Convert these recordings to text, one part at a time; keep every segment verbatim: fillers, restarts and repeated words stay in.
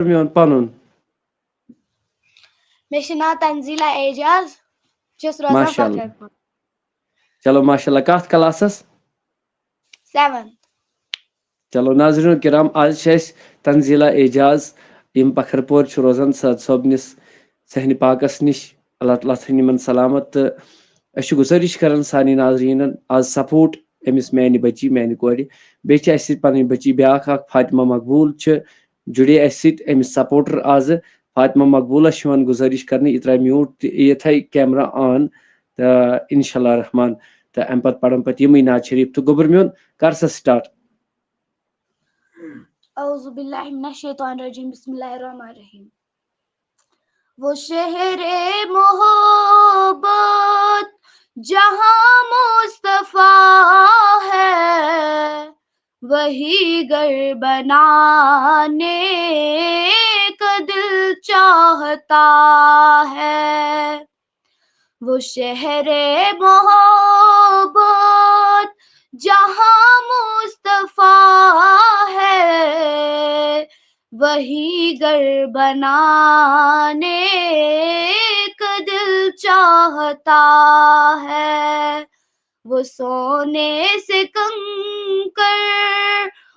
میون پنُن۔ مےٚ چھُ ناو تنزیلا اعجاز، چھَس روزان ماشاء اللہ۔ فخر پوٗر۔ چلو ماشاء اللہ، کتھ کلاسس؟ سیونتھ۔ چلو ناظرین کرام، آز چھِ اَسہِ تنزیلا اعجاز، یِم پکھر پور چھِ روزان سعد صٲبنِس صحنہِ پاکس نِش۔ اللہ تعالیٰ تھٲینۍ یِمن سلامت۔ تہٕ أسۍ چھِ گُزٲرِش کران سارنٕے ناظریٖنن، آز سپورٹ أمِس میانہِ بچی، میانہِ کورِ۔ بیٚیہِ چھِ اَسہِ سۭتۍ پنٕنۍ بچی بیٛاکھ اکھ فاطمہ مقبول چھِ جُڑے اَسہِ سۭتۍ، أمِس سپورٹر آزٕ۔ فاطمہ مقبولس چھِ یِوان گُزٲرِش کرنہٕ، یہِ ترٛاوِ میوٗٹ تہٕ یہِ تھاوِ کیمرہ آن۔ تہٕ انشاء اللہ الرحمن، تہٕ امہِ پتہٕ پرن پتہٕ یِمٕے نعت شریف۔ تہٕ گوٚبُر میون، کر سا سٹارٹ۔ اعوذ باللہ من الشیطان الرجیم، بسم اللہ الرحمن الرحیم۔ وہ شہر محبت جہاں مصطفیٰ ہے، وہی گھر بنانے کا دل چاہتا ہے۔ وہ شہر محبت جہاں مصطفیٰ ہے، وہی گھر بنانے کا دل چاہتا ہے۔ وہ سونے سے کنکر،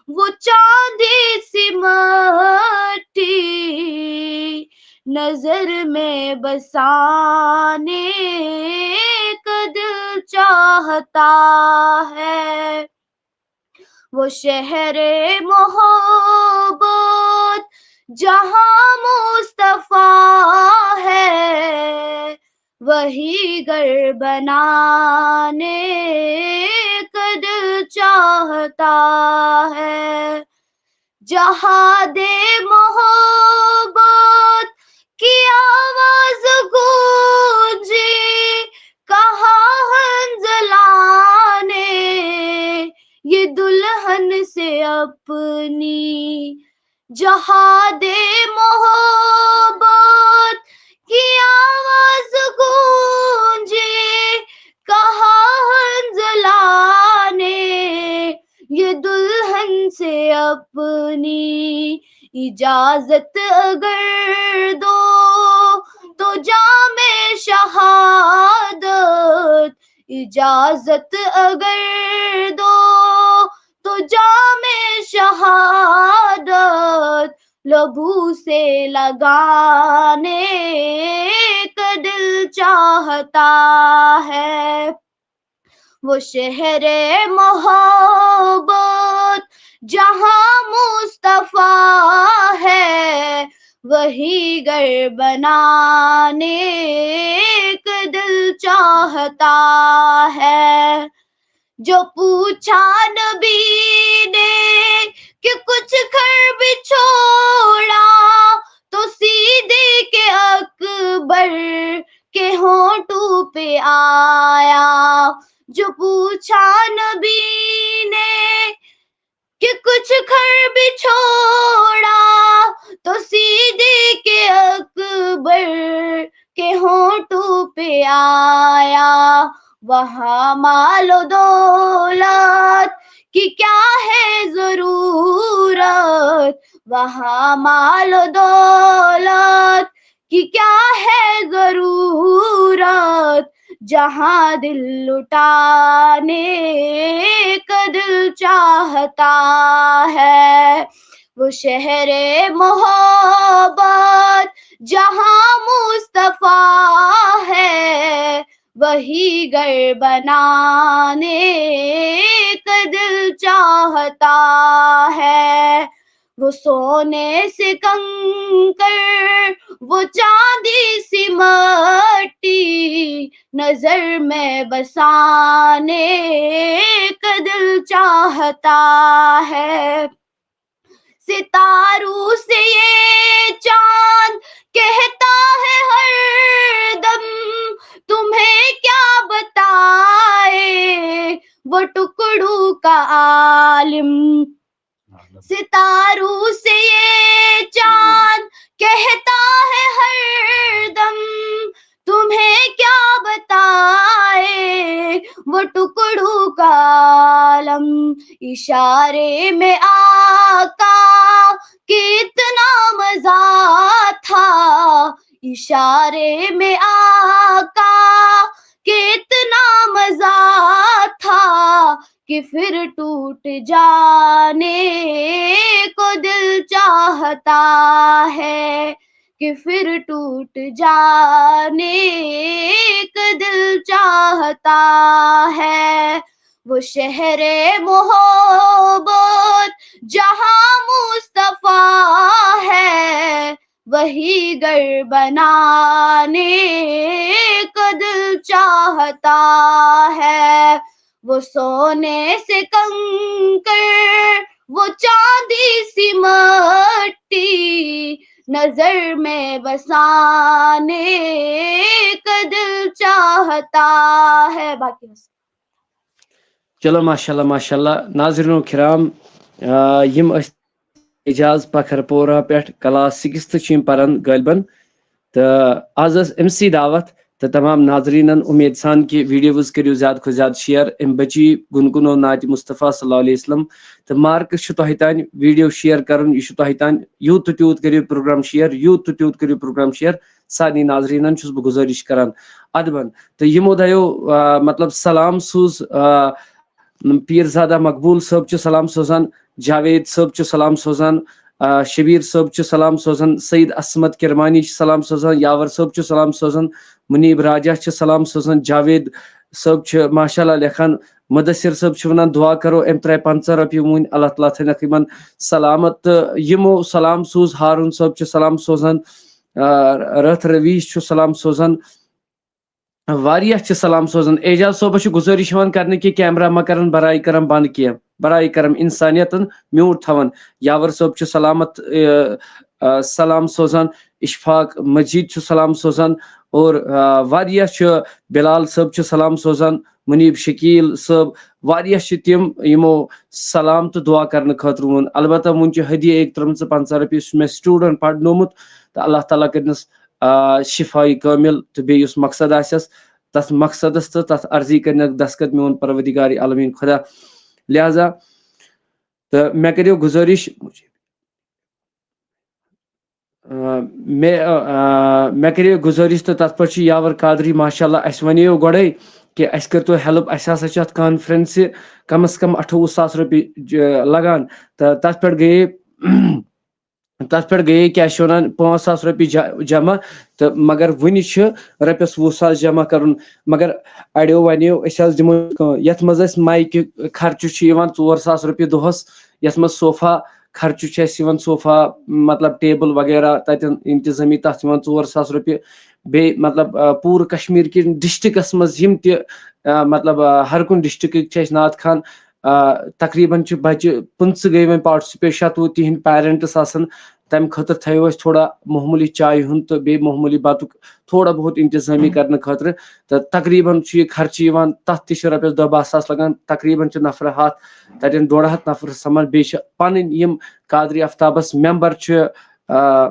وہ چاندی سی مٹی، نظر میں بسانے کا دل چاہتا ہے۔ وہ شہر محبت جہاں مصطفیٰ ہے، وہی گھر بنانے کا دل چاہتا ہے۔ جہاں دے محبت کی آواز گونجی، کہا حنزلہ نے یہ دلہن سے اپنی۔ جہاں دے محبت کی آواز گونجی، کہا حنزلہ نے یہ دلہن سے اپنی۔ اجازت اگر دو تو جام شہادت، اجازت اگر دو تو جام شہادت لبوں سے لگانے کا دل چاہتا ہے۔ وہ شہر محبت جہاں مصطفیٰ ہے، وہی گھر بنانے کا دل چاہتا ہے۔ جو پوچھا نبی نے کہ کچھ گھر بھی چھوڑا، تو صدیق اکبر کے ہونٹوں پہ آیا۔ جو پوچھا نبی نے کہ کچھ گھر بھی چھوڑا، تو صدیق اکبر کے ہونٹوں پہ آیا۔ وہاں مال و دولت کی کیا ہے ضرورت، وہاں مال و دولت کی کیا ہے ضرورت، جہاں دل لٹانے کا دل چاہتا ہے۔ وہ شہر محبت جہاں مصطفیٰ ہے، وہی گھر بنانے کا دل چاہتا ہے۔ وہ سونے سے کنکر، وہ چاندی سی مٹی، نظر میں بسانے کا دل چاہتا ہے۔ ستاروں سے یہ چاند کہتا ہے ہر دم، تمہیں کیا بتائے وہ ٹکڑوں کا عالم۔ ستاروں سے یہ چاند کہتا ہے ہر دم، تمہیں کیا بتائے وہ ٹکڑوں کا عالم۔ اشارے میں آقا کہ اتنا مزہ इशारे में आका के इतना मजा था कि फिर टूट जाने को दिल चाहता है, कि फिर टूट जाने को दिल चाहता है। वो शहर मोहब्बत जहाँ मुस्तफा है, वही घर बनाने को दिल चाहता है। वो सोने से कंकर, वो चांदी सी मट्टी, नजर में बसाने को दिल चाहता है। باقی چلو، ماشاءاللہ، ماشاءاللہ۔ ناظرینو کرام، آ، یِم ٲسۍ اعجاز پکھر پورہ پٮ۪ٹھ کلاس سکستھ چھِ یِم پران غٲلبن۔ تہٕ آز ٲس أمۍ سٕے دعوت، تہٕ تمام ناظریٖنن اُمید سان کہِ videos کٔرِو زیادٕ کھۄتہٕ زیادٕ share۔ أمۍ بچی گُنگُنو نعتِ مصطفیٰ صلی اللہ علیہ وسلم، تہٕ marks چھُ تۄہہِ تام video share کرُن، یہِ چھُ تۄہہِ تام۔ یوٗت تہٕ تیوٗت کٔرِو program share، یوٗت تہٕ تیوٗت کٔرِو program share۔ سارنٕے ناظریٖنن چھُس بہٕ گُزٲرِش کران ادبن۔ تہٕ یِمو دۄیو، آ، مطلب سلام سوٗز، آ، پیٖرزادہ مقبول صٲب چھُ سلام سوزان، جاوید صٲب چھُ سلام سوزان، آ، شبیر صٲب چھُ سلام سوزان، سعید عصمت کرمانی چھُ سلام سوزان، یاور صٲب چھُ سلام سوزان، منیب راجہ چھُ سلام سوزان، جاوید صٲب چھُ ماشاءاللہ لیکھان، مدثر صٲب چھُ ونان دعا کرو، أمۍ ترٛایہِ پنٛژاہ رۄپیہِ وُنۍ، اللہ تعالیٰ تھٲینکھ یِمن سلامت۔ تہٕ یِمو سلام سوٗز، ہارون صٲب چھُ سلام سوزان، آ، رتھ رویش چھُ سلام سوزان، واریاہ چھِ سلام سوزان۔ اعجاز صٲبس چھِ گُزٲرِش یِوان کرنہٕ کہِ camera مہ کرن برائے کرم بنٛد کینٛہہ، برائے کرم انسانیتن میوٗٹھ تھاوان۔ یاور صٲب چھُ سلامت، آ، آ، سلام سوزان۔ اشفاق مجید چھُ سلام سوزان اور، آ، واریاہ چھِ، بلال صٲب چھُ سلام سوزان، منیب شکیل صٲب، واریاہ چھِ تِم یِمو سلام تہٕ دعا کرنہٕ خٲطرٕ ووٚن۔ البتہ وُنہِ چھِ ہدیہ أکۍ ترٲمٕژ پنٛژاہ رۄپیہِ، سُہ چھُ مےٚ student پرنومُت، تہٕ اللہ تعالیٰ کٔرنَس، آ، شفاء کامل، تہٕ بیٚیہِ یُس مقصد آسٮ۪س، تَتھ مقصدس تہٕ تَتھ عرضی کٔرنَس دستخط میون پروردگار عالمین خدا۔ لہذا تہٕ مےٚ کٔرِو گُزٲرِش، آ، مےٚ، آ، مےٚ کٔرِو گُزٲرِش، تہٕ تَتھ پٮ۪ٹھ چھُ یاور قادری ماشاءاللہ اَسہِ وَنیو گۄڈَے کہِ اَسہِ کٔرۍتو help، اَسہِ ہسا چھُ اَتھ conference کم از کم اَٹھووُہ ساس رۄپیہِ ج-، لگان، تہٕ تَتھ پٮ۪ٹھ گٔیے تَتھ پٮ۪ٹھ گٔیے، کیٛاہ چھِ وَنان، پانٛژھ ساس رۄپیہِ ج-، جمع، تہٕ مگر وُنہِ چھِ رۄپیَس وُہ ساس جمع کَرُن۔ مگر اَڑیو وَنیو، أسۍ حظ دِمو کٲ-، یَتھ منٛز اَسہِ مایکہِ خرچہٕ چھُ یِوان ژور ساس رۄپیہِ دۄہَس، یَتھ منٛز صوفا خرچہٕ چھُ اَسہِ یِوان، صوفا مطلب ٹیبٕل وغیرہ تَتٮ۪ن اِنتظٲمی، تَتھ چھِ یِوان ژور ساس رۄپیہِ۔ بیٚیہِ مطلب، آ، پوٗرٕ کشمیٖر کہِ ڈسٹرکٹس منٛز یِم تہِ، آ، مطلب، آ، ہر کُنہِ ڈسٹرکٹٕکۍ چھِ اَسہِ نعت خوان، آ، تقریباً چھِ بچہِ پٕنٛژٕہ گٔے وۄنۍ participate، شَتوُہ تِہِنٛدۍ parents آسَن، تَمہِ خٲطرٕ تھٲیِو اَسہِ تھوڑا معموٗلی چایہِ ہُنٛد تہٕ بیٚیہِ معموٗلی بَتُک تھوڑا بہت اِنتظٲمی کرنہٕ خٲطرٕ۔ تہٕ تقریباً چھُ یہِ خرچہٕ یِوان، تَتھ تہِ چھِ رۄپیَس دَہ باہ ساس لگان، تقریباً چھِ نفرٕ ہَتھ، تَتٮ۪ن ڈۄڈ ہَتھ نفرٕ سَمان۔ بیٚیہِ چھِ پَنٕنۍ یِم قادری آفتابَس member چھِ، آ،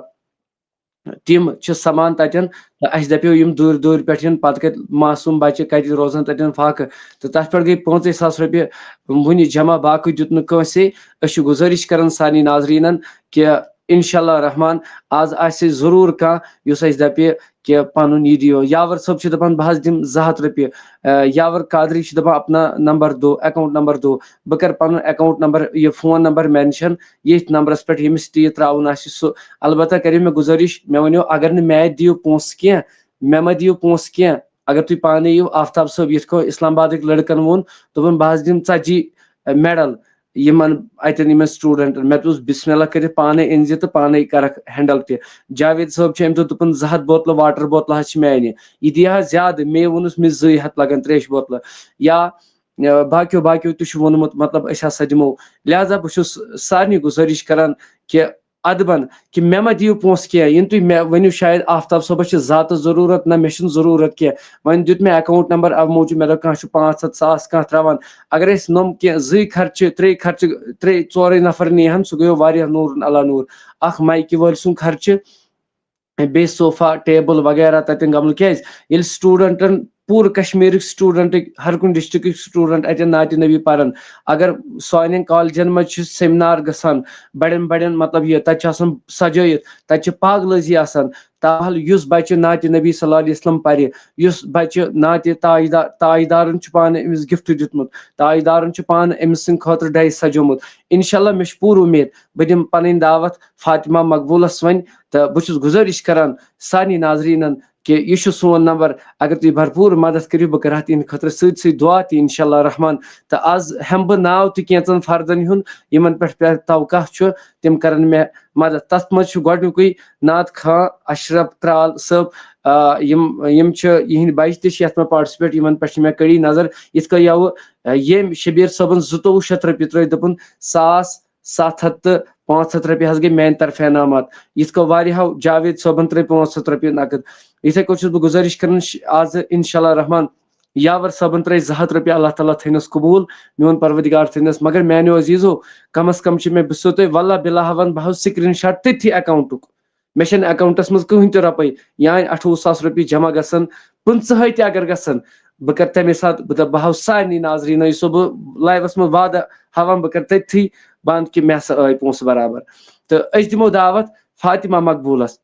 تِم چھِ سَمان تَتٮ۪ن۔ تہٕ اَسہِ دَپیو، یِم دوٗرِ دوٗرِ پٮ۪ٹھ یِن، پَتہٕ کَتہِ معصوٗم بَچہِ کَتہِ روزَن تَتٮ۪ن فاقہٕ؟ تہٕ تَتھ پٮ۪ٹھ گٔے پانٛژَے ساس رۄپیہِ وُنہِ جمع، باقٕے دیُت نہٕ کٲنٛسے۔ أسۍ چھِ گُزٲرِش کَران سارنٕے ناظریٖنَن کہِ اِنشاء اللہ رحمان آز آسہِ ضروٗر کانٛہہ یُس اَسہِ دَپہِ کہِ پَنُن یہِ دِیِو۔ یاور صٲب چھِ دَپان، بہٕ حظ دِمہٕ زٕ ہَتھ رۄپیہِ۔ آ، یاور قادری چھِ دَپان، اپنا نمبر دو، account number دو۔ بہٕ کَرٕ پَنُن account number، یہِ phone number mention ییٚتھۍ نمبرَس پٮ۪ٹھ، ییٚمِس تہِ یہِ ترٛاوُن آسہِ سُہ۔ البتہ کَرِو مےٚ گُزٲرِش، مےٚ ؤنِو، اگر نہٕ مےٚ دِیِو پونٛسہٕ کینٛہہ، مےٚ مہ دِیِو پونٛسہٕ کینٛہہ۔ اگر تُہۍ پانَے یِیِو، آفتاب صٲب یِتھ کٔنۍ اسلام آبادٕکۍ لٔڑکَن ووٚن، دوٚپُن، بہٕ حظ دِمہٕ ژَتجی medal یِمَن اَتٮ۪ن یِمَن studentن۔ مےٚ دوٚپُس، بسم اللہ کٔرِتھ پانَے أنۍ زِ تہٕ پانَے کَرَکھ handle تہِ۔ جاوید صٲب چھِ أمۍ دوٚپ، دوٚپُن، زٕ ہَتھ بوتلہٕ water بوتلہٕ حظ چھِ میٛانہِ۔ یہِ دِیہِ ہا زیادٕ، مے ووٚنُس، مےٚ زٕے ہَتھ لَگَن ترٛیشہِ بوتلہٕ۔ یا، یا باقیو باقیو تہِ چھُ ووٚنمُت، مطلب، أسۍ ہسا دِمو۔ لہذا بہٕ چھُس سارنٕے گُزٲرِش کران کہِ ادبن کہِ مےٚ مہ دِیِو پونٛسہٕ کینٛہہ، یِنہٕ تُہۍ مےٚ ؤنِو، شاید آفتاب صٲبس چھِ ذاتس ضروٗرت، نہ مےٚ چھُنہٕ ضروٗرت کینٛہہ۔ وۄنۍ دیُت مےٚ account number، اَمہِ موٗجوٗب مےٚ دوٚپ، کانٛہہ چھُ پانٛژھ ہَتھ، ساس کانٛہہ ترٛاوان۔ اگر أسۍ نۄم کینٛہہ زٕے خرچہٕ، ترٛے خرچہٕ، ترٛے ژورے نفر نِیہِ ہن، سُہ گٔیو واریاہ نوٗرن علی نوٗر۔ اکھ مایکہِ وٲلۍ سُنٛد خرچہٕ، بیٚیہِ صوفا، ٹیبل وغیرہ، تتٮ۪ن گملہٕ۔ کیازِ؟ ییٚلہِ studentن پوٗرٕ کشمیٖرٕکۍ studentٕکۍ، ہر کُنہِ districtٕکۍ student اتٮ۪ن نعتِ نبی پران۔ اگر سانٮ۪ن collegeن منٛز چھِ seminar گژھان، بڑٮ۪ن بڑٮ۪ن، مطلب، یہِ تتہِ چھِ آسان سجٲیِتھ، تتہِ چھِ پاگلٲزی آسان۔ تاحال یُس بچہِ نعتِ نبی صلی اللہ علیہ وسلم پرِ، یُس بچہِ نعتِ تاجدار، تاجدارن چھُ پانہٕ أمِس gift دیُتمُت، تاجدارن چھُ پانہٕ أمۍ سٕنٛدِ خٲطرٕ dais سجومُت۔ انشاءاللہ مےٚ چھِ پوٗرٕ اُمید بہٕ دِمہٕ پنٕنۍ دعوت فاطمہ مقبولس وۄنۍ، تہٕ بہٕ چھُس گُزٲرِش کران سارنٕے ناظریٖنن کہِ یہِ چھُ سون نمبر۔ اگر تُہۍ بھرپوٗر مدد کٔرِو، بہٕ کرٕ اَتھ تِہنٛدِ خٲطرٕ سۭتۍ سۭتۍ دعا تہِ، انشاءاللہ الرحمن۔ تہٕ آز ہٮ۪مہٕ بہٕ ناو تہِ کینٛژن فردن ہُنٛد، یِمن پٮ۪ٹھ مےٚ توقع چھُ، تِم کرن مےٚ مدد۔ تتھ منٛز چھُ گۄڈٕنیُکُے نعت خان اشرف ترال صٲب۔ آ، یِم، یِم چھِ، یِہنٛدۍ بچہِ تہِ چھِ یتھ منٛز participate، یِمن پٮ۪ٹھ چھِ مےٚ کٔڑی نظر۔ یِتھ کٔنۍ یوٕ، آ، ییٚمۍ شبیر صٲبن زٕتووُہ شیٚتھ رۄپیہِ ترٲوۍ، دوٚپُن، ساس ستھ ہتھ تہٕ پانٛژھ ہتھ رۄپیہِ حظ گٔے میانہِ طرفہٕ انعامات۔ یِتھ کٔنۍ واریاہو، جاوید صٲبن ترٲے پانٛژھ ہتھ رۄپیہِ نقد۔ یِتھے کٔنۍ چھُس بہٕ گُزٲرِش کران، ش-، آز انشاءاللہ الرحمن یاور صٲبن ترٲے زٕ ہتھ رۄپیہِ، اللہ تعالیٰ تھٲینس قبوٗل، میون پروردگار تھٲینس۔ مگر میانیو عزیزو، کم از کم چھِ مےٚ، بہٕ چھُسو تۄہہِ واللہ باللہ ہاوان، بہٕ ہاوٕ screenshot تٔتھی accountُک۔ مےٚ چھَنہٕ accountس منٛز کٕہٕنۍ تہِ رۄپَے، یا اَٹھووُہ ساس رۄپیہِ جمع گژھن، پٕنٛژٕہَے تہِ اگر گژھن، بہٕ کرٕ تَمے ساتہٕ، بہٕ دَپہٕ، بہٕ ہاوٕ سارنٕے ناظریٖنَن، یُس سو بہٕ liveس منٛز وعدٕ ہاوان، بہٕ کرٕ تٔتھی بنٛد کہِ مےٚ ہسا آے پونٛسہٕ برابر۔ تہٕ أسۍ دِمو دعوت فاطمہ مقبوٗلَس،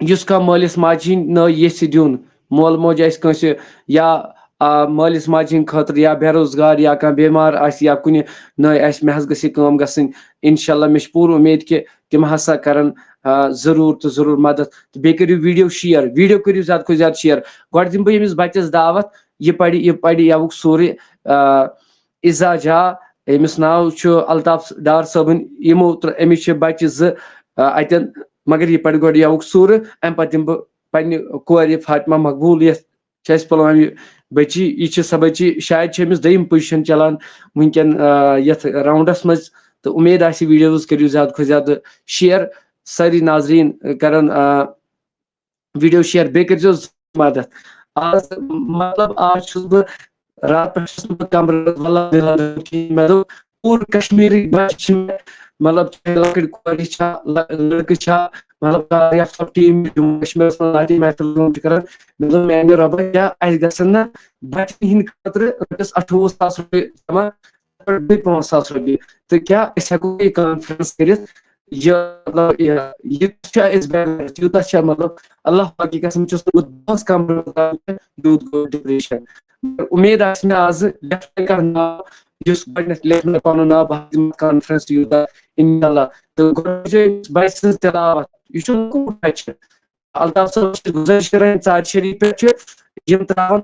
یُس کانٛہہ مٲلِس ماجہِ ہِنٛدۍ نٲے ییٚژھِ دیُن، مول موج آسہِ کٲنٛسہِ یا، آ، مٲلِس ماجہِ ہِنٛدِ خٲطرٕ یا بے روزگار یا کانٛہہ بٮ۪مار آسہِ یا کُنہِ نٲے آسہِ، مےٚ حظ گٔژھ یہِ کٲم گژھٕنۍ۔ انشاءاللہ مےٚ چھِ پوٗرٕ اُمید کہِ تِم ہسا کرن، آ، ضروٗر تہٕ ضروٗر مدد۔ تہٕ بیٚیہِ کٔرِو video share، video کٔرِو زیادٕ کھۄتہٕ زیادٕ share۔ گۄڈٕ دِمہٕ بہٕ ییٚمِس بچس دعوت، یہِ پرِ، یہِ پرِ یَوُک سورُے، آ، اذا جاء، أمِس ناو چھُ الطاف ڈار صٲبٕنۍ، یِمو تر-، أمِس چھِ بچہِ زٕ، آ، اتٮ۪ن، مگر یہِ پرِ گۄڈٕ یَوُک سورٕ، امہِ پتہٕ دِمہٕ بہٕ پننہِ کورِ فاطمہ مقبوٗل، یۄس چھِ اَسہِ پُلوامہِ بٔچی، یہِ چھِ سۄ بٔچی، شاید چھِ أمِس دوٚیِم position چلان وٕنکٮ۪ن، آ، یَتھ roundس منٛز۔ تہٕ اُمید آسہِ videos کٔرِو زیادٕ کھۄتہٕ زیادٕ share، سٲری ناظریٖن کَرَن، آ، video share، بیٚیہِ کٔرۍزیو مَدَد۔ آز، مطلب، آز چھُس بہٕ راتہٕ پٮ۪ٹھ چھُس نہٕ بہٕ کَمرَس منٛز، وَللہ بِلّہ کِہیٖنۍ۔ مےٚ دوٚپ، پوٗرٕ کشمیٖرٕکۍ بَچہِ چھِ مےٚ، مطلب، چاہے لۄکٕٹۍ کورِ چھا، لَ-، لٔڑکہٕ چھا، مطلب، کار یافتا team جموں کشمیٖرَس منٛز نعتِ محفل کٲم چھِ کران۔ مےٚ دوٚپ، میانہِ رۄبہ، کیٛاہ اَسہِ گژھن نہ بچن ہٕنٛدِ خٲطرٕ رۄپیَس اَٹھووُہ ساس رۄپیہِ جمع، پٮ۪ٹھ بیٚیہِ پانٛژھ ساس رۄپیہِ؟ تہٕ کیٛاہ أسۍ ہٮ۪کو یہِ conference کٔرِتھ؟ یہِ، مطلب، یہِ، یہِ چھا أسۍ بٮ۪مار؟ یوٗتاہ چھا، مطلب، اللہ پاکہِ قسم چھُس نہٕ بہٕ دۄہَس کم یوٗت گوٚو depression۔ مگر اُمید آسہِ مےٚ آزٕ لیکھنہٕ کانٛہہ ناو، یُس گۄڈٕنٮ۪تھ لیکھنہٕ پنُن ناو، بہٕ ہٮ۪کہٕ conference یوٗتاہ، انشاءاللہ۔ تہٕ گۄڈٕ وٕچھو أمِس بچہِ سٕنٛز تلاوت، یہِ چھُ لۄکُٹ بچہِ۔ الطاف صٲب چھِ گُزٲرِش کران، ژارِ شریٖف پٮ۪ٹھ چھِ یِم تراوان۔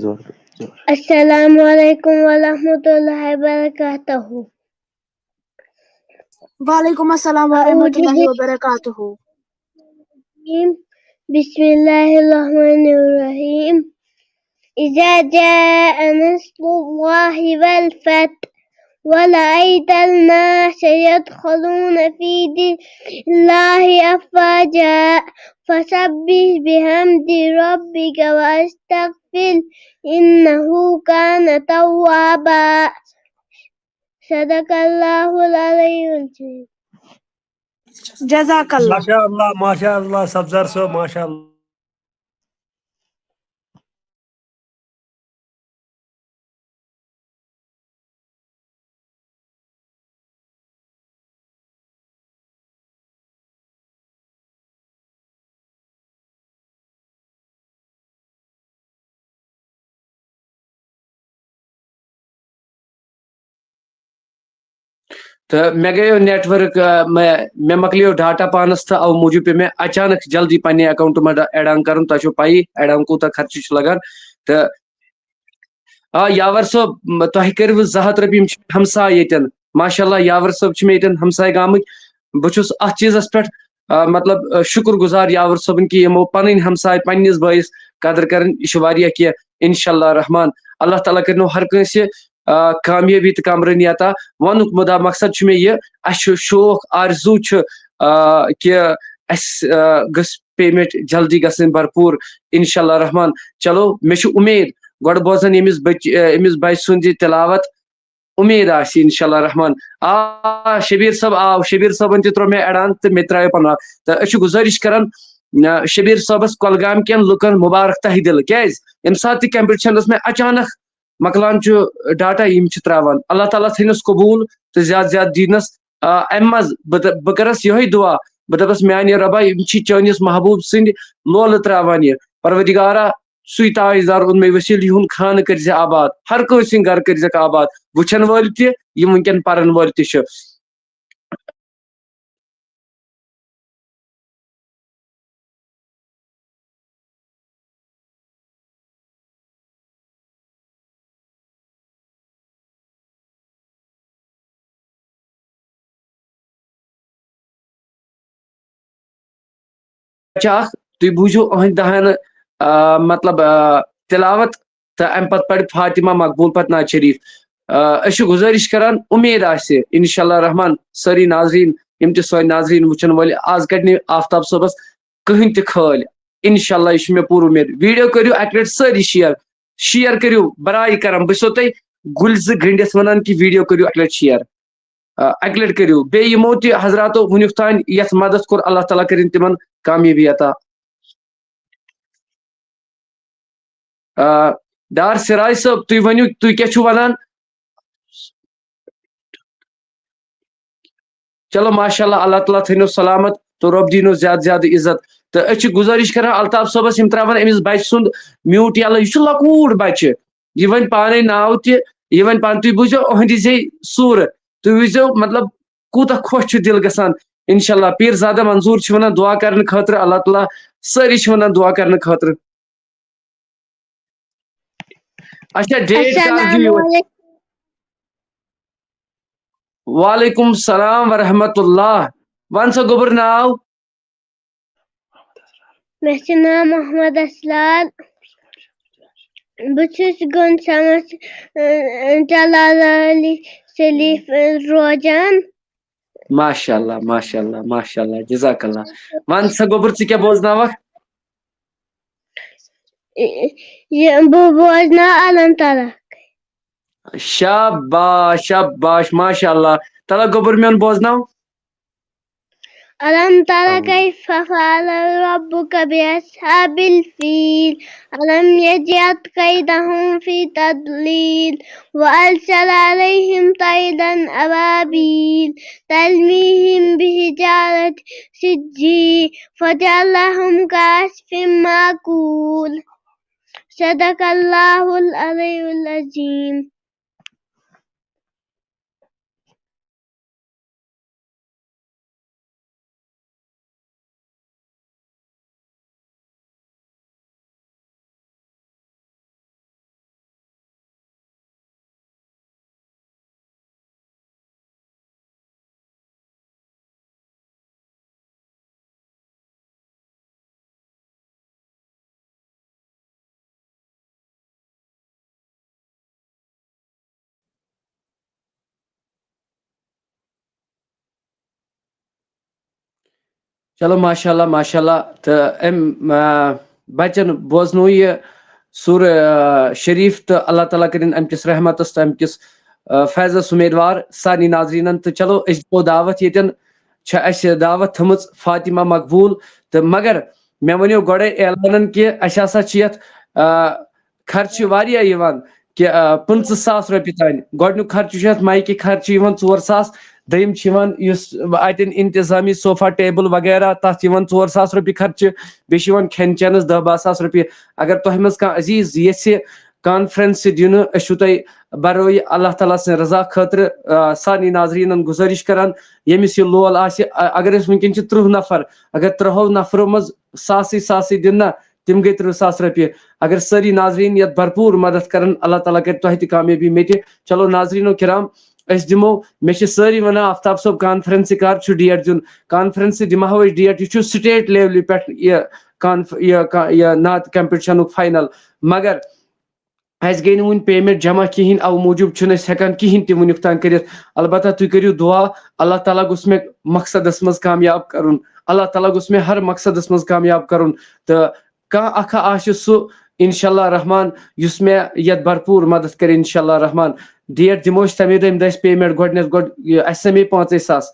زور، زور۔ السلام عليكم ورحمة الله وبركاته. وعليكم السلام ورحمة الله وبركاته. بسم الله الرحمن الرحيم. إذا جاء نصر الله والفتح ورأيت الناس يدخلون في دين الله أفواجا فسبح بحمد ربك واستغفره إنه كان توابا. صدق الله العلي العظيم. جزاک اللہ۔ ماشاء اللہ، ماشاء اللہ، سبزار صٲب، ماشاء اللہ۔ تہٕ مےٚ گٔیو network، آ، مےٚ، مےٚ مۄکلیو data پانَس، تہٕ اَوٕ موٗجوٗب پیوٚو مےٚ اچانک جلدی پننہِ account منٛز add on کرُن۔ تۄہہِ چھو پَیی add on کوٗتاہ خرچہٕ چھُ لگان۔ تہٕ آ، یاور صٲب، م-، تۄہہِ کٔرِو زٕ ہَتھ رۄپیہِ، یِم چھِ ہمساے ییٚتٮ۪ن۔ ماشاء اللہ، یاور صٲب چھِ مےٚ ییٚتٮ۪ن ہمساے گامٕکۍ۔ بہٕ چھُس اَتھ چیٖزَس پٮ۪ٹھ، آ، مطلب، آ، شُکُر گُزار یاور صٲبُن کہِ یِمو پَنٕنۍ ہمساے پنٛنِس بٲیِس قدر کرٕنۍ، یہِ چھُ واریاہ کینٛہہ۔ انشاءاللہ رحمان، اللہ تعالیٰ کٔرِنو ہر کٲنٛسہِ آ، کامیٲبی تہٕ کامرٲنی عطا۔ ونُک مُدا مقصد چھُ مےٚ یہِ، اَسہِ چھُ شوق، آرزو چھُ، آ، کہِ اَسہِ، آ، گٔژھ پیمنٹ جلدی گژھٕنۍ بھرپوٗر، انشاءاللہ رحمان۔ چلو، مےٚ چھُ اُمید، گۄڈٕ بوزن ییٚمِس بچ-، آ، أمِس بچہِ سُنٛد یہِ تلاوت، اُمید آسہِ انشاءاللہ رحمان۔ آ، شبیر صٲب آو، شبیر صٲبن تہِ ترٛوو مےٚ اعلان تہٕ مےٚ تہِ ترٛایو پنُن اکھ۔ تہٕ أسۍ چھِ گُزٲرِش کران، آ، شبیر صٲبس کۄلگامہِ کٮ۪ن لُکن مُبارک تہہِ دِل، کیازِ ییٚمہِ ساتہٕ تہِ کمپٹیشنس منٛز اچانک مۄکلان چھُ ڈاٹا، یِم چھِ ترٛاوان۔ اللہ تعالیٰ تھٲینَس قبوٗل تہٕ زیادٕ زیادٕ دیٖنَس، آ، اَمہِ منٛز بہٕ تہٕ، بہٕ کَرَس یِہوٚے دُعا، بہٕ دَپَس، "میٛانہِ رۄبا، یِم چھِ چٲنِس محبوٗب سٕنٛدۍ لولہٕ ترٛاوان یہِ۔ پروردگارا، سُے تاجدار اوٚن مےٚ وسیٖلہٕ، یِہُنٛد خانہٕ کٔرۍزِ آباد، ہر کٲنٛسہِ سٕنٛدۍ گَرٕ کٔرۍزٮ۪کھ آباد، وٕچھَن وٲلۍ تہِ، یِم وٕنۍکٮ۪ن پَرَن وٲلۍ تہِ چھِ۔" بچہ اکھ، تُہۍ بوٗزِو أہنٛدِ دہانہٕ، آ، مطلب، آ، تلاوت، تہٕ اَمہِ پتہٕ پرِ فاطمہ مقبول پتہٕ نعت شریف۔ آ، أسۍ چھِ گُزٲرِش کران، اُمید آسہِ انشاءاللہ رحمان سٲری ناظریٖن، یِم تہِ سٲنۍ ناظریٖن وٕچھن وٲلۍ، آز کڑِ نہٕ آفتاب صٲبس کٕہٕنۍ تہِ خٲلۍ۔ انشاءاللہ، یہِ چھُ مےٚ پوٗرٕ اُمید۔ ویٖڈیو کٔرِو اَکہِ لٹہِ سٲری شیئر، شیئر کٔرِو، برایہِ کرم، بہٕ چھُسو تۄہہِ گُلۍ زٕ گٔنڈِتھ ونان کہِ ویٖڈیو کٔرِو اَکہِ لٹہِ شیئر۔ آ، اَکہِ لٹہِ کٔرِو۔ بیٚیہِ یِمو تہِ حضراتو وٕنیُک تام یَتھ مدد کوٚر، اللہ تعالیٰ کٔرِنۍ تِمن کامیٲبی عطا۔ آ، ڈار سراج صٲب، تُہۍ ؤنِو، تُہۍ کیٛاہ چھِو وَنان؟ چلو، ماشاء اللہ، اللہ تعالیٰ تھٲینو سلامت تہٕ رۄب دیٖنو زیادٕ زیادٕ عزت۔ تہٕ أسۍ چھِ گُزٲرِش کران الطاف صٲبَس، یِم ترٛاوَن أمِس بَچہِ سُنٛد میوٗٹ یَلہٕ۔ یہِ چھُ لۄکوٗٹ بَچہِ، یہِ وَنہِ پانَے ناو تہِ، یہِ وَنہِ پانہٕ۔ تُہۍ بوٗزِو أہٕنٛدِ زے سوٗرٕ، تُہۍ وٕچھزیو، مطلب، کوٗتاہ خۄش چھُ دِل گژھان۔ انشاءاللہ، پیٖر زادہ منظوٗر چھِ وَنان دُعا کرنہٕ خٲطرٕ، اللہ تعالیٰ سٲری چھِ وَنان دُعا کرنہٕ خٲطرٕ۔ اچھا، ڈیٹ کر السلام دِیِو؟ علیکم۔ وعلیکم السلام ورحمۃ اللہ۔ وَن سا گوٚبُر ناو۔ مےٚ چھُ ناو محمد اسلان۔ بہٕ چھُس گُنسمس، اۭں، جلال علی شریف، اۭں، روزان۔ ماشاء اللہ، ماشاء اللہ، ماشاء اللہ، جزاک اللہ۔ وَن سا گوٚبُر، ژٕ کیٛاہ بوزناوکھ؟ یہِ، یہِ بہٕ بوزناو الم ترک۔ شاباش، شاباش، ماشاء اللہ۔ تلا گوٚبُر میون بوزناو۔ ألم تر أعوذ۔ كيف فعل ربك بأصحاب الفيل؟ ألم يجعل كيدهم في تضليل؟ وأرسل عليهم طيرا أبابيل ترميهم بحجارة سجيل فجعلهم كعصف مأكول. صدق الله العلي العظيم. چلو، ماشاء اللہ، ماشاء اللہ۔ تہٕ أمۍ، آ، بچن بوزنو یہِ سورہ، آ، شریف، تہٕ اللہ تعالیٰ کٔرِن اَمہِ کِس رحمتس تہٕ اَمہِ کِس، آ، فیضس اُمیدوار سارنٕے ناظریٖنن۔ تہٕ چلو، أسۍ دِمو دعوت ییٚتٮ۪ن، چھِ اَسہِ دعوت تھٲمٕژ فاطمہ مقبول۔ تہٕ مگر مےٚ ؤنِو گۄڈَے اعلانن کہِ اَسہِ ہسا چھِ یَتھ، آ، خرچہٕ واریاہ یِوان کہِ، آ، پٕنٛژٕہ ساس رۄپیہِ تانۍ۔ گۄڈٕنیُک خرچہٕ چھُ یَتھ مایکہِ خرچہٕ یِوان ژور ساس، دوٚیِم چھِ یِوان یُس اَتٮ۪ن انتظامی صوفہ ٹیبٕل وغیرہ، تَتھ چھِ یِوان ژور ساس رۄپیہِ خرچہٕ، بیٚیہِ چھِ یِوان کھٮ۪ن چٮ۪نَس دَہ باہ ساس رۄپیہِ۔ اگر تۄہہِ منٛز کانٛہہ عزیٖز یژھِ کانفرنس دِنہٕ، أسۍ چھِو تۄہہِ برٲے اللہ تعالیٰ سٕنٛدِ رضا خٲطرٕ، آ، سارنٕے ناظریٖنَن گُزٲرِش کران، ییٚمِس یہِ لول آسہِ، آ، اگر أسۍ وٕنکٮ۪ن چھِ تٕرٛہ نفر، اگر تٕرٛہو نفرو منٛز ساسٕے ساسٕے دِن نا، تِم گٔے تٕرٛہ ساس رۄپیہِ۔ اگر سٲری ناظریٖن یَتھ بھرپوٗر مدد کرن، اللہ تعالیٰ کرِ تۄہہِ تہِ کامیٲبی، مےٚ تہِ۔ چلو ناظریٖنو کرام، أسۍ دِمو، مےٚ چھِ سٲری وَنان، "آفتاب صٲب، کانفرنسہِ کر چھُ ڈیٹ دیُن؟" کانفرنسہِ دِمہو أسۍ ڈیٹ، یہِ چھُ سٹیٹ لیولہِ پٮ۪ٹھ یہِ کانف-، یہِ کا-، یہِ نعت کمپٹیشنُک فاینل، مگر اَسہِ گٔے نہٕ وُنہِ پیمنٹ جمع کِہیٖنۍ، اَوٕ موٗجوٗب چھُنہٕ أسۍ ہٮ۪کان کِہیٖنۍ تہِ وٕنیُک تام کٔرِتھ۔ البتہ تُہۍ کٔرِو دُعا، اللہ تعالیٰ گوٚژھ مےٚ مقصدس منٛز کامیاب کرُن، اللہ تعالیٰ گوٚژھ مےٚ ہر مقصدس منٛز کامیاب کرُن۔ تہٕ کانٛہہ اکھا آسہِ سُہ، انشاءاللہ رحمان، یُس مےٚ یتھ بھرپوٗر مدد کرِ، انشاءاللہ رحمان۔ ڈیٹ دِمو أسۍ تَمے دۄہ، ییٚمہِ دۄہ اَسہِ پیمنٹ گۄڈٕنٮ۪تھ گۄڈٕ، یہِ، اَسہِ سَمے پانٛژے ساس۔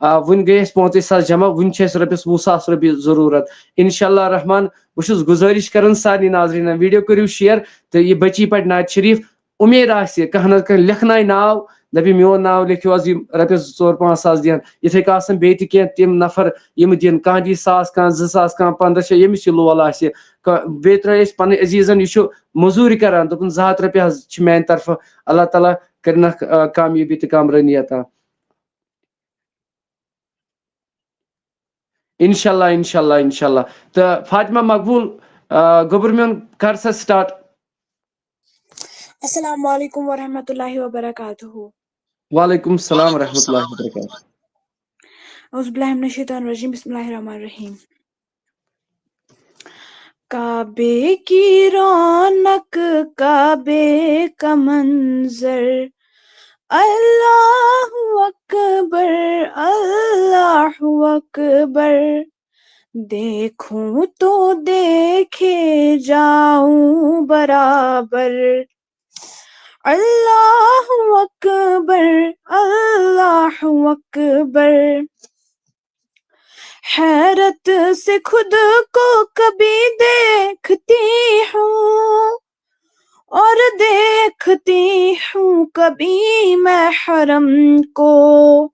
آ، وُنہِ گٔے اَسہِ پانٛژے ساس جمع، وُنہِ چھِ اَسہِ رۄپیَس وُہ ساس رۄپیہِ ضروٗرت۔ انشاءاللہ رحمان، بہٕ چھُس گُزٲرِش کران سارنٕے ناظریٖنَن، ویڈیو کٔرِو شیئر تہٕ یہِ بچی پَرِ نعت شریف۔ اُمید آسہِ کانٛہہ نتہٕ کانٛہہ لیکھنایہِ ناو، دَپہِ، "میون ناو لیکھِو حظ، یِم رۄپیَس ژور پانٛژھ ساس دِن۔" یِتھَے کٔنۍ آسَن بیٚیہِ تہِ کینٛہہ تِم نفر، یِم دِن، کانٛہہ دی ساس، کانٛہہ زٕ ساس، کانٛہہ پنٛداہ شیٚتھ، ییٚمِس یہِ لول آسہِ۔ کانٛہہ بیٚیہِ ترٛٲے أسۍ پنٕنۍ عزیٖزَن، یہِ چھُ مٔزوٗرۍ کران، دوٚپُن، "زٕ ہَتھ رۄپیہِ حظ چھِ میٛانہِ طرفہٕ۔" اللہ تعالیٰ کٔرِنَکھ، آ، کامیٲبی تہٕ کامرٲنی عطا۔ انشاءاللہ، انشاءاللہ، انشاءاللہ۔ تہٕ فاطمہ مقبول، آ، گوٚبُر میون، کر سا سٹارٹ۔ السلام علیکم ورحمۃ اللہ وبرکاتہ۔ وعلیکم السلام ورحمۃ اللہ وبرکاتہ۔ اعوذ باللہ من الشیطان الرجیم، بسم اللہ الرحمن الرحیم۔ کعبے کی رونق، کعبے کا منظر، اللہ اکبر، اللہ اکبر۔ دیکھوں تو دیکھے جاؤں برابر، اللہ اکبر، اللہ اکبر۔ حیرت سے خود کو کبھی دیکھتی ہوں، اور دیکھتی ہوں کبھی محرم کو،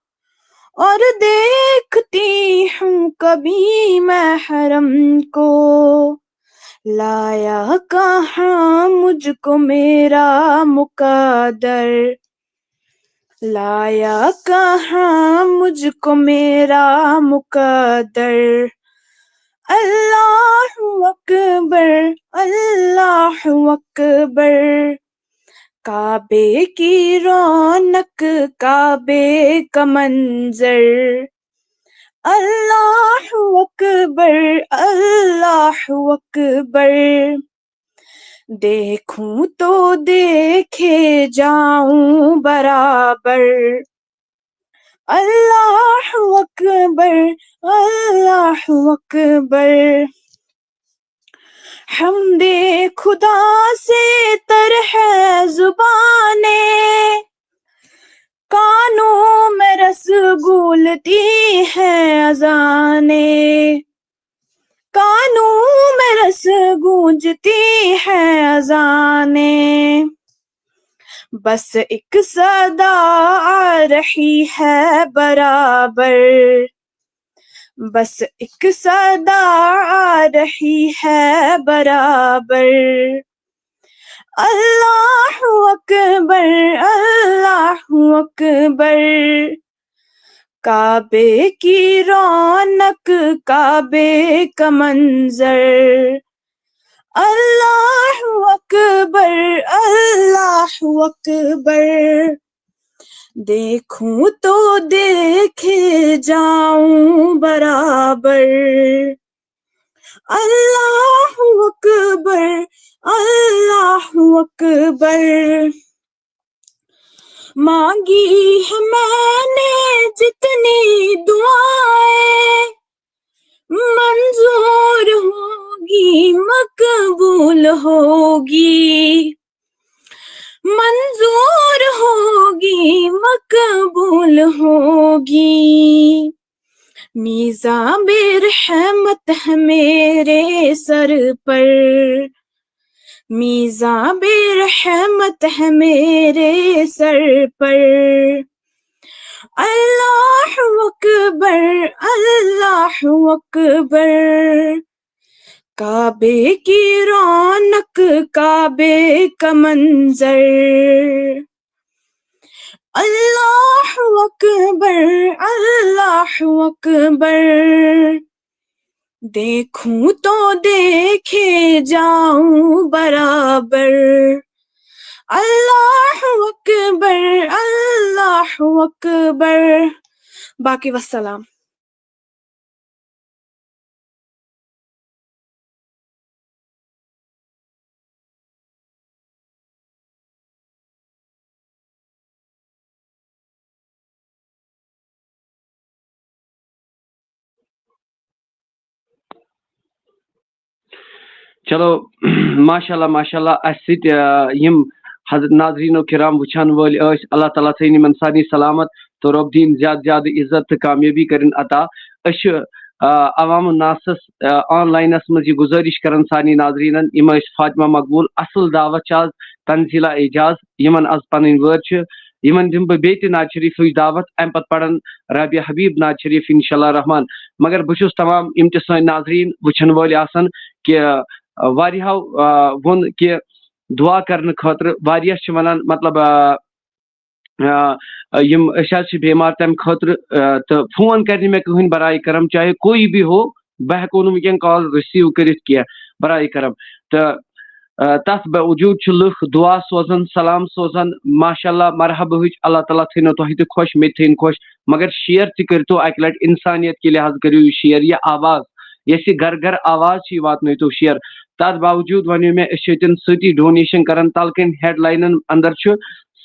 اور دیکھتی ہوں کبھی محرم کو۔ لایا کہاں مجھ کو میرا مقدر، لایا کہاں مجھ کو میرا مقدر۔ اللہ اکبر، اللہ اکبر۔ کعبے کی رونق، کعبے کا منظر، اللہ اکبر، اللہ اکبر۔ دیکھوں تو دیکھے جاؤں برابر، اللہ اکبر، اللہ اکبر۔ حمد خدا سے تر ہے زبانیں، کانوں میں رس گولتی ہے اذانیں، کانوں میں رس گونجتی ہے اذانیں۔ بس ایک صدا آ رہی ہے برابر، بس ایک صدا آ رہی ہے برابر۔ اللہ اکبر، اللہ اکبر۔ کعبے کی رونق، کعبے کا منظر، اللہ اکبر، اللہ اکبر۔ دیکھوں تو دیکھے جاؤں برابر، اللہ اکبر، اللہ اکبر۔ مانگی ہے میں نے جتنی دعائیں، منظور ہوگی، مقبول ہوگی، منظور ہوگی، مقبول ہوگی۔ میزاں بے رحمت ہے میرے سر پر، میزاں بے رحمت ہے میرے سر پر۔ اللہ اکبر، اللہ اکبر۔ کعبے کی رونق، کعبے کا منظر، اللہ اکبر، اللہ اکبر۔ دیکھوں تو دیکھے جاؤں برابر، اللہ اکبر، اللہ اکبر۔ باقی وسلام۔ چلو، ماشاء اللہ، ماشاء اللہ، اَسہِ سۭتۍ، آ، یِم حضرت ناظریٖنو کرام وٕچھَن وٲلۍ ٲسۍ، اللہ تعالیٰ تھٲیِن یِمَن سارنٕے سلامت تہٕ رۄب دِیِن زیادٕ زیادٕ عزت تہٕ کامیٲبی کٔرِن عطا۔ أسۍ چھِ، آ، عوام الناسَس، آ، آن لاینَس منٛز یہِ گُزٲرِش کران سارنٕے ناظریٖنَن، یِم ٲسۍ فاطمہ مقبول، اَصٕل دعوت چھِ آز تنزیلہ اعجاز، یِمَن آز پَنٕنۍ وٲر چھِ، یِمَن دِمہٕ بہٕ بیٚیہِ تہِ نعت شریٖفٕچ دعوت، اَمہِ پَتہٕ پَرَن رابعہ حبیب نعت شریٖف انشاء اللہ الرحمن۔ مگر بہٕ چھُس تمام یِم تہِ سٲنۍ ناظریٖن وٕچھَن وٲلۍ آسَن کہِ، آ، واریاہو، آ، ووٚن کہِ دعا کرنہٕ خٲطرٕ، واریاہ چھِ وَنان، مطلب، آ، آ، یِم أسۍ حظ چھِ بیمار تَمہِ خٲطرٕ، آ، تہٕ فون کَرِ نہٕ مےٚ کٕہٕنۍ برائے کرم، چاہے کوئی بھی ہو، بہٕ ہٮ۪کو نہٕ وٕنکٮ۪ن کال رِسیٖو کٔرِتھ کینٛہہ برائے کرم۔ تہٕ، آ، تَتھ باوجوٗد چھِ لُکھ دُعا سوزان، سلام سوزان، ماشاء اللہ، مرحبا ہٕچ، اللہ تعالیٰ تھٲینو تۄہہِ تہِ خۄش، مےٚ تہِ تھٲیِن خۄش، مگر شیئر تہِ کٔرۍتو اَکہِ لَٹہِ، اِنسانیت کے لحاظ کٔرِو یہِ شیئر، یہِ آواز، یۄس یہِ گَرٕ گَرٕ آواز چھِ، یہِ واتنٲیتو شیئر۔ تَتھ باوجوٗد وَنیو مےٚ، أسۍ چھِ ییٚتٮ۪ن سۭتی ڈونیشن کران، تَلہٕ کَنۍ ہیڈ لاینن اندر چھُ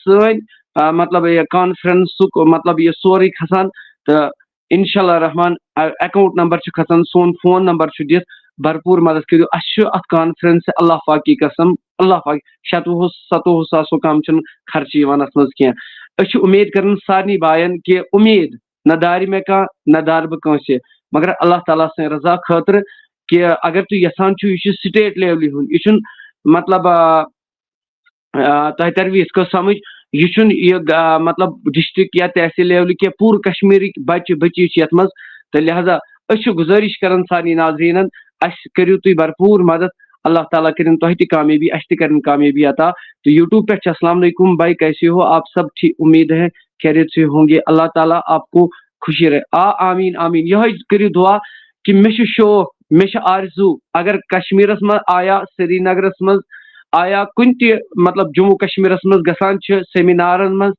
سٲنۍ، آ، مطلب، یہِ کانفرنسُک، مطلب، یہِ سورُے کھسان۔ تہٕ انشاء اللہ الرحمن، آ، اکاؤنٹ نمبر چھُ کھسان، سون فون نمبر چھُ دِتھ۔ بھرپوٗر مدد کٔرِو، اَسہِ چھُ اَتھ کانفرنسہِ اللہ پاکی قسم، اللہ پاک، شَتوُہ سَتوُہ ساسو کم چھُنہٕ خرچہٕ یِوان اَتھ منٛز کینٛہہ۔ أسۍ چھِ اُمید کران سارنٕے باین کہِ اُمید نہ دارِ مےٚ کانٛہہ، نہ دارٕ بہٕ کٲنٛسہِ، مگر اللہ تعالیٰ سٕنٛدِ رضا خٲطرٕ، کہِ اگر تُہۍ یژھان چھِو، یہِ چھُ سٹیٹ لیولہِ ہُنٛد، یہِ چھُنہٕ، مطلب، آ، آ، تۄہہِ تَروٕ یِتھ کٔنۍ سَمٕجھ، یہِ چھُنہٕ یہِ، آ، مطلب، ڈسٹرکٹ یا تحصیل لیولہِ کینٛہہ، پوٗرٕ کشمیٖرٕکۍ بَچہِ بٔچی چھِ یَتھ منٛز۔ تہٕ لہذا أسۍ چھِ گُزٲرِش کران سارنٕے ناظریٖنَن، اَسہِ کٔرِو تُہۍ بھرپوٗر مدد، اللہ تعالیٰ کٔرِن تۄہہِ تہِ کامیٲبی، اَسہِ تہِ کَرِن کامیٲبی عطا۔ تہٕ YouTube پٮ۪ٹھ چھِ، السلام علیکم بھائی، کیسے ہو آپ سب؟ ٹھیک، امید ہے خیریت سے ہوں گے، اللہ تعالیٰ آپ کو خوشی رہے۔ آ، آمین، آمین۔ یِہوٚے کٔرِو دُعا کہِ مےٚ چھُ شوق، مےٚ چھُ آرزوٗ، اگر کشمیٖرَس منٛز آیا، سرینگرَس منٛز آیا، کُنہِ تہِ، مطلب، جموں کشمیٖرَس منٛز گژھان چھِ سیمینارَن منٛز،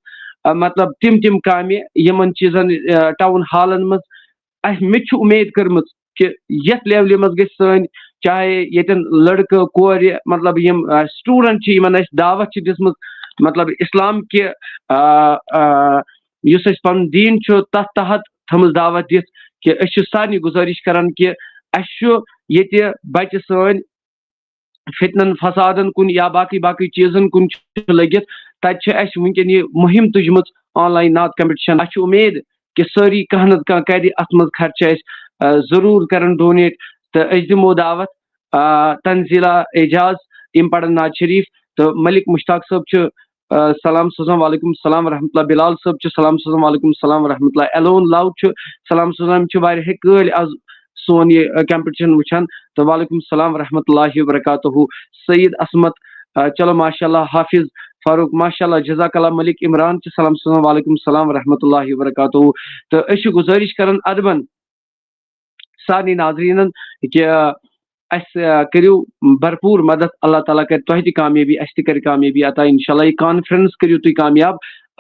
آ، مطلب، تِم تِم کامہِ یِمَن چیٖزَن، آ، ٹاوُن ہالَن منٛز، اَسہِ، مےٚ تہِ چھُ اُمید کٔرمٕژ کہِ یَتھ لیولہِ منٛز گژھِ سٲنۍ، چاہے ییٚتٮ۪ن لٔڑکہٕ، کورِ، مطلب، یِم، آ، سٹوٗڈنٛٹ چھِ، یِمَن اَسہِ دعوت چھِ دِژمٕژ، مطلب، اِسلام کہِ، آ، آ، یُس اَسہِ پَنُن دیٖن چھُ، تَتھ تحت تھٲومٕژ دعوت دِتھ کہِ أسۍ چھِ سارنٕے گُزٲرِش کران کہِ اَسہِ چھُ ییٚتہِ بَچہِ سٲنۍ فتنن فسادن کُن یا باقٕے باقٕے چیٖزن کُن چھُ لٔگِتھ، تَتہِ چھِ اَسہِ وٕنکیٚن یہِ مُہِم تُجمٕژ، آن لاین نعت کمپٹیشن۔ اَسہِ چھُ اُمید کہِ سٲری کانٛہہ نتہٕ کانٛہہ کرِ اَتھ منٛز خرچہٕ، اَسہِ، آ، ضروٗر کرن ڈونیٹ، تہٕ أسۍ دِمو دعوت، آ، تنزیلہ اعجاز، یِم پرن نعت شریف، تہٕ ملک مشتاق صٲب چھُ، آ، سلام سوزان، وعلیکم السلام ورحمۃ اللہ۔ بلال صٲب چھُ سلام سوزان، وعلیکم السلام ورحمۃ اللہ۔ ایلون لو چھُ سلام سوزان، یِم چھِ واریاہ کٲلۍ از سون یہِ، آ، کمپٹیشن وٕچھان، تہٕ وعلیکم السلام ورحمۃ اللہ وبرکاتہ۔ سعید عصمت، آ، چلو ماشاء اللہ، حافظ فاروق، ماشاء اللہ، جزاک اللہ۔ ملک عمران چھُ سلام سوزان، وعلیکم السلام ورحمۃ اللہ وبرکاتہ۔ تہٕ أسۍ چھِ گُزٲرِش کران ادبن سارنٕے ناظریٖنَن کہِ اَسہِ، آ، کٔرِو بھرپوٗر مدد۔ اللہ تعالیٰ کَرِ تۄہہِ تہِ کامیٲبی، اَسہِ تہِ کَرِ کامیٲبی عطا۔ اِنشاء اللہ یہِ کانفرنس کٔرِو تُہۍ کامیاب،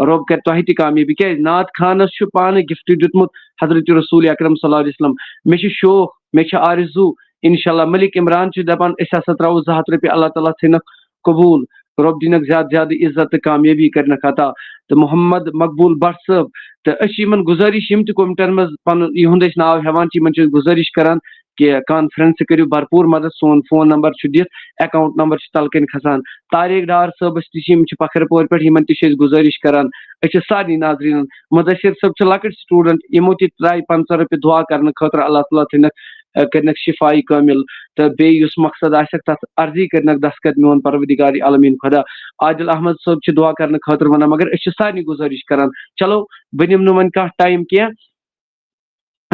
رۄب کَرِ تۄہہِ تہِ کامیٲبی۔ کیٛازِ نعت خانَس چھُ پانہٕ گفٹ دیُتمُت حضرت رسول اکرم صلی اللہ علیہ وسلم۔ مےٚ چھُ شوق، مےٚ چھُ آرزوٗ، اِنشاء اللہ ملک عمران چھُ دَپان أسۍ ہسا ترٛاوو زٕ ہَتھ رۄپیہِ، اللہ تعالیٰ ژھٕنَکھ قبوٗل، رۄب دِنَکھ زیادٕ زیادٕ عزت تہٕ کامیٲبی کَرنَکھ عطا۔ تہٕ محمد مقبول بٹ صٲب، تہٕ أسۍ چھِ یِمَن گُزٲرِش، یِم تہِ کومنٹَن منٛز پَنُن یِہُنٛد أسۍ ناو ہٮ۪وان چھِ، یِمَن چھِ أسۍ گُزٲرِش کَران کہِ کانفرنس کٔرِو بھرپوٗر مدد، سون فون نمبر چھُ دِتھ، اکاؤنٹ نمبر چھُ تَلہٕ کَنہِ کھسان۔ طارق ڈار صٲبَس تہِ چھِ، یِم چھِ فخر پورِ پٮ۪ٹھ، یِمَن تہِ چھِ أسۍ گُزٲرِش کَران۔ أسۍ چھِ سارنٕے ناظریٖنَن، مدثر صٲب چھِ لۄکٕٹۍ سٹوڈنٹ، یِمو تہِ ترٛایہِ پنٛژاہ رۄپیہِ دُعا کَرنہٕ خٲطرٕ، اللہ تعالیٰ تھٲینَکھ، اَ، کٔرنَکھ شفایہِ کٲمِل۔ تہٕ بیٚیہِ یُس مقصد آسٮ۪کھ، تَتھ عرضی کٔرنَکھ دستخط میون پروردگار عالمین خدا۔ عادل احمد صٲب چھِ دعا کرنہٕ خٲطرٕ وَنان، مگر أسۍ چھِ سارنٕے گُزٲرِش کران، چلو، بہٕ نِمہٕ نہٕ وۄنۍ کانٛہہ ٹایم کینٛہہ۔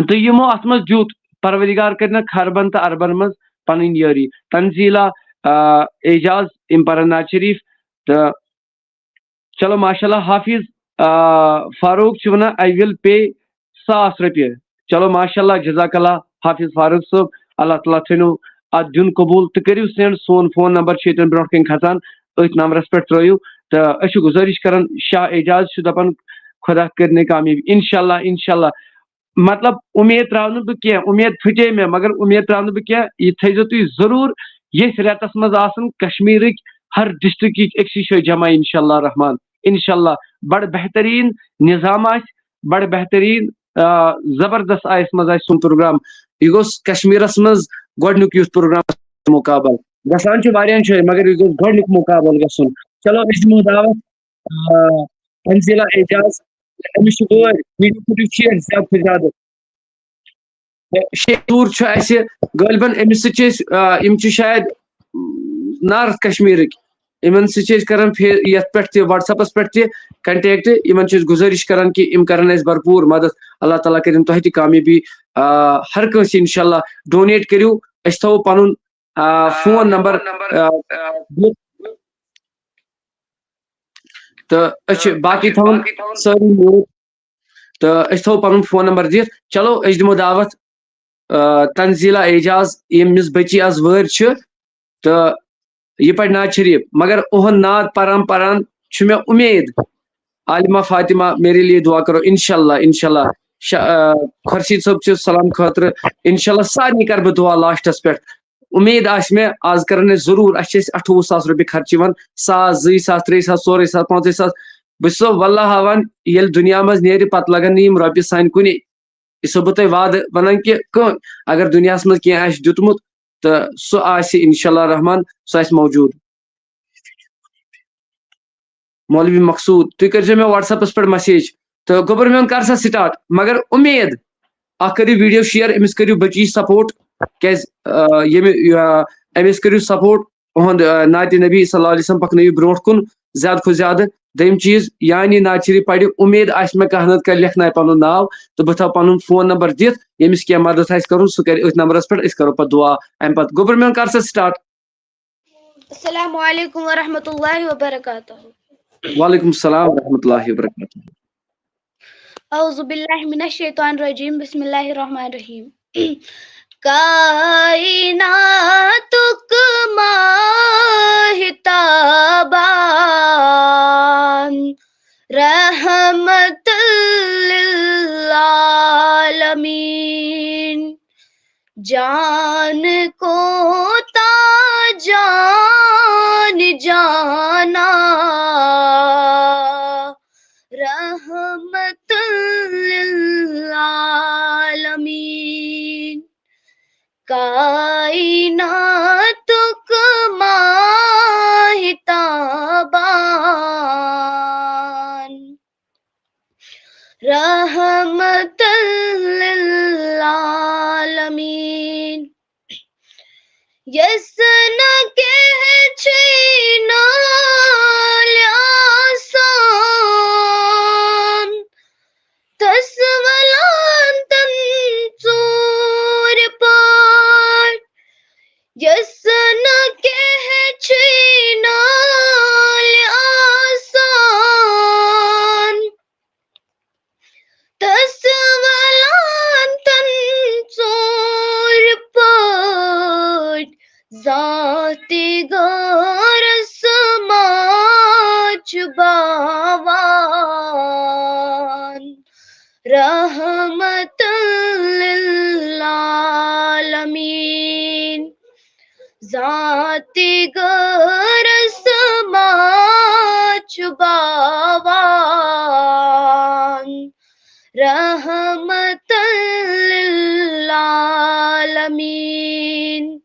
تہٕ یِمو اَتھ منٛز دیُت، پروردگار کٔرنَکھ خربن تہٕ اربن منٛز پنٕنۍ یٲری۔ تنزیلہ، آ، اعجاز، یِم پرن نعت شریف۔ تہٕ چلو، ماشاء اللہ، حافظ، آ، فاروق چھُ وَنان، "I will pay ساس رۄپیہِ۔" چلو، ماشاء اللہ، جزاک اللہ، حافظ فاروق صٲب، اللہ تعالیٰ تھٲینو اَتھ دیُن قبوٗل۔ تہٕ کٔرِو سینڈ، سون فون نمبر چھُ ییٚتٮ۪ن برونٛٹھ کَنہِ کھسان، أتھۍ نمبرَس پٮ۪ٹھ ترٲیِو۔ تہٕ أسۍ چھِ گُزٲرِش کران، شاہ اعجاز چھُ دَپان، خۄدا کٔرِنۍ کامیٲبی، انشاءاللہ، انشاءاللہ۔ مطلب، اُمید ترٛاونہٕ بہٕ کینٛہہ، اُمید پھٕٹے مےٚ، مگر اُمید ترٛاونہٕ بہٕ کینٛہہ، یہِ تھٲیزیو تُہۍ ضروٗر ییٚتھۍ رٮ۪تَس منٛز آسَن کشمیٖرٕکۍ ہر ڈسٹرکٕکۍ أکسٕے جایہِ جمع، انشاءاللہ الرحمن۔ انشاءاللہ بڑٕ بہتریٖن نظام آسہِ، بڑٕ بہتریٖن، آ، زبردست آیَس منٛز آسہِ سون پروگرام۔ یہِ گوٚژھ کشمیٖرَس منٛز گۄڈٕنیُک یُتھ پروگرام مُقابل۔ گژھان چھُ واریاہَن جایَن، مگر یہِ گوٚژھ گۄڈٕنیُک مُقابل گژھُن۔ چلو، أسۍ دِمو دعوت، آ، تنزیلہ اعجاز، أمِس چھُ وٲرۍ، ویٖڈیو کٔرِو شیئر زیادٕ کھۄتہٕ زیادٕ۔ تہٕ شیخ نوٗر چھُ اَسہِ غٲلباً، أمِس سۭتۍ چھِ أسۍ، آ، یِم چھِ شاید، م، نارتھ کشمیٖرٕکۍ، یِمن سۭتۍ چھِ أسۍ کران فے-، یَتھ پٮ۪ٹھ تہِ، WhatsApp-س پٮ۪ٹھ تہِ contact، یِمن چھِ أسۍ گُزٲرِش کران کہِ یِم کرن اَسہِ بھرپوٗر مدد۔ اللہ تعالیٰ کٔرِن تۄہہِ تہِ کامیٲبی، آ، ہر کٲنٛسہِ انشاءاللہ۔ Donate کٔرِو، أسۍ تھاوو پنُن، آ، فون نمبر، آ، دِتھ۔ تہٕ أسۍ چھِ باقٕے تھاوان سٲری note۔ تہٕ أسۍ تھاوو پنُن فون نمبر دِتھ۔ چلو، أسۍ دِمو دعوت، آ، تنزیلہ اعجاز، ییٚمِس بٔچی آز وٲرۍ چھِ، تہٕ یہِ پرِ نعت شریف۔ مگر اُہُنٛد نعت پران پران چھُ مےٚ اُمید، عالمہ فاطمہ، میرے لیے دعا کرو، انشاءاللہ، انشاءاللہ۔ شا-، آ، خورشید صٲب چھِ سلام خٲطرٕ، انشاءاللہ سارنٕے کرٕ بہٕ دعا last-س پٮ۪ٹھ۔ اُمید آسہِ مےٚ، آز کرن أسۍ ضروٗر، اَسہِ چھِ أسۍ اَٹھووُہ ساس رۄپیہِ خرچہِ یِوان، ساس، زٕے ساس، ترٛے ساس، ژورے ساس، پانٛژے ساس۔ بہٕ چھُسو واللہ ہاوان، ییٚلہِ دُنیا منٛز نیرِ، پتہٕ لگن نہٕ یِم رۄپیہِ سانہِ کُنی۔ یہِ چھُسو بہٕ تۄہہِ وعدٕ ونان کہِ کانٛہہ، اگر دُنیاہس منٛز کینٛہہ آسہِ دیُتمُت، تہٕ سُہ آسہِ انشاءاللہ الرحمن، سُہ آسہِ موجود۔ مولوی مقصود، تُہۍ کٔرۍزیو مےٚ WhatsApp-س پٮ۪ٹھ message۔ تہٕ گوٚبُر میون، کر سا start، مگر اُمید اکھ کٔرِو video share، أمِس کٔرِو بچی support، کیازِ، آ، ییٚمہِ، آ، أمِس کٔرِو support، اُہُنٛد، آ، نعتِ نبی صلی اللہ علیہ وسلم پکنٲیِو برونٛٹھ کُن زیادٕ کھۄتہٕ زیادٕ۔ دوٚیِم چیٖز، یعنی نعت شریف پرِ، اُمید آسہِ مےٚ کانٛہہ نتہٕ کانٛہہ لیکھنایہِ پنُن ناو، تہٕ بہٕ تھاوٕ پنُن فون نمبر دِتھ، ییٚمِس کینٛہہ مدد آسہِ کرُن، سُہ کرِ أتھۍ نمبرس پٮ۪ٹھ، أسۍ کرو پتہٕ دُعا امہِ پتہٕ۔ گوٚبُر میون، کر سا start۔ السلام علیکم ورحمۃ اللہ وبرکاتہ۔ وعلیکم السلام ورحمۃ اللہ وبرکاتہ۔ اعوذ باللہ من الشیطان الرجیم، بسم اللہ الرحمن الرحیم۔ کائناتُک ماہِ تابان، رحمت للعالمین۔ جان کوتا جان جانا، رحمت للعالمین۔ کائناتُک ماہِ تابان، رحمت للعالمین۔ یس نہ کینٛہہ چھُے نالہِ آسان، تس ولان تن ژوٗرِ پٲٹھۍ۔ یس نہ کینٛہہ چھُے نالہِ آسان، تس ولان تن ژوٗرِ پٲٹھۍ۔ ذاتِ غٲرس ما چھُ باوان، رحمت للعالمین۔ ذاتِ غٲرس ما چھُ باوان، رحمت للعالمین۔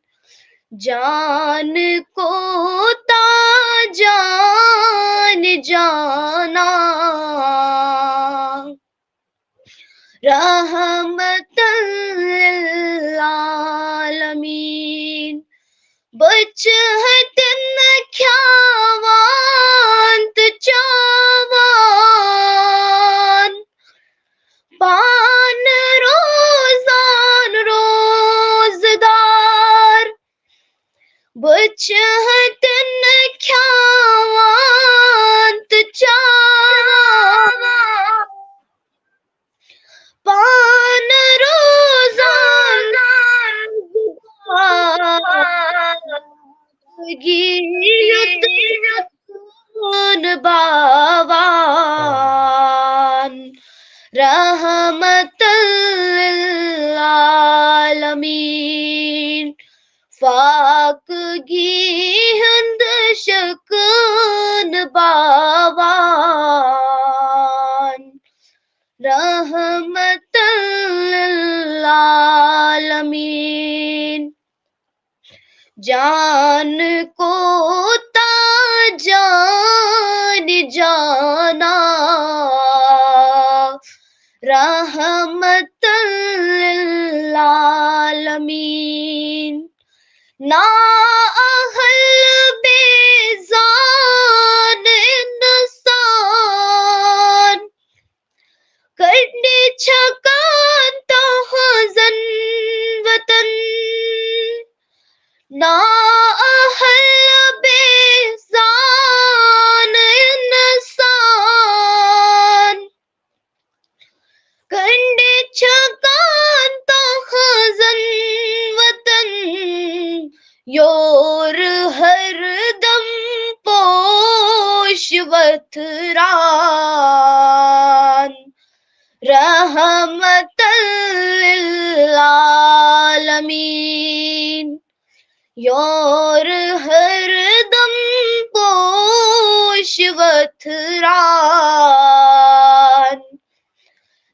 جان کوتا جان جانا، رحمت للعالمین۔ بہٕ چھُ ہتٮ۪ن کھیاوان تہٕ چاوان، پانہٕ روزان روزدار۔ بہٕ چھُ ہتٮ۪ن کھیاوان تہٕ چاوان، پانہٕ روزان روزدار۔ یُتھ باوان، رحمت للعالمین، فاقگی ہند شکن باوان، رحمت للعالمین۔ جان کوتا جان جانا، رحمت للعالمین۔ نا اہل بے زان انسان، کڈنہِ چھکان تہنزن وطن۔ نا اہل بے زان انسان، کڈنہِ چھکان تہنزن وطن۔ یور ہر دم پوش وتھران، رحمت للعالمین۔ یور ہر دم پوش وتھران،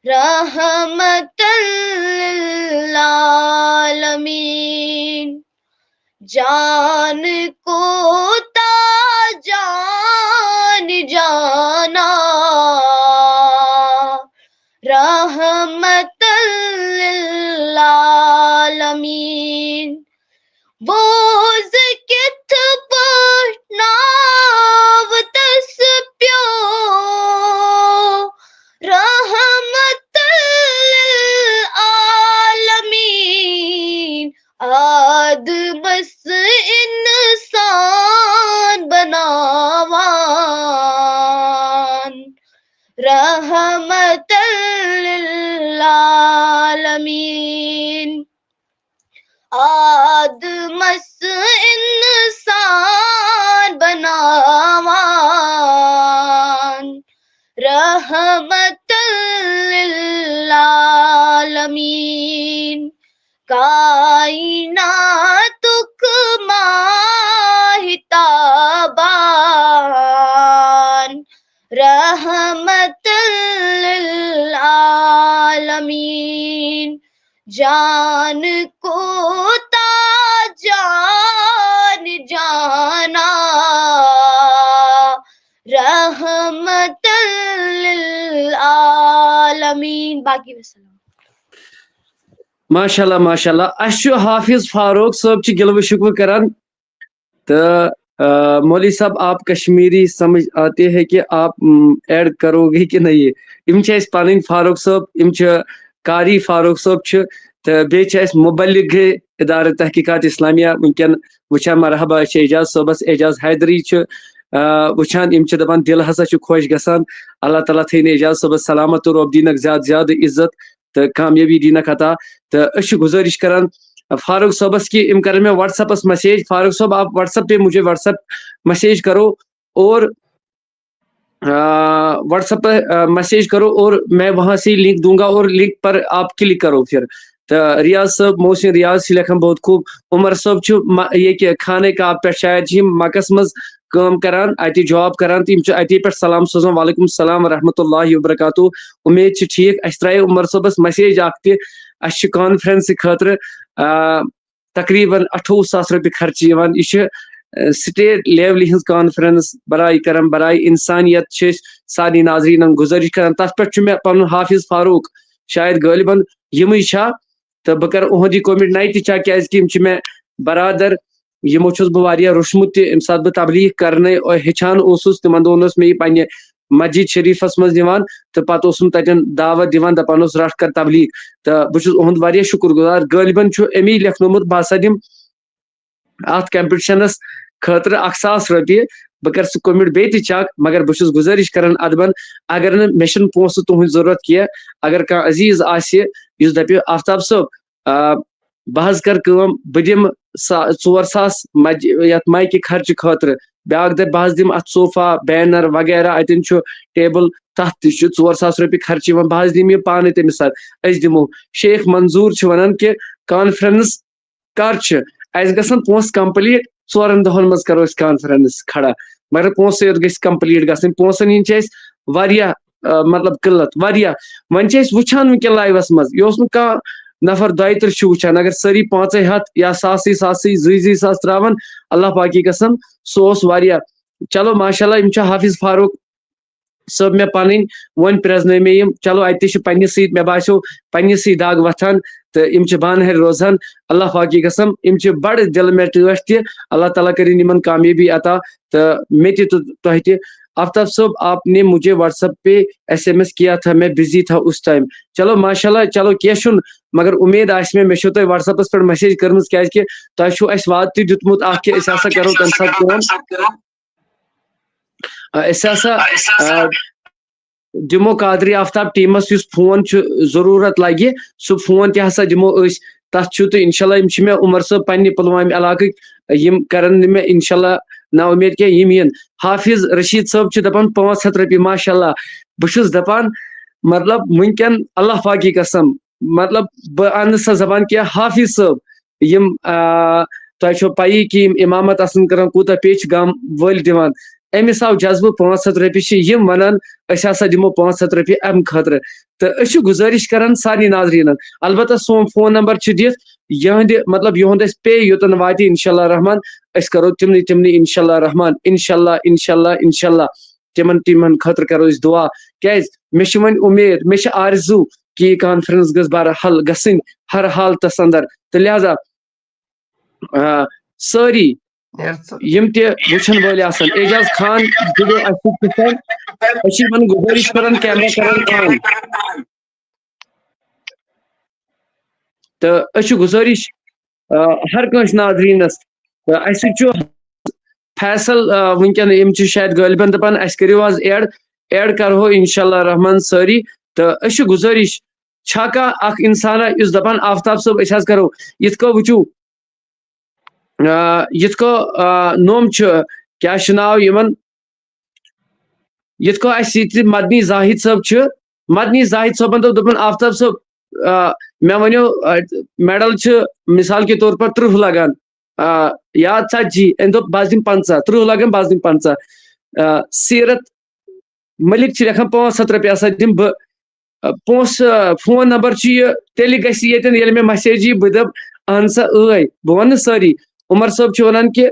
رحمت للعالمین۔ جان کوتا جان جانا، رحمت للعالمین۔ بوز کتھ پٲٹھۍ ناو تس پیو، رحمت للعالمین۔ آدمس انسان بناوان، رحمت للعالمین۔ آدمس انسان بناوان، رحمت للعالمین۔ کائناتک ماہتابان، رحمت للعالمین۔ جان کوتا جان جانا، رحمت للعالمین۔ باقی وسلام۔ ماشاءاللہ، ماشاءاللہ۔ اسہِ چھُ حافظ فاروق صٲب چھِ گِلوٕ شِکوٕ کران۔ تہٕ، آ، مولوی صاحب، آپ کشمیری سمجھ آتے ہیں کہ آپ، م، ایڈ کرو گے کہ نہیں؟ یِم چھِ اسہِ پنٕنۍ فاروق صٲب، یِم چھِ قاری فاروق صٲب چھِ، تہٕ بیٚیہِ چھِ اسہِ مبلغ ادارٕ تحقیقات اسلامیہ وٕنکیٚن وٕچھان۔ مرحبا چھِ اعجاز صٲبس، اعجاز حیدری چھِ، آ، وٕچھان۔ یِم چھِ دپان دل ہسا چھُ خۄش گژھان۔ اللہ تعالیٰ تھٲینۍ اعجاز صٲبس سلامت تہٕ رۄب دینکھ زیادٕ زیادٕ عزت تہٕ کامیٲبی دینکھ عطا۔ تہٕ أسۍ چھِ گُزٲرِش کران فاروق صٲبس کہِ یِم کرن مےٚ WhatsApp پس message۔ فاروق صٲب، آپ WhatsApp پہ مجھے WhatsApp message کرو اور، آ، WhatsApp پہ، آ، message کرو اور میں وہاں سے لنک دوں گا اور لنک پر آپ کلک کرو پھر۔ تہٕ ریاض صٲب، محسن ریاض چھِ لیکھان بہت خوب۔ عمر صٲب چھُ م-، ییٚتہِ خانہ کعب پٮ۪ٹھ شاید چھِ یِم مکس منٛز کٲم کران، اتہِ جاب کران، تہٕ یِم چھِ اتی پٮ۪ٹھ سلام سوزان، وعلیکم السلام ورحمۃ اللہ وبرکاتہ۔ امید چھِ ٹھیک۔ اسہِ ترایے عمر صٲبس message اکھ تہِ، اسہِ چھِ کانفرنس خٲطرٕ، آ، تقریباً اَٹھووُہ ساس رۄپیہِ خرچہٕ یِوان۔ یہِ چھِ، آ، سٹیٹ لیولہِ ہٕنٛز کانفرنس برائے کرم برائے انسانیت۔ چھِ أسۍ سارنٕے ناظریٖنن گُزٲرِش کران، تتھ پٮ۪ٹھ چھُ مےٚ پنُن حافظ فاروق شاید غٲلباً یِمٕے چھا، تہٕ بہٕ کرٕ اُہُنٛد یہِ کومنٹ نَے تہِ چیک، کیازِ کہِ یِم چھِ مےٚ برادر، یِمو چھُس بہٕ واریاہ روٚچھمُت تہِ۔ ییٚمہِ ساتہٕ بہٕ تبلیغ کرنَے ہیٚچھان اوسُس، تِمن دۄہن اوس مےٚ یہِ پننہِ مسجد شریفس منٛز نِوان تہٕ پتہٕ اوسُم تتٮ۪ن دعوت دِوان، دپان اوس، "رٹھ کر تبلیغ۔" تہٕ بہٕ چھُس اُہُنٛد واریاہ شُکر گُزار۔ غٲلبن چھُ أمی لیکھنومُت، بہٕ ہسا دِمہٕ اتھ کمپٹشنس خٲطرٕ اکھ ساس رۄپیہِ۔ بہٕ کرٕ سُہ کومنٹ بیٚیہِ تہِ چیک، مگر بہٕ چھُس گُزٲرِش کران ادبن، اگر نہٕ مےٚ چھُنہٕ پونٛسہٕ تُہنٛد ضروٗرت کینٛہہ، اگر کانٛہہ عزیز آسہِ یُس دپہِ، "آفتاب صٲب، آ، بہٕ حظ کرٕ کٲم، بہٕ دِمہٕ سا-، ژور ساس مج-، یتھ مایکہِ خرچہٕ خٲطرٕ، بیٛاکھ دَپہِ بہٕ حظ دِمہٕ اَتھ صوفا، بینر وغیرہ، اَتٮ۪ن چھُ ٹیبل، تَتھ تہِ چھُ ژور ساس رۄپیہِ خرچہٕ یِوان، بہٕ حظ دِمہٕ یہِ پانَے تٔمِس ساتہٕ۔ أسۍ دِمو۔ شیخ منظوٗر چھِ وَنان کہِ کانفرنس کر چھِ؟ اَسہِ گژھن پونٛسہٕ complete، ژورَن دۄہَن منٛز کَرو أسۍ کانفرنس کھڑا، مگر پونٛسَے یوت گژھِ complete گژھٕنۍ۔ پونٛسَن ہِنٛدۍ چھِ اَسہِ واریاہ، آ، مطلب، قلت، واریاہ۔ وۄنۍ چھِ أسۍ وٕچھان وٕنکٮ۪ن لایوَس منٛز، یہِ اوس نہٕ کانٛہہ نفر دۄیہِ ترٕٛہ چھُ وٕچھان، اگر سٲری پانٛژَے ہَتھ یا ساسٕے ساسٕے، زٕے زٕے ساس ترٛاوَن، اللہ پاکی قسم، سُہ اوس واریاہ۔ چلو، ماشاء اللہ، یِم چھِ حافظ فاروق صٲب مےٚ پَنٕنۍ، وۄنۍ پرٛزنٲے مےٚ یِم۔ چلو، اَتہِ تہِ چھِ پنٛنہِ سۭتۍ، مےٚ باسیو پنٛنہِ سۭتۍ دَگ وۄتھان، تہٕ یِم چھِ بانہٕ ہَرِ روزان۔ اللہ پاکی قسم، یِم چھِ بَڑٕ دِلہٕ مےٚ ٹٲٹھۍ تہِ۔ اللہ تعالیٰ کٔرِنۍ یِمَن کامیٲبی عطا، تہٕ مےٚ تہِ تہٕ تۄہہِ تہِ۔ آفتاب صٲب، آپ نے مجھے WhatsApp پہ SMS کیا تھا، میں busy تھا اس ٹائم۔ چلو، ماشاء اللہ، چلو، کینٛہہ چھُنہٕ، مگر اُمید آسہِ مےٚ، مےٚ چھو تۄہہِ WhatsApp پٮ۪ٹھ message کٔرمٕژ، کیٛازِکہِ تۄہہِ چھُو اَسہِ وعدٕ تہِ دیُتمُت اَکھ کہِ أسۍ ہسا کَرو تَمہِ ساتہٕ کٲم۔ آ، أسۍ ہسا، آ، دِمو قادری آفتاب ٹیمس یُس فون چھُ ضروٗرت لگہِ، سُہ فون تہِ ہسا دِمو أسۍ۔ تتھ چھُ تہٕ انشاءاللہ یِم چھِ مےٚ عمر صٲب پننہِ پلوامہِ علاقٕکۍ، یِم کرن نہٕ مےٚ انشاءاللہ نا اُمید کینٛہہ، یِم یِن۔ حافظ رشید صٲب چھِ دپان پانٛژھ ہتھ رۄپیہِ، ماشاءاللہ۔ بہٕ چھُس دپان، مطلب، وٕنکٮ۪ن اللہ پاکی قسم، مطلب، بہٕ انہٕ سا زبان کینٛہہ، حافظ صٲب، یِم، آ، تۄہہِ چھو پَیی کہِ یِم اِمامت آسَن کران، کوٗتاہ پیچھِ گام وٲلۍ دِوان۔ أمِس آو جذبہٕ، پانٛژھ ہَتھ رۄپیہِ چھِ یِم وَنان، أسۍ ہسا دِمو پانٛژھ ہَتھ رۄپیہِ اَمہِ خٲطرٕ۔ تہٕ أسۍ چھِ گُزٲرِش کران سارنٕے ناظریٖنَن، البتہ سون فون نمبر چھُ دِتھ، یِہنٛدِ، مطلب، یِہُنٛد اَسہِ پے یوٚتَن واتہِ، انشاءاللہ رحمان، أسۍ کرو تِمنٕے، تِمنٕے، انشاءاللہ رحمان، انشاءاللہ، انشاءاللہ، انشاءاللہ۔ تِمن ٹیمن خٲطرٕ کرو أسۍ دُعا، کیازِ مےٚ چھِ وۄنۍ اُمید، مےٚ چھِ آرزوٗ کہِ یہِ کانفرنس گٔژھ بہرحال گژھٕنۍ ہر حالتس اندر۔ تہٕ لہذا، آ، سٲری یِم تہِ وٕچھن وٲلۍ آسن، اعجاز خان، جُڑو اَسہِ سۭتۍ کِتھ کٔنۍ؟ أسۍ چھِ یِمن گُزٲرِش کران، کیمرہ کران on۔ تہٕ أسۍ چھِ گُزٲرِش، آ، ہر کٲنٛسہِ ناظریٖنس، تہٕ اَسہِ سۭتۍ چھُ فیصل، آ، وٕنکٮ۪ن یِم چھِ شاید غٲلبن دپان، اَسہِ کٔرِو آز add، add کرہو انشاءاللہ رحمان سٲری۔ تہٕ أسۍ چھِ گُزٲرِش، چھا کانٛہہ اکھ انسانا یُس دپان، آفتاب صٲب، أسۍ حظ کرو، یِتھ کٔنۍ وٕچھِو، آ، یِتھ کٔنۍ، آ، نوٚم چھُ، کیٛاہ چھُ ناو یِمن، یِتھ کٔنۍ اَسہِ ییٚتہِ مدنی زاہد صٲب چھِ، مدنی زاہد صٲبن دوٚپ، دوٚپُن، آفتاب صٲب، آ، مےٚ ؤنِو، آ، medal چھِ مثال کے طور پر تٕرٛہ لگان، آ، یا ژتجی، أمۍ دوٚپ، بہٕ حظ دِمہٕ پنٛژاہ، تٕرٛہ لگان، بہٕ حظ دِمہٕ پنٛژاہ۔ آ، سیٖرت ملک چھِ لیکھان، پانٛژھ ہتھ رۄپیہِ ہسا دِمہٕ بہٕ۔ آ، پونٛسہٕ، آ، فون نمبر چھُ یہِ، تیٚلہِ گژھِ ییٚتٮ۪ن، ییٚلہِ مےٚ message یی، بہٕ دَپہٕ، اہن سا، ٲے، بہٕ وَنہٕ سٲری۔ عمر صٲب چھِ وَنان کہِ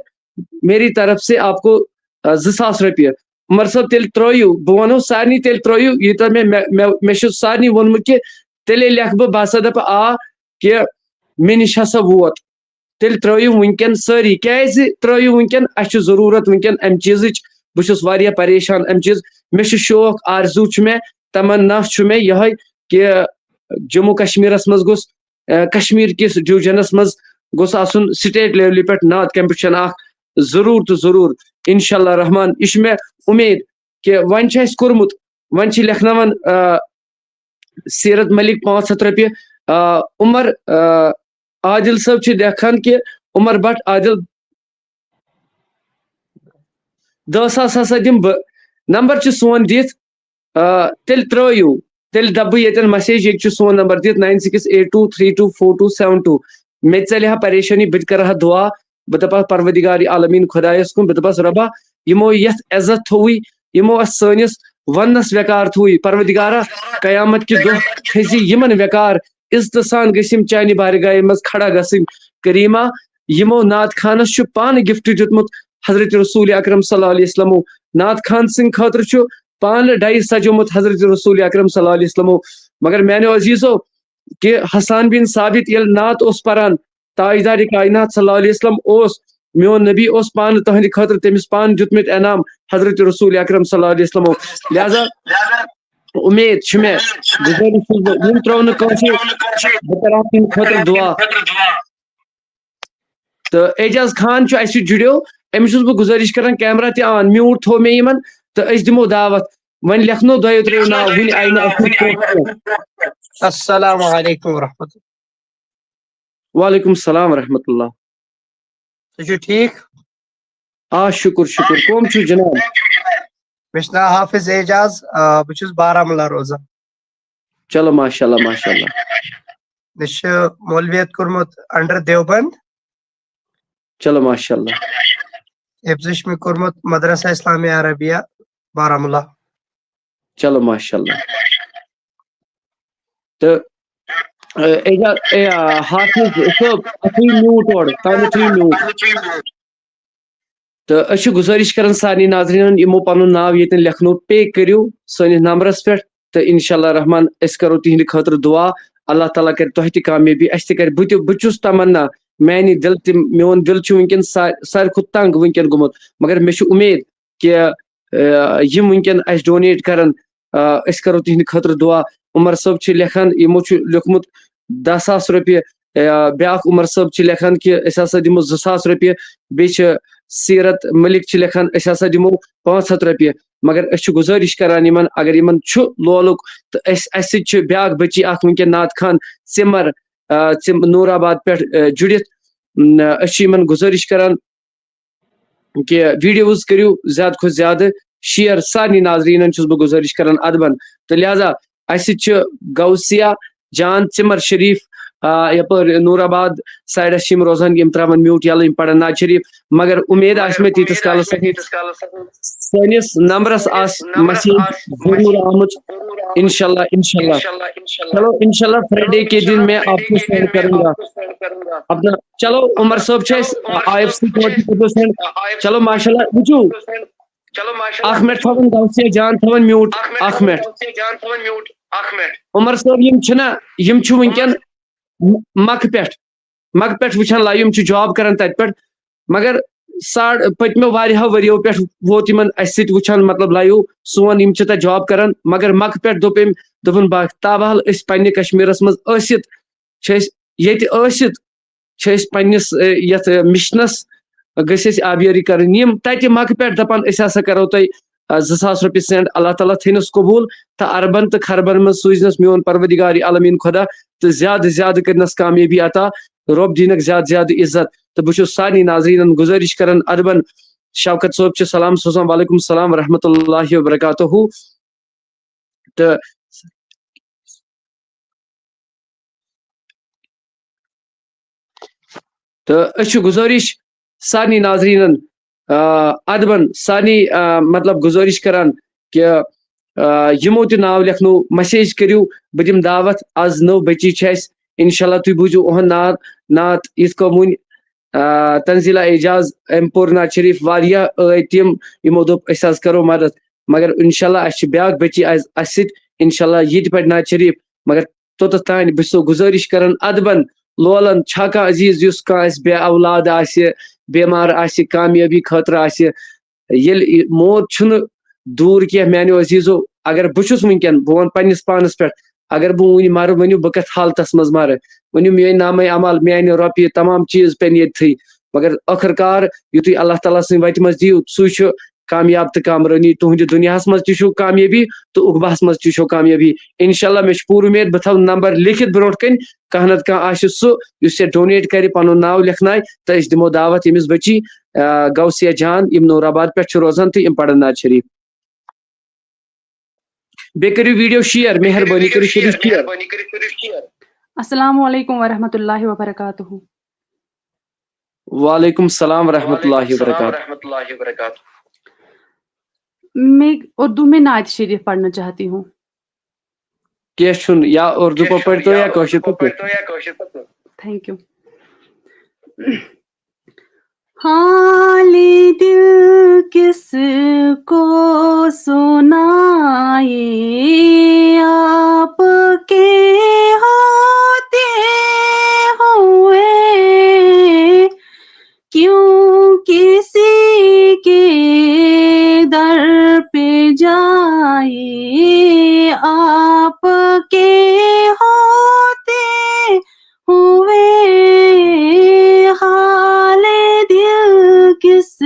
میری طرف سے آپ کو، آ، زٕ ساس رۄپیہِ۔ عمر صٲب، تیٚلہِ ترٛٲیِو، بہٕ وَنو سارنٕے، تیٚلہِ ترٛٲیِو، یوٗتاہ مےٚ، مےٚ، مےٚ، مےٚ چھُ سارنٕے ووٚنمُت کہِ تیٚلے لیکھٕ بہٕ، بہٕ ہسا دَپہٕ آ، کہِ مےٚ نِش ہسا ووت۔ تیٚلہِ ترٛٲیِو وٕنکٮ۪ن سٲری۔ کیٛازِ ترٛٲیِو وٕنکٮ۪ن؟ اَسہِ چھُ ضروٗرت وٕنکٮ۪ن اَمہِ چیٖزٕچ۔ بہٕ چھُس واریاہ پریشان اَمہِ چیٖز۔ مےٚ چھُ شوق، آرزوٗ چھُ مےٚ، تمنا چھُ مےٚ یِہوٚے کہِ جموں کشمیٖرس منٛز گوٚژھ، آ، کشمیٖر کِس ڈویژنس منٛز گوٚژھ آسُن state levelہِ پٮ۪ٹھ نعت competition اکھ ضروٗر تہٕ ضروٗر، انشاءاللہ رحمان۔ یہِ چھُ مےٚ اُمید کہِ وۄنۍ چھُ اَسہِ کوٚرمُت، وۄنۍ چھِ لیکھناوان، آ، سیٖرت ملک پانٛژھ ہتھ رۄپیہِ، آ، عمر، آ، عادل صٲب چھِ لیکھان کہِ عمر بٹ عادل، دَہ ساس ہسا دِمہٕ بہٕ، نمبر چھُ سون دِتھ، آ، تیٚلہِ ترٛٲیِو، تیٚلہِ دَپہٕ بہٕ ییٚتٮ۪ن message، ییٚتہِ چھُ سون نمبر دِتھ nine six eight two three two four two seven two۔ مےٚ تہِ ژَلہِ ہا پریشٲنی، بہٕ تہِ کرٕ ہا دُعا، بہٕ دَپہٕ ہا پروردگار عالمیٖن خۄدایَس کُن، بہٕ دَپَس، رۄبا، یِمو یَتھ عزت تھوٚوُے، یِمو اَتھ سٲنِس وَننَس ویکار تھوٚوُے، پروردگارا، قیامت کہِ دۄہ کھٔسہِ یِمن ویکار، عزتہٕ سان گٔژھۍ یِم چانہِ بارگاہہِ منٛز کھڑا گژھٕنۍ۔ کریٖما، یِمو نعت خانس چھُ پانہٕ gift دیُتمُت حضرت رسول اکرم صلی اللہ علیہ وسلمو۔ نعت خان سٕنٛدِ خٲطرٕ چھُ پانہٕ dais سجومُت حضرت رسول اکرم صلی اللہ علیہ وسلمو۔ مگر میانیو عزیزو، کہِ حسان بن ثابت ییٚلہِ نعت اوس پران، تاجدار کائنات صلی اللہ علیہ وسلم اوس، میون نبی اوس پانہٕ تہنٛدِ خٲطرٕ، تٔمِس پانہٕ دیُتمُت انعام حضرت رسول اکرم صلی اللہ علیہ وسلمو۔ لہذا اُمید چھِ مےٚ، گُزٲرِش چھُس بہٕ، یِم ترٛٲو نہٕ کٲنٛسہِ، بہٕ کَرٕ اَتھ تِہِنٛدِ خٲطرٕ دُعا۔ تہٕ اعجاز خان چھُ اَسہِ سۭتۍ جُڑیو، أمِس چھُس بہٕ گُزٲرِش کران، کیمرہ تہِ on، mute تھوٚو مےٚ یِمن، تہٕ أسۍ دِمو دعوت۔ وۄنۍ لیکھنو دۄیو ترٛیٚیو ناو، وٕنہِ آیہِ نہٕ اَسہِ نِش کٲنٛسہِ۔ السلام علیکم ورحمۃ اللہ۔ وعلیکم السلام ورحمۃ اللہ۔ تُہۍ چھِو ٹھیٖک؟ آ، شُکُر، شُکُر۔ کٕم چھِو جِناب؟ مےٚ چھُ ناو حافظ اعجاز، آ، بہٕ چھُس بارہمولہ روزان۔ چلو، ماشاء اللہ، ماشاء اللہ۔ مےٚ چھُ مولویت کوٚرمُت under دیوبند۔ چلو، ماشاء اللہ۔ حفظ چھُ مےٚ کوٚرمُت مدرسہ اسلامیہ عربیہ بارہمولہ۔ چلو، ماشاء اللہ۔ تہٕ، اے، اعجاز، اے، آ، حافظ صٲب، اَتھ تھٲیِو mute اورٕ، تَمیُک تھٲیِو mute۔ تہٕ أسۍ چھِ گُزٲرِش کران سارنٕے ناظریٖنَن، یِمو پَنُن ناو ییٚتٮ۪ن لیکھنو، pay کٔرِو سٲنِس نمبرَس پٮ۪ٹھ، تہٕ انشاءاللہ رحمان أسۍ کرو تِہِنٛدِ خٲطرٕ دُعا۔ اللہ تعالیٰ کرِ تۄہہِ تہِ کامیٲبی، اَسہِ تہِ کرِ۔ بہٕ تہِ، بہٕ چھُس تمنا، میانہِ دِل تہِ، میون دِل چھُ وٕنکیٚن سا-، ساروی کھۄتہٕ تنگ وٕنکیٚن گوٚمُت، مگر مےٚ چھُ اُمید کہِ، آ، یِم وٕنکیٚن اَسہِ donate کرن، آ، أسۍ کرو تِہنٛدِ خٲطرٕ دُعا۔ عمر صٲب چھِ لیکھان، یِمو چھُ لیوٚکھمُت دَہ ساس رۄپیہِ، آ، بیٛاکھ عمر صٲب چھِ لیکھان کہِ أسۍ ہسا دِمو زٕ ساس رۄپیہِ، بیٚیہِ چھِ سیرت ملک چھِ لیکھان أسۍ ہسا دِمو پانٛژھ ہَتھ رۄپیہِ۔ مگر أسۍ چھِ گُزٲرِش کران یِمن، اگر یِمن چھُ لولُک، تہٕ أسۍ، اَسہِ سۭتۍ چھِ بیٛاکھ بٔچی اکھ وٕنکیٚن نعت خان ژِمر، آ، ژِم-، نور آباد پٮ۪ٹھ، آ، جُڑِتھ۔ ن-، أسۍ چھِ یِمن گُزٲرِش کران کہِ videos کٔرِو زیادٕ کھۄتہٕ زیادٕ share۔ سارنٕے ناظریٖنَن چھُس بہٕ گُزٲرِش کران ادبن۔ تہٕ لہذا اَسہِ چھِ غوثیہ جان ژِمر شریف، آ، یپٲرۍ نور آباد sideس چھِ یِم روزان، یِم ترٛاوان mute یَلہٕ، یِم پران نعت شریف۔ مگر اُمید آسہِ مےٚ تیٖتِس کالس سٲنِس نمبرس آسہِ message ضروٗر آمٕژ۔ انشاءاللہ، انشاءاللہ۔ چلو، انشاءاللہ Friday کے دن میں آپ کو send کروں گا اپنا۔ چلو، عمر صٲب چھِ اَسہِ آیف سی twenty percent۔ چلو، ماشاءاللہ، وٕچھِو، اکھ منٹ تھاوُن، غوثیہ جان تھاوُن mute، اکھ منٹ۔ عمر صٲب، یِم چھِنہ، یِم چھِ وٕنکیٚن مکہٕ پٮ۪ٹھ، مکہٕ پٮ۪ٹھ وٕچھان live، یِم چھِ job کران تَتہِ پٮ۪ٹھ، مگر ساڑ-، پٔتمیو واریاہو ؤریو پٮ۪ٹھ ووت یِمن اَسہِ سۭتۍ وٕچھان، مطلب، live سون، یِم چھِ تَتہِ job کران، مگر مکہٕ پٮ۪ٹھ دوٚپ أمۍ، دوٚپُن، "بہٕ، تابحال أسۍ پننہِ کشمیٖرس منٛز ٲسِتھ چھِ أسۍ ییٚتہِ ٲسِتھ چھِ أسۍ پننِس، اے، یتھ، اے، مِشنس گٔژھۍ أسۍ آبیٲری کرٕنۍ۔ یِم تتہِ مکہٕ پٮ۪ٹھ دپان، أسۍ ہسا کرو تۄہہِ، آ، زٕ ساس رۄپیہِ send، اللہ تعالیٰ تھٲینس قبوٗل تہٕ اربن تہٕ خربن منٛز سوٗزنس میون پروردگار عالمین خدا تہٕ زیادٕ زیادٕ کٔرنس کامیٲبی عطا، رۄب دینکھ زیادٕ زیادٕ عزت۔ تہٕ بہٕ چھُس سارنٕے ناظریٖنن گُزٲرِش کران، ادبن شوکت صٲب چھِ سلام سوزان، وعلیکم السلام ورحمۃ اللہ وبرکاتہ۔ تہٕ تہٕ أسۍ چھِ گُزٲرِش سارنٕے ناظریٖنَن، آ، ادبن سارنٕے، آ، مطلب گُزٲرِش کران کہِ، آ، یِمو تہِ ناو لیکھنو، message کٔرِو، بہٕ دِمہٕ دعوت۔ آز نٔو بٔچی چھِ اَسہِ، انشاءاللہ تُہۍ بوٗزِو اُہُنٛد ناو، نعت یِتھ کٔنۍ ووٚن، آ، تنزیلہ اعجاز، أمۍ پوٚر نعت شریف، واریاہ ٲے تِم، یِمو دوٚپ أسۍ حظ کرو مدد، مگر انشاءاللہ اَسہِ چھِ بیٛاکھ بٔچی آز اَسہِ سۭتۍ، انشاءاللہ یہِ تہِ پَرِ نعت شریف، مگر توٚتَتھ تانۍ بہٕ چھُسو گُزٲرِش کران ادبن لولن چھا کانٛہہ عزیٖز یُس کانٛہہ اَسہِ بے اولاد آسہِ، بٮ۪مار آسہِ، کامیٲبی خٲطرٕ آسہِ، ییٚلہِ یہِ موت چھُنہٕ دوٗر کینٛہہ میٛانیو عزیٖزو، اگر بہٕ چھُس وٕنکیٚن، بہٕ وَنہٕ پنٛنِس پانَس پٮ۪ٹھ، اگر بہٕ وٕنہِ مَرٕ، ؤنِو بہٕ کَتھ حالتَس منٛز مَرٕ، ؤنِو میٛٲنۍ نامَے اعمال، میٛانہِ رۄپیہِ، تمام چیٖز پٮ۪ن ییٚتھٕے، مگر ٲخٕر کار یُتھُے اللہ تعالیٰ سٕنٛدِ وَتہِ منٛز دِیِو، سُے چھُ کامیاب تہٕ کامرٲنی۔ تُہنٛدِ دُنیاہَس منٛز تہِ چھُو کامیٲبی تہٕ عقبہَس منٛز تہِ چھُو کامیٲبی۔ انشاءاللہ مےٚ چھِ پوٗرٕ اُمید بہٕ تھاوٕ نمبر لیکھِتھ برونٛٹھ کَنۍ، کانٛہہ نَتہٕ کانٛہہ آسہِ سُہ یُس ژےٚ donate کَرِ، پَنُن ناو لیکھنایہِ تہٕ أسۍ دِمو دعوت ییٚمِس بٔچی، آ، غوثیہ جان، یِم نور آباد پٮ۪ٹھ چھِ روزان تہٕ یِم پَرَن نعت شریٖف۔ بیٚیہِ کٔرِو video share، مہربٲنی کٔرِو، کٔرِو share۔ السلام علیکم ورحمۃ اللہ وبرکاتہ۔ وعلیکم السلام ورحمۃ اللہ وبرکاتہ۔ میں اردو میں نعت شریف پڑھنا چاہتی ہوں۔ کینٛہہ چھُنہٕ، یا اردو پٲٹھۍ پٔرۍتو یا کٲشِر پٲٹھۍ پٔرۍتو۔ Thank U. حال دل کس کو سنائے، آپ کے ہوتے ہوئے کیوں کسی کے در پہ جائے، آپ کے ہوتے ہوئے حال دل کس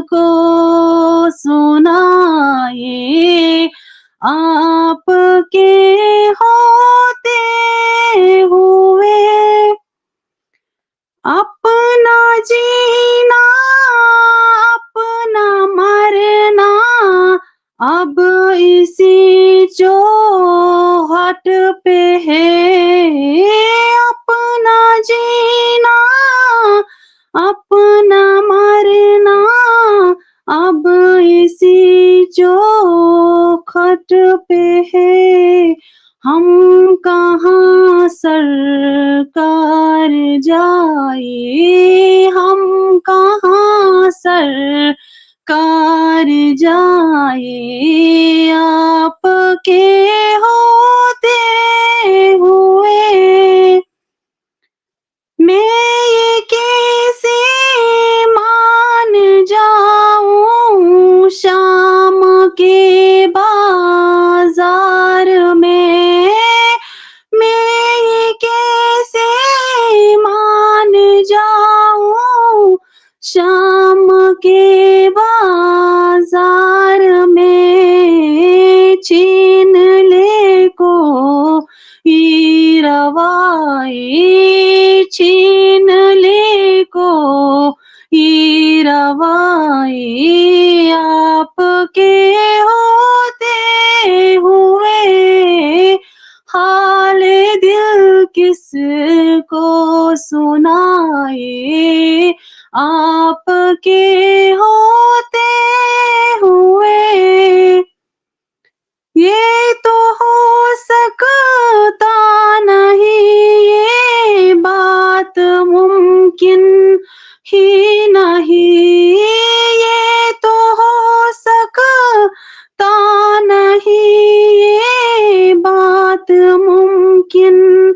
کو سنائے، آپ کے ہوتے ہوئے اپنا جینا، चौखट पे है अपना जीना, अपना मरना, अब इसी चौखट पे है। हम कहाँ सरकार जाए, हम कहाँ सरकार जाए, आपके होते हुए। मैं ये कैसे मान जाऊं शाम के बाजार में, मैं ये कैसे मान जाऊं शाम के बाजार में। छीन ले कोई रवाई, छीन ले कोई रवाई, आपके होते हुए हाल दिल किस को सुनाए, आपके होते हुए। ये तो हो सकता नहीं, ये बात मुमकिन ही नहीं, ये तो हो सकता नहीं, ये बात मुमकिन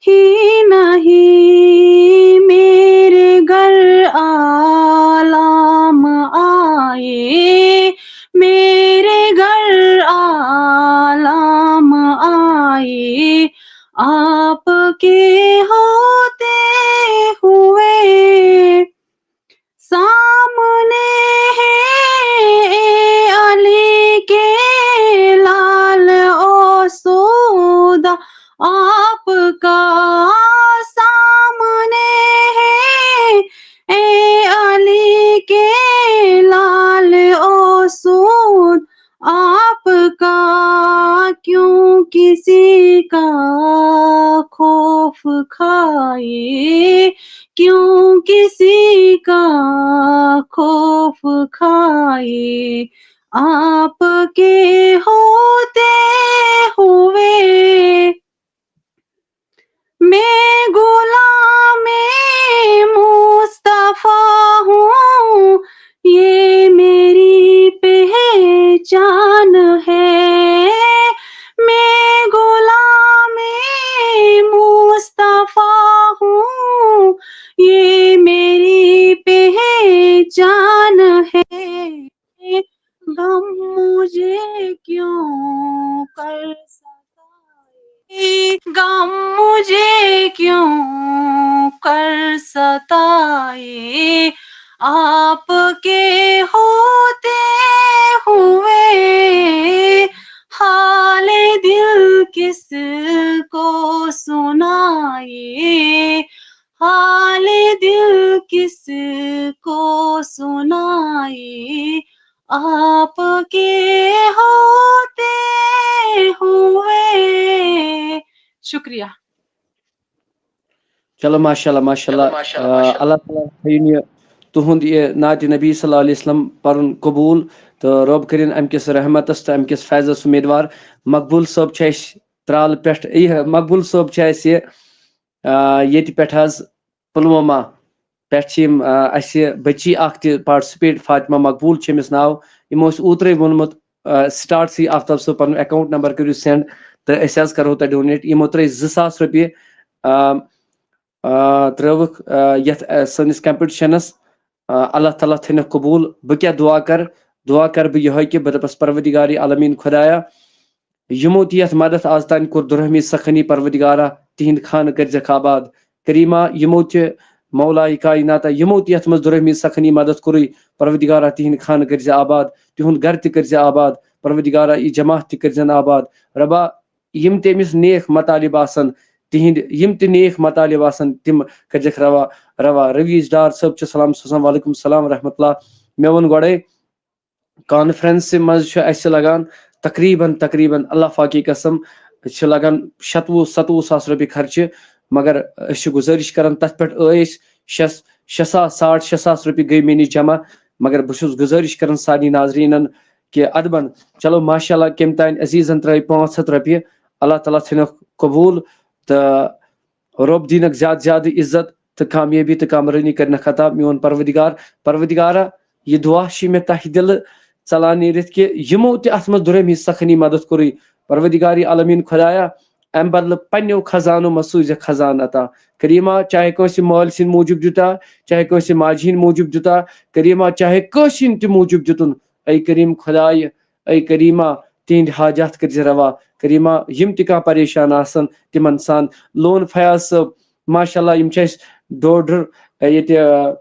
ही नहीं। मेरे घर आलाम आए, मेरे घर आलाम आए, आपके होते हुए। सामने है ए अली के लाल ओ सौदा आपका, सामने है ए अली के लाल ओ सौदा आपका। क्यों किसी का खौफ खाए, क्यों किसी का खौफ खाए, आपके होते हुए। मैं गुलाम मुस्तफा हूँ, ये मेरी पहचान है। मैं गुलाम मुस्तफा हूँ, ये मेरी पहचान है। गम मुझे क्यों कर सताए, गम मुझे क्यों कर सताए, आपके होते हुए हाल दिल किस को सुनाए, हाल दिल किस को सुनाए, आपके होते हुए। शुक्रिया। چلو، ماشاءاللہ، ماشاءاللہ۔ چلو، ماشاءاللہ، آ، ماشاءاللہ۔ اللہ تعالیٰ تھٲیِن یہِ تُہُنٛد یہِ نعتِ نبی صلی اللہ علیہ وسلم پَرُن قبوٗل، تہٕ رۄب کٔرِن اَمہِ کِس رحمتَس تہٕ اَمہِ کِس فیضَس اُمیٖدوار۔ مقبوٗل صٲب چھِ اَسہِ ترٛالہٕ پٮ۪ٹھ، یہِ مقبوٗل صٲب چھِ اَسہِ، آ، ییٚتہِ پٮ۪ٹھ حظ پُلوامہ پٮ۪ٹھ چھِ یِم، آ، اَسہِ بٔچی اَکھ تہِ participate، فاطمہ مقبوٗل چھِ أمِس ناو۔ یِمو اوس اوترَے ووٚنمُت، آ، start سی آفتاب صٲب، پَنُن account number کٔرِو send تہٕ أسۍ حظ کَرو تۄہہِ donate۔ یِمو ترٛٲے زٕ ساس رۄپیہِ، آ، آ، ترٛٲوٕکھ، آ، یَتھ، آ، سٲنِس competitionَس۔ آ، اللہ تعالیٰ تھٲینَکھ قبوٗل۔ بہٕ کیٛاہ دُعا کَرٕ؟ دُعا کَرٕ بہٕ یِہوٚے کہِ بہٕ دَپَس، پروردگار عالمیٖن خۄدایا، یِمو تہِ یَتھ مدد آز تام کوٚر، دُرہمی سخنی پروردگارا، تِہِنٛدۍ خانہٕ کٔرۍزٮ۪کھ آباد۔ کریٖما، یِمو تہِ مولایہِ کایناتا، یِمو تہِ یَتھ منٛز دُرہمی سخنی مدد کوٚرُے، پروردگارا، تِہِنٛدۍ خانہٕ کٔرۍزِ آباد، تِہُنٛد گَرٕ تہِ کٔرۍزِ آباد، پروردگارا، یہِ جماعت تہِ کٔرۍزٮ۪ن آباد۔ رۄبا، یِم تہِ أمِس نیک مطالب آسَن، تِہِنٛدۍ یِم تہِ نیک مطالب آسَن، تِم کٔرۍزٮ۪کھ روا، روا۔ رویٖش ڈار صٲب چھُ، سلام، سلام، وعلیکُم السلام ورحمۃ اللہ۔ مےٚ ووٚن گۄڈَے، conference منٛز چھُ اَسہِ لگان تقریباً تقریباً اللہ پاکی قسم چھِ لگان شتوُہ ستوُہ ساس رۄپیہِ خرچہِ، مگر أسۍ چھِ گُزٲرِش کران، تتھ پٮ۪ٹھ ٲے أسۍ شےٚ شےٚ ساس، ساڑ شےٚ ساس رۄپیہِ گٔے مےٚ نِش جمع۔ مگر بہٕ چھُس گُزٲرِش کران سارنٕے ناظریٖنن کہِ ادبن، چلو ماشاء اللہ، کٔمۍ تانۍ عزیزن ترٲے پانٛژھ ہتھ رۄپیہِ، اللہ تعالیٰ تھٲینَکھ قبوٗل۔ تہٕ رۄب دِنَکھ زیادٕ زیادٕ عزت تہٕ کامیٲبی تہٕ کامرٲنی کَرنَکھ عطا میون پروردگار۔ پروردگارا، یہِ دُعا چھِ مےٚ تَہہِ دِلہٕ ژَلان نیٖرِتھ کہِ یِمو تہِ اَتھ منٛز دُرٲمی سَخنی مدد کوٚرُے۔ پروردگار عالمیٖن خۄدایا، اَمہِ بدلہٕ پنٛنیو خزانو منٛز سوٗزِکھ خزانہٕ عطا۔ کریٖما، چاہے کٲنٛسہِ مٲلۍ سٕنٛدِ موٗجوٗب دیُتا، چاہے کٲنٛسہِ ماجہِ ہِنٛدِ موٗجوٗب دیُتا، کریٖما، چاہے کٲنٛسہِ ہِنٛدِ تہِ موٗجوٗب دیُتُن، اے کریٖم خۄدایہِ، اے کریٖما، تِہِنٛدۍ حاجات کٔرۍ زِ روا۔ کریٖما، یِم تہِ کانٛہہ پریشان آسَن، تِمَن سان لون فیاض صٲب، ماشاء اللہ، یِم چھِ اَسہِ ڈوڈر، اے، ییٚتہِ، آ،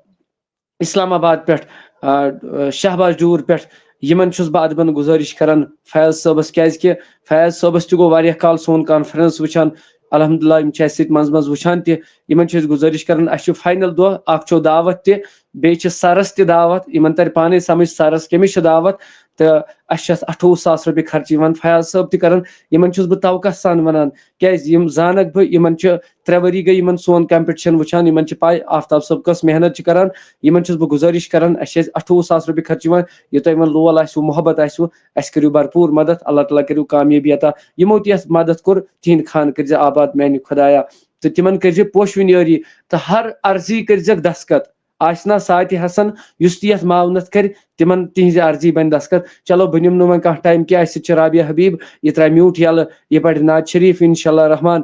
اسلام آباد پٮ۪ٹھ، آ، آ، شہباز ڈوٗر پٮ۪ٹھ، یِمَن چھُس بہٕ اَدبَن گُزٲرِش کران۔ فیاض صٲبَس، کیٛازِ کہِ فیاض صٲبَس تہِ گوٚو واریاہ کال سون conference وٕچھان۔ الحمدللہ، یِم چھِ اَسہِ سۭتۍ منٛزٕ منٛزٕ وٕچھان تہِ۔ یِمَن چھِ أسۍ گُزٲرِش کران، اَسہِ چھُ final دۄہ، اَکھ چھو دعوت تہِ، بیٚیہِ چھِ سَرَس تہِ دعوت، یِمَن تَرِ پانَے سَمٕجھ سَرَس کٔمِس چھِ دعوت۔ تہٕ اَسہِ چھِ اَتھ اَٹھووُہ ساس رۄپیہِ خرچہٕ یِوان۔ فیاض صٲب تہِ کَرَن، یِمَن چھُس بہٕ توقع سان وَنان، کیٛازِ یِم زانَکھ بہٕ، یِمَن چھِ ترٛےٚ ؤری گٔے یِمَن سون competition وٕچھان، یِمَن چھِ پَے آفتاب صٲب کۄس محنت چھِ کَران۔ یِمَن چھُس بہٕ گُزٲرِش کَران، اَسہِ چھِ اَتھ اَٹھووُہ ساس رۄپیہِ خرچہٕ یِوان، یوٗتاہ یِمَن لول آسِوٕ، محبت آسِوٕ، اَسہِ کٔرِو بھرپوٗر مدد، اللہ تعالیٰ کٔرِو کامیٲبی عطا۔ یِمو تہِ یَتھ مدد کوٚر، تِہِنٛدۍ خانہٕ کٔرۍزِ آباد میٛانہِ خۄدایا، تہٕ تِمَن کٔرۍزِ پوشہٕ وٕنۍ یٲری، تہٕ ہر عرضی کٔرۍزٮ۪کھ دستخط۔ آسہِ نا ساتہِ حسن، یُس تہِ یَتھ معاونت کرِ، تِمن تِہنٛزِ عرضی بنہِ دستخط۔ چلو، بہٕ نِمہٕ نہٕ وۄنۍ کانٛہہ time کینٛہہ، اَسہِ سۭتۍ چھِ رابعہ حبیب، یہِ ترٛایہِ mute یَلہٕ، یہِ پرِ نعت شریف، انشاءاللہ الرحمن۔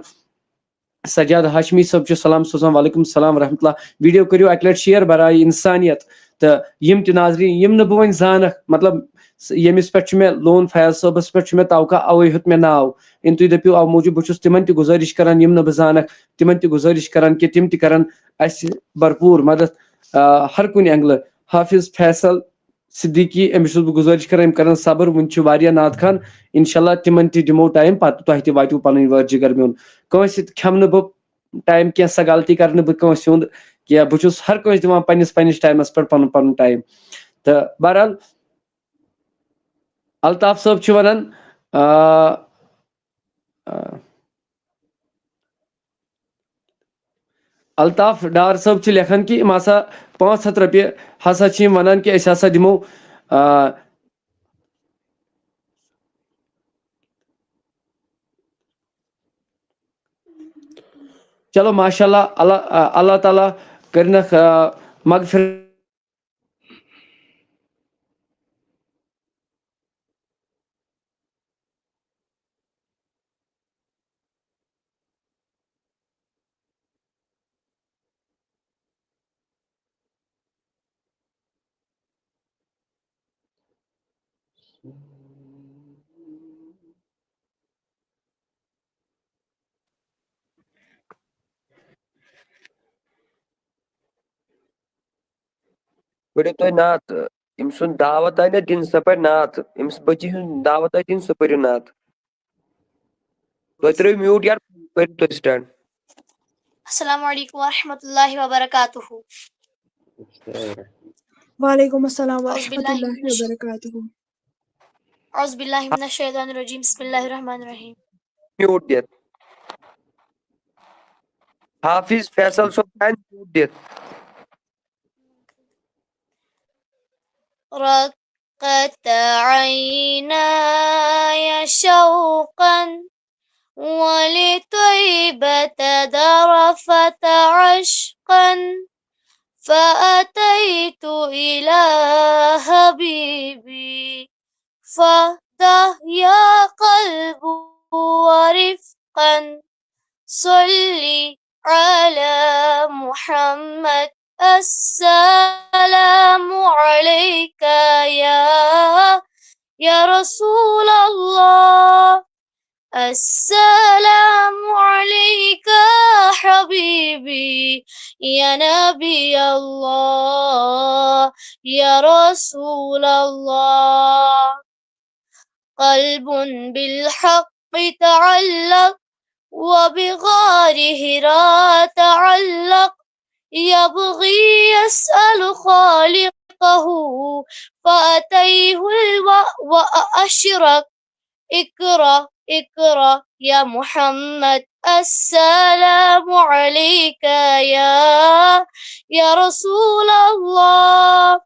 سجاد ہاشمی صٲب چھُ سلام سوزان، وعلیکم السلام ورحمۃ اللہ۔ Video کٔرِو اَکہِ لٹہِ share برائے انسانیت۔ تہٕ یِم تہِ ناظریٖن، یِم نہٕ بہٕ وۄنۍ زانکھ، مطلب، س-، ییٚمِس پٮ۪ٹھ چھُ مےٚ لون فیاض صٲبس پٮ۪ٹھ چھُ مےٚ توقع، اوے ہیوٚت مےٚ ناو۔ یِم تُہۍ دٔپِو، اَوٕ موٗجوٗب بہٕ چھُس تِمن تہِ گُزٲرِش کران، یِم نہٕ بہٕ زانکھ، تِمن تہِ گُزٲرِش کران کہِ تِم تہِ کرن اَسہِ بھرپوٗر مدد، آ، ہر کُنہِ اینگلہٕ۔ حافظ فیصل صدیقی، أمِس چھُس بہٕ گُزٲرِش کران، أمۍ کرن صبر، وُنہِ چھِ واریاہ نعت خان، انشاءاللہ تِمن تہِ دِمو time، پتہٕ تۄہہِ تہِ واتیو پنٕنۍ وٲر جگر میون۔ کٲنٛسہِ تہِ کھٮ۪مہٕ نہٕ بہٕ time کینٛہہ، سۄ غلطی کرٕ نہٕ بہٕ کٲنٛسہِ ہُنٛد کینٛہہ، بہٕ چھُس ہر کٲنٛسہِ دِوان پننِس پننِس timeس پٮ۪ٹھ پنُن پنُن time۔ تہٕ بہرحال، الطاف صٲب چھُ ونان، آ، آ، الطاف ڈار صٲب چھِ لیکھان کہِ یِم ہسا پانٛژھ ہتھ رۄپیہِ ہسا چھِ یِم ونان کہِ أسۍ ہسا دِمو، آ، چلو ماشاء اللہ، اللہ، آ، اللہ تعالیٰ کٔرِنَکھ، آ، مغفرت۔ پٔرِو تُہۍ نعت، أمۍ سُنٛد دعوت آے نہ دِنہٕ، سۄ پَرِ نعت، أمِس بٔچی ہُنٛد دعوت آے دِنہٕ، سُہ پٔرِو نعت۔ تُہۍ ترٛٲیِو mute یار، کٔرِو تُہۍ start۔ السلام علیکم ورحمۃ اللہ وبرکاتہ۔ وعلیکم السلام اعوذ ورحمۃ باللہ اللہ من الش-، وبرکاتہ۔ اعوذ باللہ من الشیطان الرجیم، بسم اللہ الرحمن الرحیم۔ Mute دِتھ۔ حافظ فیصل صٲب، mute دِتھ۔ رقت عيناي شوقا ولطيبة ذرفت عشقا فأتيت إلى حبيبي فاهدى يا قلب ورفقا صل على محمد السلام عليك يا يا رسول الله السلام عليك حبيبي يا نبي الله يا رسول الله قلب بالحق تعلق وبغار حراء تعلق يبغي يسأل خالقه فأتيه الوحي وأشرق اقرأ، اقرأ يا محمد، السلام عليك يا، يا رسول الله.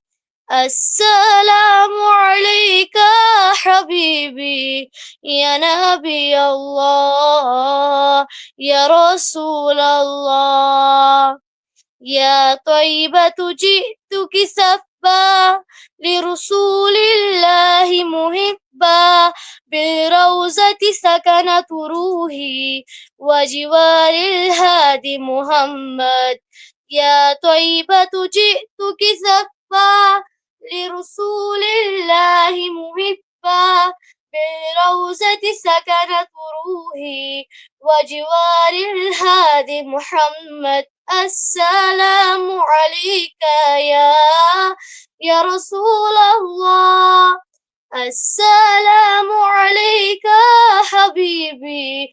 السلام عليك يا حبيبي، يا نبي الله، يا رسول الله. يا طيبة جئتك سبا، لرسول الله محبا، بالروضة سكنت روحي، وجوار الهادي محمد. يا طيبة جئتك سبا، لرسول الله محبا، بالروضة سكنت روحي، وجوار الهادي محمد. السلام عليك يا، يا رسول الله. السلام عليك يا حبيبي،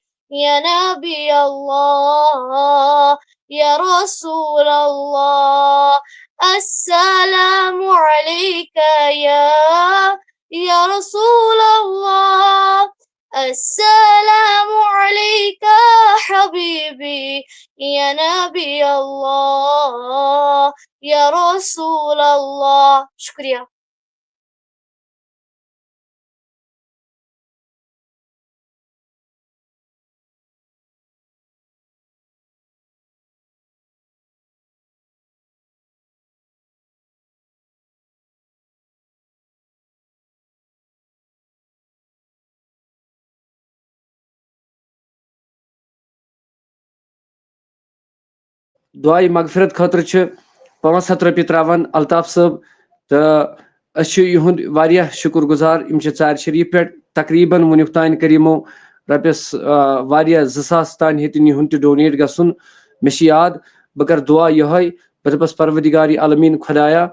يا نبي الله، يا رسول الله. السلام عليك يا، يا رسول الله. السلام عليك يا حبيبي، يا نبي الله، يا رسول الله. شكرا. دعائے مغفرت خٲطرٕ چھِ پانٛژھ ہَتھ رۄپیہِ ترٛاوان الطاف صٲب، تہٕ أسۍ چھِ یِہُنٛد واریاہ شُکُر گُزار۔ یِم چھِ ژارِ شریٖف پٮ۪ٹھ تقریباً وُنیُک تام کٔرۍ یِمو رۄپیَس، آ، واریاہ زٕ ساس تام ہیٚتِن یِہُنٛد تہِ ڈونیٹ گژھُن۔ مےٚ چھِ یاد، بہٕ کَرٕ دُعا یِہوٚے، بہٕ دَپَس، پروردگار عالمیٖن خۄدایا،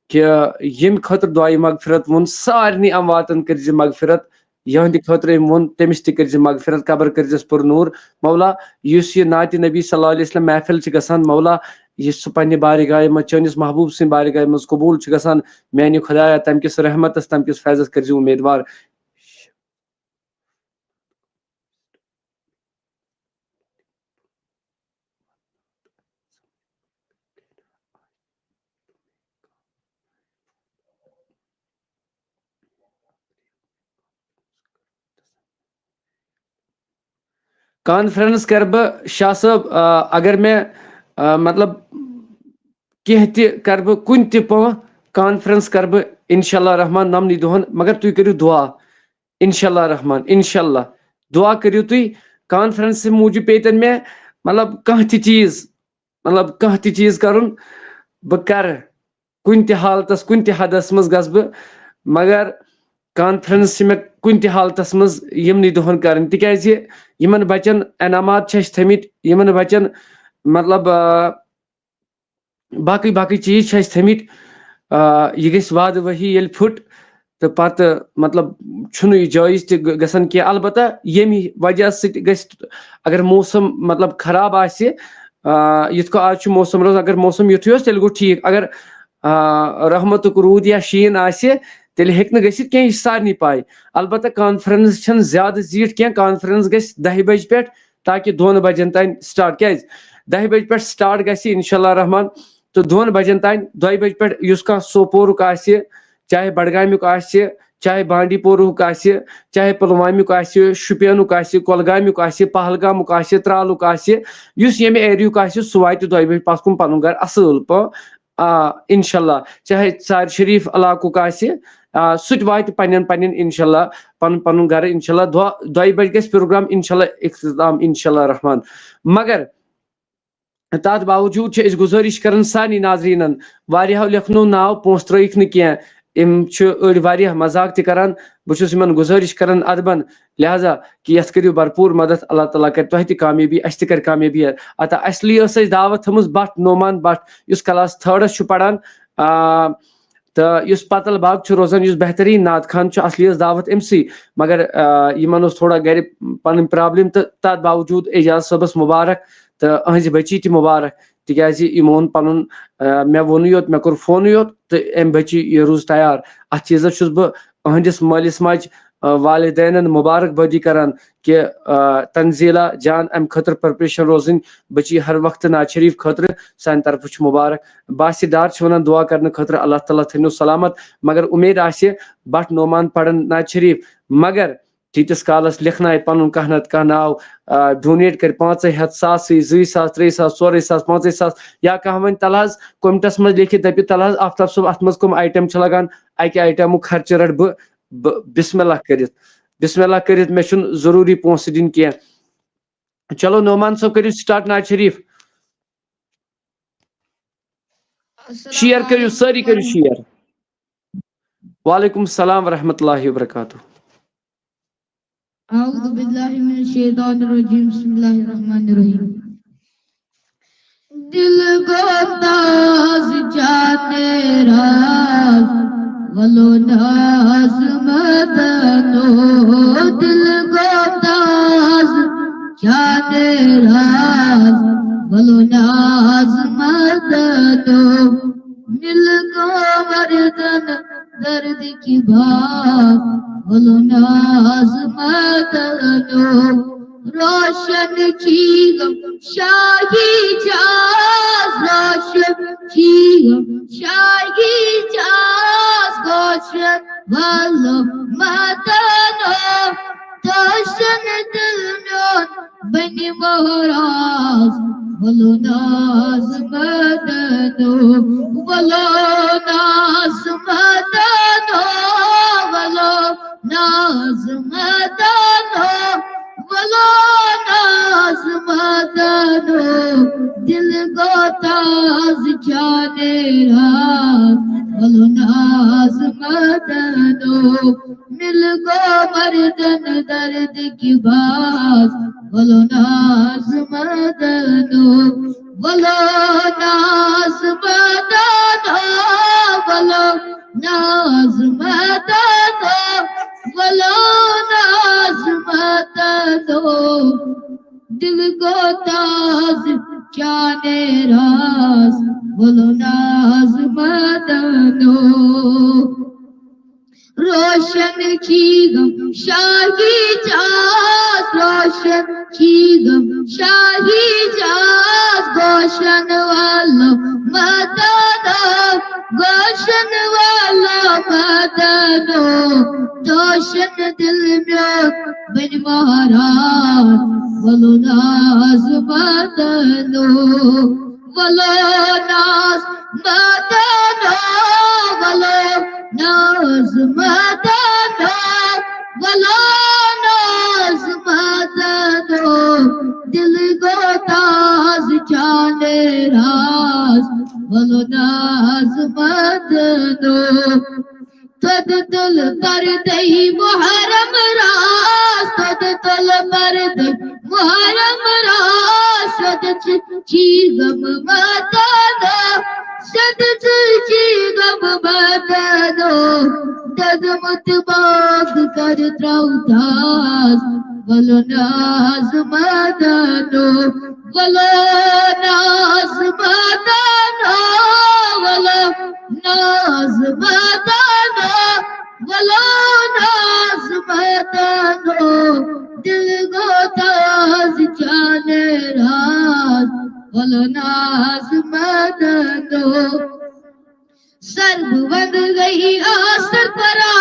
کہِ ییٚمہِ خٲطرٕ دعائے مغفرت ووٚن، سارنٕے امواتَن کٔرۍ زِ مغفرت، یِہنٛدِ خٲطرٕ أمۍ ووٚن، تٔمِس تہِ کٔرۍ زِ مغفرت، قبر کٔرۍ زِس پُر نوٗر۔ مولا، یُس یہِ نعتِ نبی صلی اللہ علیہ وسلم محفل چھِ گژھان، مولا، یُس سُہ پننہِ بارگاہہِ منٛز، چٲنِس محبوب سٕنٛدِ بارگاہہِ منٛز قبول چھُ گژھان، میانہِ خۄدایا، تَمہِ کِس رحمتس، تَمہِ کِس فیضس کٔرۍ زِ اُمیدوار۔ کانفرنس کرٕ بہٕ، شاہ صٲب، آ، اگر مےٚ، آ، مطلب، کینٛہہ تہِ کرٕ بہٕ، کُنہِ تہِ پانٛہہ کانفرنس کرٕ بہٕ، انشاءاللہ رحمان، نمنٕے دۄہن، مگر تُہۍ کٔرِو دُعا، انشاءاللہ رحمان، انشاءاللہ۔ دُعا کٔرِو تُہۍ۔ کانفرنس موٗجوٗب پیٚتن مےٚ، مطلب، کانٛہہ تہِ چیٖز، مطلب، کانٛہہ تہِ چیٖز کرُن، بہٕ کرٕ۔ کُنہِ تہِ حالتس، کُنہِ تہِ حدس منٛز گژھٕ بہٕ، مگر کانفرنس چھِ مےٚ کُنہِ تہِ حالتس منٛز یِمنٕے دۄہن کرٕنۍ، تِکیازِ یِمن بچن انعامات چھِ اَسہِ تھٲمٕتۍ، یِمن بچن، مطلب، آ، باقٕے باقٕے چیٖز چھِ اَسہِ تھٲمٕتۍ۔ آ، یہِ گژھِ وعدٕ ؤہی ییٚلہِ پھُٹ، تہٕ پتہٕ، مطلب، چھُنہٕ یہِ جٲیز تہِ گ-، گژھان کینٛہہ۔ البتہ ییٚمہِ وجہ سۭتۍ گژھِ، اگر موسم، مطلب، خراب آسہِ، آ، یِتھ کٔنۍ آز چھُ موسم روزان، اگر موسم یُتھُے اوس، تیٚلہِ گوٚو ٹھیٖک۔ اگر، آ، رحمتُک روٗد یا شیٖن آسہِ، تیٚلہِ ہیٚکہِ نہٕ گٔژھِتھ کینٛہہ، یہِ چھِ سارنٕے پَے۔ البتہ کانفرنس چھَنہٕ زیادٕ زیٖٹھ کینٛہہ، کانفرنس گژھِ دَہہِ بجہِ پٮ۪ٹھ تاکہِ دۄن بجن تام سٹارٹ۔ کیازِ؟ دَہہِ بجہِ پٮ۪ٹھ سٹارٹ گژھِ انشاءاللہ رحمان، تہٕ دۄن بجن تام، دۄیہِ بجہِ پٮ۪ٹھ یُس کانٛہہ سوپورُک آسہِ، چاہے بڈگامیُک آسہِ، چاہے بانڈی پورہُک آسہِ، چاہے پلوامیُک آسہِ، شُپینُک آسہِ، کۄلگامیُک آسہِ، پہلگامُک آسہِ، ترالُک آسہِ، یُس ییٚمہِ ایریُک آسہِ، سُہ واتہِ دۄیہِ بجہِ پتھ کُن پنُن گرٕ اصل پٲٹھۍ۔ آ، انشاءاللہ، چاہے ژارِ شریف علاقُک آسہِ، آ، سُہ تہِ واتہِ پننٮ۪ن پننٮ۪ن انشاءاللہ پنُن پنُن گرٕ۔ انشاءاللہ دۄ-، دۄیہِ بجہِ گژھِ پروگرام انشاءاللہ اختتام انشاءاللہ رحمان۔ مگر تَتھ باوجوٗد چھِ أسۍ گُزٲرِش کران سارنٕے ناظریٖنَن، واریاہو لیکھنو ناو، پونٛسہٕ ترٲیِکھ نہٕ کینٛہہ۔ یِم چھِ أڑۍ واریاہ مذاق تہِ کران۔ بہٕ چھُس یِمن گُزٲرِش کران ادبن، لہذا کہِ یَتھ کٔرِو بھرپوٗر مدد، اللہ تعالیٰ کرِ تۄہہِ تہِ کامیٲبی، اَسہِ تہِ کرِ کامیٲبی عطا۔ اصلی ٲس اَسہِ دعوت تھٲومٕژ بٹ نعمان بٹ، یُس کلاس تھٲڈس چھُ پران، آ، تہٕ یُس پتل باغ چھُ روزان، یُس بہتریٖن نعت خوان چھُ، اصلی ٲس دعوت أمۍ سٕے، مگر، آ، یِمن اوس تھوڑا گرِ پنٕنۍ پرابلم، تہٕ تَتھ باوجوٗد اعجاز صٲبس مبارک تہٕ أہنٛزِ بچی تہِ مبارک، تِکیازِ یِمو اوٚن پنُن، آ، مےٚ ووٚنُے یوت، مےٚ کوٚر فونُے یوت تہٕ أمۍ بچی یہِ روٗز تیار۔ اتھ چیٖزس چھُس بہٕ أہنٛدِس مٲلِس ماجہِ، آ، والدینن مبارک بٲدی کران کہِ، آ، تنزیلا جان، امہِ خٲطرٕ پریپریشن روزٕنۍ بچی ہر وقتہٕ ناز شریف خٲطرٕ سانہِ طرفہٕ چھُ مبارک۔ باسی ڈار چھِ ونان دعا کرنہٕ خٲطرٕ اللہ تعالیٰ تھٲینو سلامت، مگر امید آسہِ بٹ نعمان پرن ناز شریف، مگر تیٖتِس کالس لیکھنایہِ پنُن کانٛہہ نتہٕ کانٛہہ ناو، آ، ڈونیٹ کرِ پانٛژے ہتھ، ساسٕے، زٕے ساس، ترٛے ساس، ژورے ساس، پانٛژے ساس، یا کانٛہہ ونہِ تلہٕ حظ کومنٹس منٛز لیکھِتھ دپہِ تلہٕ حظ آفتاب صٲب اتھ منٛز کٕم آیٹم چھِ لگان، اکہِ آیٹمُک خرچہٕ رٹہٕ بہٕ، بہٕ، بسم اللہ کٔرِتھ، بسم اللہ کٔرِتھ، مےٚ چھُنہٕ ضروٗری پونٛسہٕ دِنۍ کینٛہہ۔ چلو نعمان صٲب، کٔرِو سٹارٹ ناز شریف۔ شیئر کٔرِو، سٲری کٔرِو شیئر۔ وعلیکم السلام ورحمۃ اللہ وبرکاتہ۔ أعوذ بالله من الشيطان الرجيم، بسم الله الرحمن الرحيم. دل گو تاز جانے راز، ولو ناز مدنو. دل گو تاز جانے راز، ولو ناز مدنو. مل گو مردن درد کی بات، ولو ناز مدنو. روشن چیغم شاہی جاز، روشن چیغم شاہی جاز، روشن والو مدنو. روشن دل میون بنی مہراز، ولو ناز مدنو، ولو ناز مدنو، ولو ناز مدنو، ولو ناز مدنو. دل گو تاز جانے راز، ولو ناز مدنو. مل گو مردن درد کی باز، ولو ناز مدنو، ولو ناز مدنو، ولو ناز مدنو، ولو ناز مدنو. دل گو تاز جانے راز، ولو ناز مدنو. روشن چیغم شاہی جاز، روشن چیغم شاہی جاز، گوشن والو مدنو، گوشن والو مدنو. روشن دل میون بنی مہراز، ولو ناز مدنو، ولو ناز مدنو، ولو ناز مدنو، ولو ناز مدنو. دل گو تاز جانے راز، ولو ناز مدنو. تد تل پردے محرم راز، تد تل پردے محرم راز. شد چی غم مدنو، شد چی غم مدنو. دد مت باغ کر تراو تاز، ولو ناز مدنو، ولو ناز مدنو، ولو ناز مدنو، ولو ناز مدنو. دل گو تاز جانے راز، ولو ناز مدنو. سر بند گئی آسر پرا،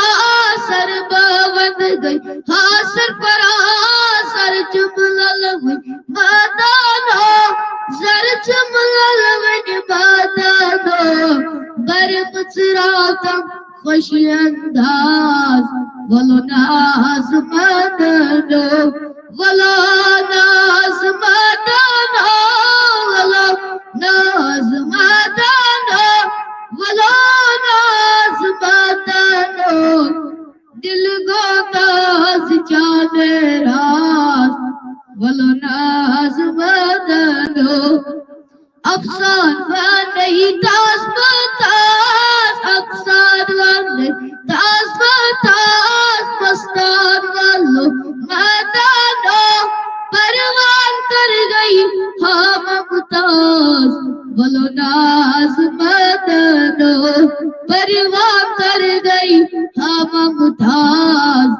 سر بند گئی آسر پرا. سر چملل ونی مدنو، سر چملل ونی مدنو. بر مچراتم خوش انداز، ولو ناز مدنو، ولو ناز مدنو، ولو ناز مدنو، ولو ناز مدنو. دل گو تاز جانے راز، ولو ناز مدنو. افسان بنئی تاز بتاز، افسان بنئی تاز بتاز. مستان والو مدنو، پروان کر گئی ہاں ممتاز، ولو ناز مدنو. پروان کر گئی ہاں ممتاز،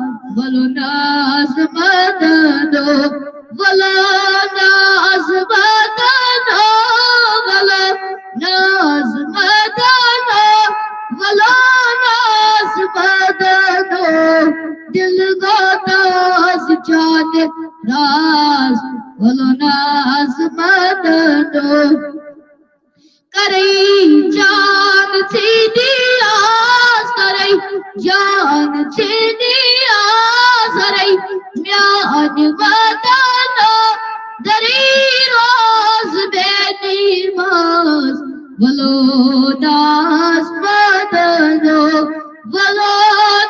راز، ولو ناز مدنو۔ کرے جان ژھے دِیاس، کرے جان ژھے دِیاس، کرے میانہِ وطنو۔ درے روز بے نیماز، ولو ناز مدنو۔ ولو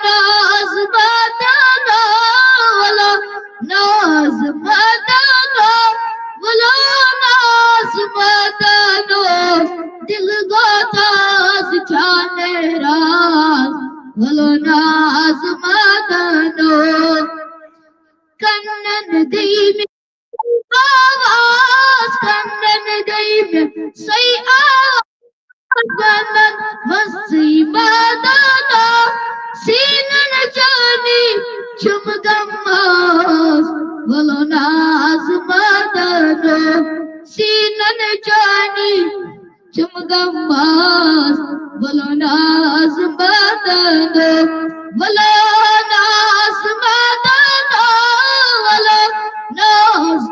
ناز مدنو، ولو ناز مدنو، ولو ناز مدنو۔ دل گوتاز چانے راز، ولو ناز مدنو۔ کنن گئی آواز، کنن گئی میں سئی آواز، ونن مسی مدنو۔ سینن جانی چم گماز، ولو ناز مدنو۔ سینن جانی چم گماز، ولو ناز مدنو۔ ولو ناز مدنو، ولو ناز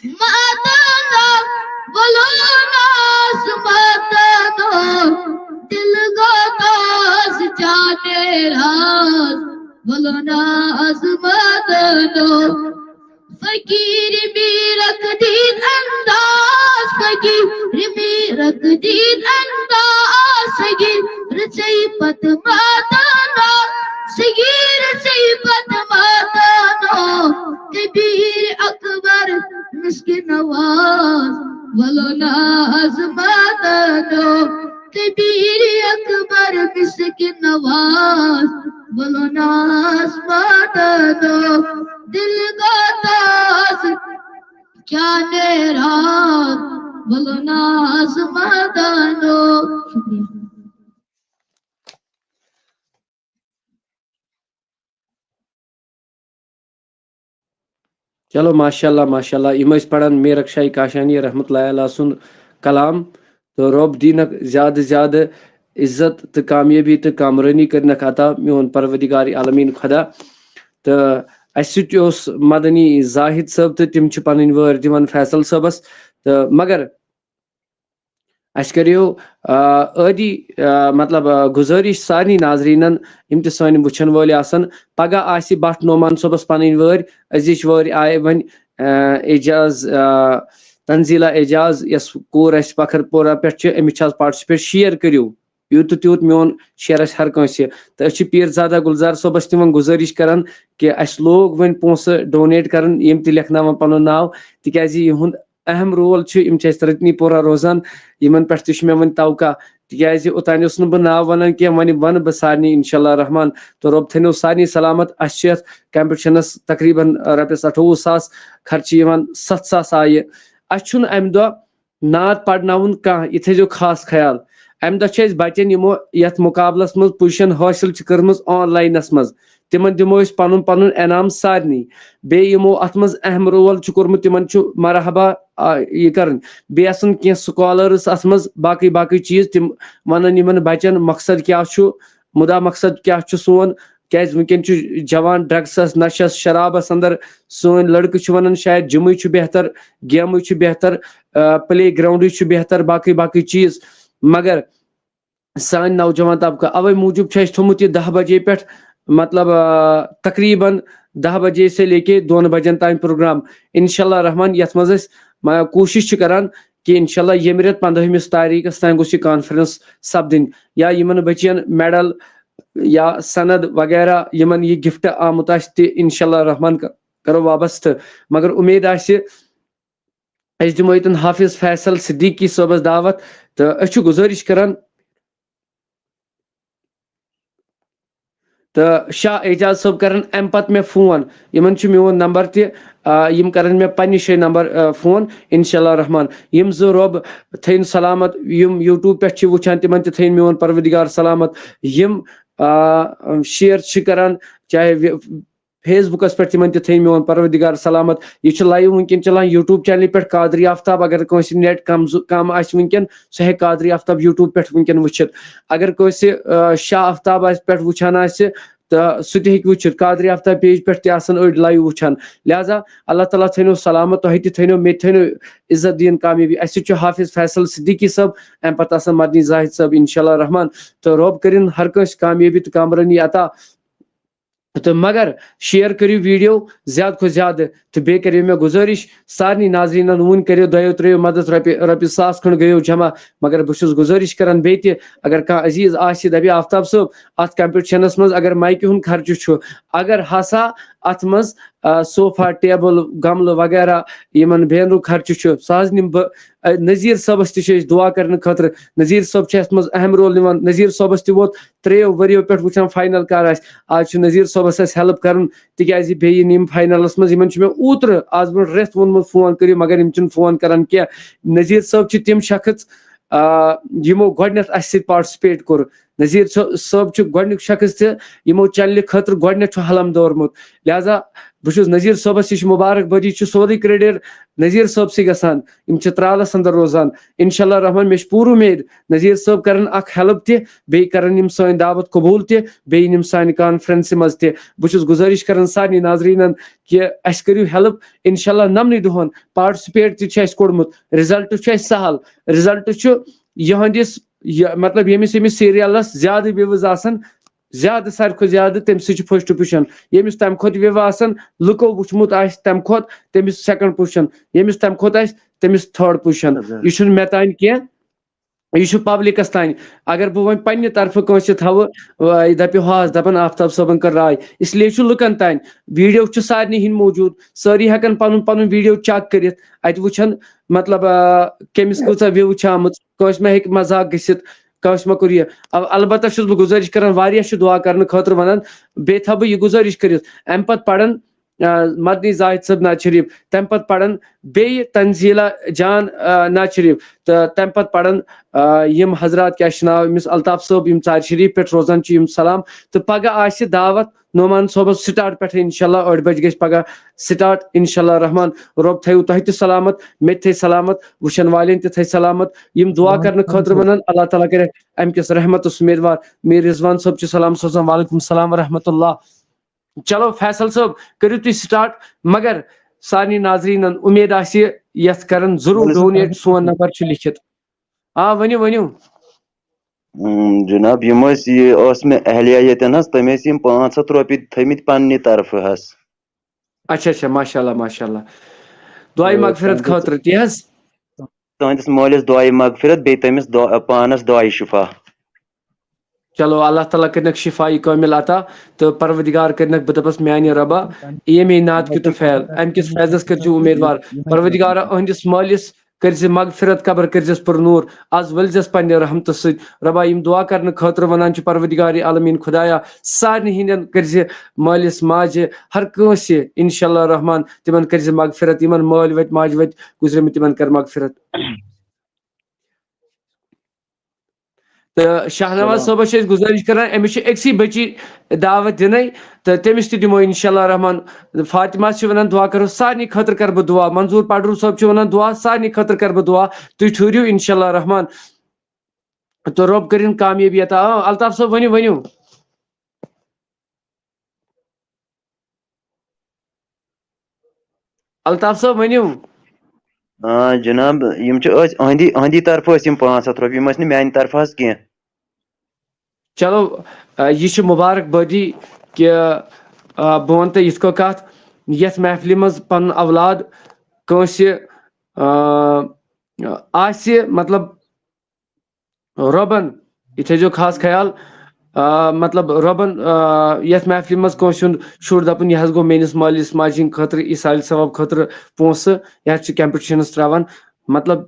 مدنو، ولو ناز مدنو۔ دل گوتاز چانے راز، ولو ناز مدنو۔ فقیر میرک دید انداز، فقیر میرک دید انداز، فقیر رچئی پت مدنو۔ فقیر رچئی پت مدنو۔ کبیر اکبر مسکین نواز، ولو ناز مدنو۔ کبیر اکبر مسکین نواز، ولو ناز مدنو۔ دل گوتاز چانے راز، ولو ناز مدنو۔ شکریہ۔ چلو، ماشاء اللہ، ماشاء اللہ۔ یِم ٲسۍ پران میرک شاہی کاشانی رحمت اللہ علیہ سُنٛد کلام۔ تہٕ رۄب دِنکھ زیادٕ زیادٕ عزت تہٕ کامیٲبی تہٕ کامرٲنی کٔرنکھ عطا، میون پروردگار عالمین خدا۔ تہٕ اَسہِ سۭتۍ اوس مدنی زاہد صٲب، تہٕ تِم چھِ پنٕنۍ وٲرۍ دِوان فیصل صٲبس۔ تہٕ مگر اَسہِ کَریو، آ، ٲدی، آ، مطلب، آ، گُزٲرِش سارنٕے ناظریٖنَن، یِم تہِ سٲنۍ وٕچھَن وٲلۍ آسَن، پَگاہ آسہِ بَٹ نعمان صٲبَس پَنٕنۍ وٲرۍ، أزِچ وٲرۍ آیہِ وۄنۍ، آ، اعجاز، آ، تنزیٖلہ اعجاز، یۄس کوٗر اَسہِ پَکھر پورہ پٮ۪ٹھ چھِ، أمِس چھِ آز participate، share کٔرِو۔ یوٗت تہٕ تیوٗت میون share آسہِ ہر کٲنٛسہِ۔ تہٕ أسۍ چھِ پیٖر زادہ گُلزار صٲبَس تہِ وۄنۍ گُزٲرِش کَران کہِ اَسہِ لوگ وۄنۍ پونٛسہٕ donate کَرُن، یِم تہِ لیکھناوَن پَنُن ناو، تِکیٛازِ یِہُنٛد اہم role چھُ، یِم چھِ اَسہِ رٔتنی پورہ روزان، یِمن پٮ۪ٹھ تہِ چھُ مےٚ وۄنۍ توقع، تِکیٛازِ اوٚتانۍ اوس نہٕ بہٕ ناو وَنان کینٛہہ، وۄنۍ وَنہٕ بہٕ سارنٕے اِنشاء اللہ رحمان۔ تہٕ رۄب تھٲینو سارنٕے سلامت۔ اَسہِ چھِ یَتھ competitionس تقریٖباً رۄپیَس اَٹھووُہ ساس خرچہٕ یِوان، سَتھ ساس آیہِ۔ اَسہِ چھُنہٕ اَمہِ دۄہ نعت پَرناوُن کانٛہہ، یہِ تھٲیزیو خاص خیال۔ اَمہِ دۄہ چھِ اَسہِ بَچَن، یِمو یَتھ مُقابلَس منٛز position حٲصِل چھِ کٔرمٕژ onlineس منٛز، تِمن دِمو أسۍ پنُن پنُن انعام سارنٕے۔ بیٚیہِ یِمو اتھ منٛز اہم role چھُ کوٚرمُت، تِمن چھُ مرحبا، آ، یہِ کرٕنۍ۔ بیٚیہِ آسن کینٛہہ scholars اتھ منٛز، باقٕے باقٕے چیٖز، تِم ونن یِمن بچن مقصد کیٛاہ چھُ، مُدا مقصد کیٛاہ چھُ سون۔ کیٛازِ وٕنکیٚن چھُ جوان drugsس، نشس، شرابس اندر۔ سٲنۍ لڑکہٕ چھِ ونان شاید gymٕے چھُ بہتر، gameٕے چھُ بہتر، آ، play groundٕے چھُ بہتر، باقٕے باقٕے چیٖز۔ مگر سانہِ نوجوان طبقہٕ۔ اوے موٗجوٗب چھُ اَسہِ تھوٚمُت یہِ دَہ بجے پٮ۪ٹھ، مطلب، آ، تقریباً دَہ بجے سے لے کے دۄن بجن تام پروگرام۔ انشاءاللہ رحمان، یَتھ منٛز أسۍ، ما، کوٗشِش چھِ کران کہِ انشاءاللہ ییٚمہِ رٮ۪تہٕ پنٛدہمِس تاریٖخس تام گوٚژھ یہِ conference سپدٕنۍ، یا یِمن بچین medal یا سند وغیرہ، یِمن یہِ gift آمُت آسہِ تہِ، انشاءاللہ رحمان ک-، کرو وابستہٕ۔ مگر اُمید آسہِ، أسۍ دِمو ییٚتٮ۪ن حافظ فیصل صدیقی صٲبس دعوت، تہٕ أسۍ چھِ گُزٲرِش کران، تہٕ شاہ اعجاز صٲب کرن امہِ پتہٕ مےٚ فون۔ یِمن چھُ میون نمبر تہِ، آ، یِم کرن مےٚ پننہِ جایہِ نمبر، آ، فون۔ انشاءاللہ رحمان، یِم زٕ رۄب تھٲیِن سلامت، یِم YouTube پٮ۪ٹھ چھِ وٕچھان، تِمن تہِ تھٲیِن میون پروردگار سلامت۔ یِم، آ، share چھِ کران، چاہے وِ-، Facebookس پٮ۪ٹھ، تِمن تہِ تھٲیِن میون پروردگار سلامت۔ یہِ چھُ live وٕنکیٚن چلان YouTube channelہِ پٮ۪ٹھ، قادری آفتاب۔ اگر کٲنٛسہِ net کم زُ-، کم آسہِ وٕنکیٚن، سُہ ہیٚکہِ قادری آفتاب YouTube پٮ۪ٹھ وٕنکیٚن وٕچھِتھ۔ اگر کٲنٛسہِ، آ، شاہ آفتاب آسہِ پٮ۪ٹھ وٕچھان آسہِ، تہٕ سُہ تہِ ہیٚکہِ وٕچھِتھ۔ قادری آفتاب پیج پٮ۪ٹھ تہِ آسَن أڑۍ live وٕچھان۔ لہذا اللہ تعالیٰ تھٲینو سلامت، تۄہہِ تہِ تھٲینو، مےٚ تہِ تھٲینو عزت دِیِن، کامیٲبی۔ اَسہِ سۭتۍ چھُ حافظ فیصل صدیقی صٲب، اَمہِ پَتہٕ آسَن مدنی زاہد صٲب، انشاءاللہ الرحمن۔ تہٕ رۄب کٔرِن ہر کٲنٛسہِ کامیٲبی تہٕ کامرٲنی عطا۔ تہٕ مگر share کٔرِو video زیادٕ کھۄتہٕ زیادٕ، تہٕ بیٚیہِ کٔرِو مےٚ گُزٲرِش سارنٕے ناظریٖنَن، وُنہِ کٔرِو دۄیو ترٛیٚیو مدد، رۄپیہِ، رۄپیہِ ساس کھنٛڈ گٔیو جمع۔ مگر بہٕ چھُس گُزٲرِش کران بیٚیہِ تہِ، اگر کانٛہہ عزیٖز آسہِ، دَپہِ، "آفتاب صٲب، اَتھ competitionس منٛز اگر micہِ ہُنٛد خرچہٕ چھُ، اگر ہسا اَتھ منٛز، آ، sofa، table، گملہٕ وغیرہ یِمن bannerُک خرچہٕ چھُ، سُہ حظ نِمہٕ بہٕ۔" آ، نذیٖر صٲبَس تہِ چھِ أسۍ دُعا کرنہٕ خٲطرٕ۔ نذیٖر صٲب چھُ اَتھ منٛز اہم role نِوان۔ نذیٖر صٲبَس تہِ ووت ترٛیٚیو ؤرِیو پٮ۪ٹھ وٕچھان final کر آسہِ۔ آز چھُ نذیٖر صٲبَس اَسہِ help کرُن، تِکیازِ بیٚیہِ یِن یِم finalس منٛز۔ یِمن چھُ مےٚ اوترٕ، آز برونٛٹھ رٮ۪تھ ووٚنمُت phone کٔرِو، مگر یِم چھِنہٕ phone کران کینٛہہ۔ نذیٖر صٲب چھِ تِم شخص، آ، یِمو گۄڈٕنٮ۪تھ اَسہِ سۭتۍ participate کوٚر۔ نذیٖر صٲ-، صٲب چھُ گۄڈٕنیُک شخص تہِ، یِمو channelہِ خٲطرٕ گۄڈٕنٮ۪تھ چھُ حلم دورمُت۔ لہذا بہٕ چھُس نذیٖر صٲبَس نِش مُبارک بٲدی، چھُ سورُے credit نذیٖر صٲبسٕے گژھان۔ یِم چھِ ترالَس اندر روزان۔ انشاءاللہ الرحمن، مےٚ چھِ پوٗرٕ اُمید نذیٖر صٲب کرن اکھ help تہِ، بیٚیہِ کرن یِم سٲنۍ دعوت قبوٗل تہِ، بیٚیہِ یِن یِم سانہِ conferenceہِ منٛز تہِ۔ بہٕ چھُس گُزٲرِش کران سارنٕے ناظریٖنن کہِ اَسہِ کٔرِو help۔ انشاءاللہ نَمنٕے دۄہَن participate تہِ چھُ اَسہِ کوٚڑمُت، result چھُ اَسہِ سہل۔ Result چھُ یِہنٛدِس، یہِ، مطلب، ییٚمِس ییٚمِس serialس زیادٕ views آسن، زیادٕ، ساروی کھۄتہٕ زیادٕ، تٔمۍ سٕے چھُ first position۔ ییٚمِس تَمہِ کھۄتہٕ view آسن، لُکو وٕچھمُت آسہِ تَمہِ کھۄتہٕ، تٔمِس second position۔ ییٚمِس تَمہِ کھۄتہٕ آسہِ، تٔمِس third position۔ اَدٕ حظ۔ یہِ چھُنہٕ مےٚ تام کینٛہہ، یہِ چھُ publicس تام۔ اگر بہٕ وۄنۍ پننہِ طرفہٕ کٲنٛسہِ تھاوٕ، آ، یہِ دَپہِ ہاس، دَپَن آفتاب صٲبَن کٔر راے۔ اس لیے چھُ لُکَن تام۔ Video چھُ سارنٕے ہِنٛدۍ موٗجوٗد، سٲری ہٮ۪کَن پَنُن پَنُن video check کٔرِتھ۔ اَتہِ وٕچھَن، مطلب، آ، کٔمِس کۭژاہ view چھِ آمٕژ، کٲنٛسہِ ما ہیٚکہِ مذاق گٔژھِتھ، کٲنٛسہِ ما کوٚر یہِ۔ ال-، البتہ چھُس بہٕ گُزٲرِش کران، واریاہ چھِ دُعا کرنہٕ خٲطرٕ وَنان، بیٚیہِ تھاوٕ بہٕ یہِ گُزٲرِش کٔرِتھ، اَمہِ پتہٕ پَرن، آ، مدنی زاہد صٲب نعت شریف، تَمہِ پتہٕ پَرن بیٚیہِ تنزیلہ جان، آ، نعت شریف، تہٕ تَمہِ پتہٕ پَرن، آ، یِم حضرات، کیٛاہ چھِ ناو أمِس، الطاف صٲب، یِم ژارِ شریف پٮ۪ٹھ روزان چھِ، یِم سلام۔ تہٕ پگاہ آسہِ دعوت نعمان صٲبَس start پٮ۪ٹھٕ، انشاءاللہ ٲٹھِ بجہِ گژھِ پگاہ start، انشاءاللہ الرحمن۔ رۄب تھٲیِو تۄہہِ تہِ سلامت، مےٚ تہِ تھٲے سلامت، وٕچھن والٮ۪ن تہِ تھٲے سلامت۔ یِم دُعا کرنہٕ خٲطرٕ وَنان، اللہ تعالیٰ کرِ اَمہِ کِس رحمتس اُمیدوار۔ میٖر رضوان صٲب چھُ سلام سوزان، وعلیکم السلام ورحمۃ اللہ۔ چلو فیصل صٲب، کٔرِو تُہۍ start، مگر سارنٕے ناظریٖنن اُمید آسہِ یَتھ کرن ضروٗر وعلیکم donate، السلام۔ سون number چھُ لیکھِتھ۔ آ، ؤنِو، ؤنِو۔ اۭں، جناب، یِم ٲسۍ، یہِ ٲس مےٚ اہلیہ ییٚتٮ۪ن حظ، تٔمۍ ٲسۍ یِم پانٛژھ ہَتھ رۄپیہِ تھٲومٕتۍ پننہِ طرفہٕ حظ۔ اچھا، اچھا، ماشاء اللہ، ماشاء اللہ۔ دعائے تہٕ مغفرت تُہنٛدِس، خٲطرٕ، تی حظ؟ تُہنٛدِس مٲلِس دعائے مغفرت، بیٚیہِ تٔمِس دُع-، پانس دعائے شفا۔ چلو، اللہ تعالیٰ کٔرِنَکھ شفا کامل عطا، تہٕ پروردگار کٔرِنَکھ، بہٕ دَپَس، میانہِ رۄبا، ییٚمے نعت کیُتھ فیل، اَمہِ کِس فیضس کٔرۍزِ اُمیدوار۔ پروردگارا، أہنٛدِس مٲلِس کٔرۍزِ مغفرت، قبر کٔرۍزٮ۪س پُر نوٗر۔ از ؤلۍزٮ۪س پننہِ رحمتہٕ سۭتۍ۔ رۄبا، یِم دُعا کرنہٕ خٲطرٕ وَنان چھِ، پروردگار عالمیٖن خدایا، سارنٕے ہِنٛدٮ۪ن کٔرۍزِ مٲلِس ماجہِ، ہر کٲنٛسہِ، انشاءاللہ الرحمن، تِمن کٔرۍزِ مغفرت، یِمن مٲلۍ وتہِ ماجہِ وتہِ گُزریمٕتۍ، تِمن کر مغفرت۔ تہٕ شاہنواز صٲبس چھِ أسۍ گُزٲرِش کران، أمِس چھِ أکسٕے بٔچی دعوت دِنَے، تہٕ تٔمِس تہِ دِمو انشاءاللہ الرحمن۔ فاطمہ چھِ وَنان، دُعا کرو سارنٕے خٲطرٕ کَرٕ بہٕ دُعا۔ منظوٗر پڈروٗ صٲب چھُ وَنان، دُعا سارنٕے خٲطرٕ کَرٕ بہٕ دُعا۔ تُہۍ ٹھٔہرِو، انشاءاللہ الرحمن۔ تہٕ رۄب کٔرِن کامیٲبی عطا۔ آ، الطاف صٲب، ؤنِو، ؤنِو۔ الطاف صٲب، ؤنِو۔ آ، جناب، یِم چھِ أسۍ أہنٛدی، أہنٛدی طرفہٕ ٲسۍ یِم پانٛژھ ہَتھ رۄپیہِ، یِم ٲسۍ نہٕ میانہِ طرفہٕ حظ کینٛہہ۔ چلو، آ، یہِ چھِ مُبارک بٲدی کہِ، آ، بہٕ وَنہٕ تۄہہِ یِتھ کٔنۍ کَتھ، یَتھ محفلہِ منٛز پَنُن اولاد کٲنٛسہِ، آ، آسہِ، مطلب، رۄبن، یہِ تھٲیزیو خاص خیال، آ، مطلب، رۄبن، آ، یَتھ محفلہِ منٛز کٲنٛسہِ ہُنٛد شُر دَپُن، یہِ حظ گوٚو میٲنِس مٲلِس ماجہِ ہِنٛدِ خٲطرٕ، ایٖصالہِ ثواب خٲطرٕ پونٛسہٕ، یہِ حظ چھِ competitionس ترٛاوان۔ مطلب،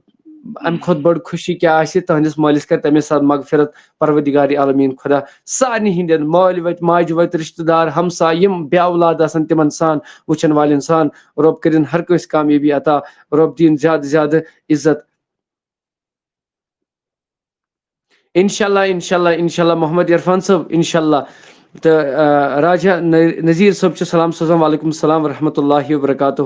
اَمہِ کھۄتہٕ بٔڑ خوشی کیٛاہ آسہِ؟ تُہنٛدِس مٲلِس کَرِ تَمے ساتہٕ مغفرت پروردگار عالمیٖن خۄدا۔ سارنٕے ہِنٛدٮ۪ن مٲلۍ وتۍ، ماجہِ وتۍ، رِشتہٕ دار، ہمساے، یِم بے اولاد آسَن، تِمن سان وٕچھن والٮ۪ن سان۔ رۄب کٔرِن ہر کٲنٛسہِ کامیٲبی عطا، رۄب دِیِن زیادٕ زیادٕ عزت۔ انشاءاللہ، انشاءاللہ، انشاءاللہ، محمد عرفان صٲب، انشاءاللہ۔ تہٕ، آ، راجہ ن-، نذیٖر صٲب چھُ سلام سوزان، وعلیکم السلام ورحمۃ اللہ وبرکاتہ۔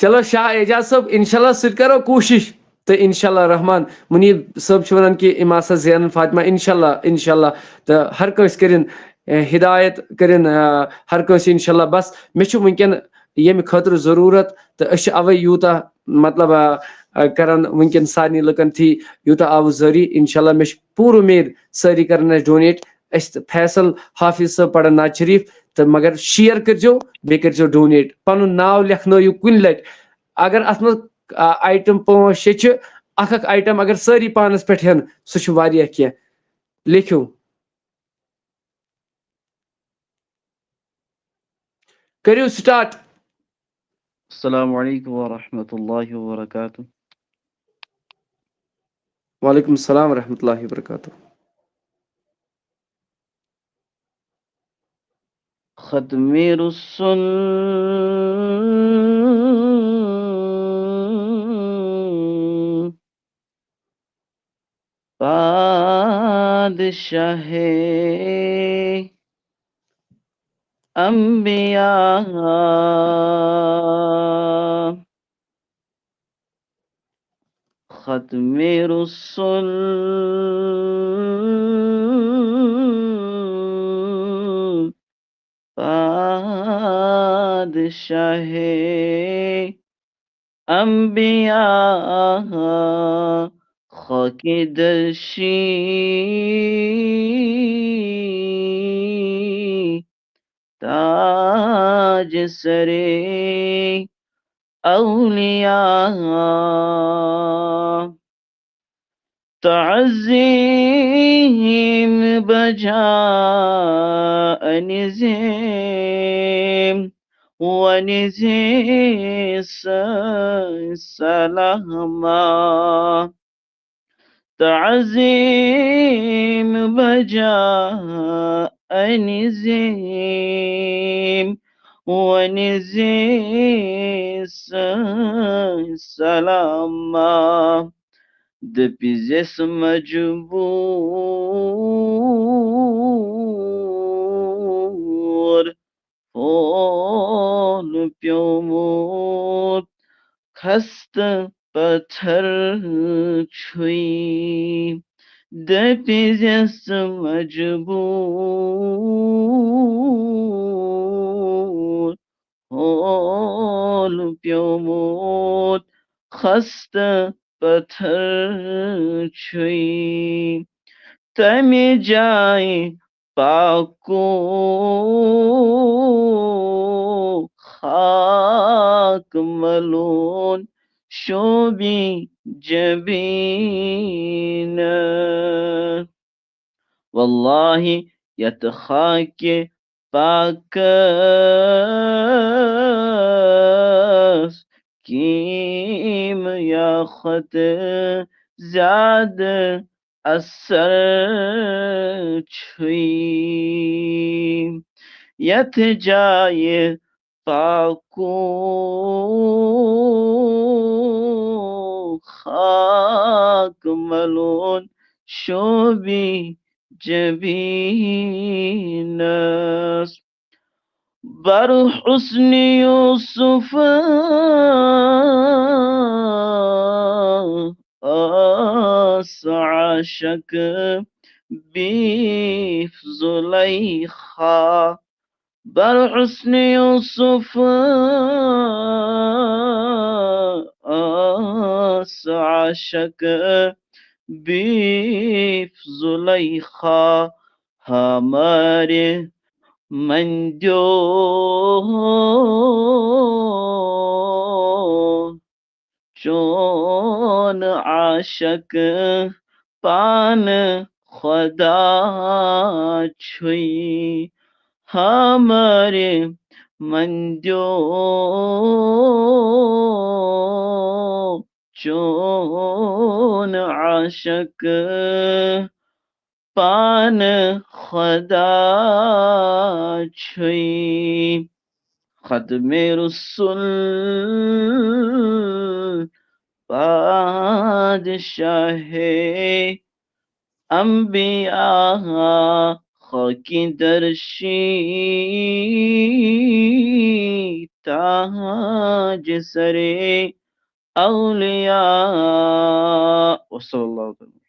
چلو شاہ اعجاز صٲب، انشاءاللہ سُہ تہِ کرو کوٗشِش۔ تہٕ انشاءاللہ رحمان، منیٖب صٲب چھُ وَنان کہِ یِم ہسا زینَن فاطمہ، انشاءاللہ، انشاءاللہ۔ تہٕ ہر کٲنٛسہِ کٔرِن، اے، ہدایت کٔرِن، آ، ہر کٲنٛسہِ انشاءاللہ۔ بس مےٚ چھُ وٕنکٮ۪ن ییٚمہِ خٲطرٕ ضروٗرت، تہٕ أسۍ چھِ اَوَے یوٗتاہ، مطلب، آ، آ، کران وٕنکٮ۪ن سارنٕے لُکن تھی، یوٗتاہ آوُ ضٲری۔ انشاءاللہ مےٚ چھِ پوٗرٕ اُمید سٲری کرن اَسہِ donate۔ أسۍ تہٕ فیصل حافظ صٲب پرن نعت شریف، تہٕ مگر share کٔرۍزیو، بیٚیہِ کٔرۍزیو donate۔ پنُن ناو لیکھنٲیِو کُنہِ لٹہِ۔ اگر اتھ منٛز، آ، item پانٛژھ شےٚ چھِ، اکھ اکھ item اگر سٲری پانس پٮ۪ٹھ ہٮ۪ن، سُہ چھُ واریاہ کینٛہہ۔ لیکھِو۔ کٔرِو start۔ السلام علیکم ورحمۃ اللہ وبرکاتہ۔ وعلیکم السلام ورحمۃ اللہ وبرکاتہ۔ ختم رسل پادشاہ انبیاء، ختم رسل پادشاہ انبیاء، خاک درشی تاج سر اولیاء۔ تعظیم بجا انزیم ونزی سلاما۔ تعظیم بجا انزیم ونزی سلاما۔ دٔپزٮ۪س مجبوٗر، پھول پیومُت خستہٕ پتھر چھُے۔ دٔپزٮ۪س مجبوٗر، پھول پیومُت خستہٕ پتھر چھُے۔ تمہِ جایہِ پاکو خاک ملون شوبی جبین۔ واللہ یتھ خاکہِ پاکس کیٖمیا کھۄتہٕ زیادٕ اثر چھُے۔ یتھ جایہِ پاکو خاک ملون شوبی جبینس۔ بر حسن یوسف ٲس عاشق بیف زلیخا۔ بر حسن یوسف ٲس عاشق بیف زلیخا۔ ہمارے مندیو چون عاشق پان خدا چھُے۔ ہمارے مندیو چون عاشق پان خدا چھُے۔ ختم رسل پادشاہ انبیاء، خاک درشی تاج تاج سر اولیا۔ وصلی اللہ تعالی۔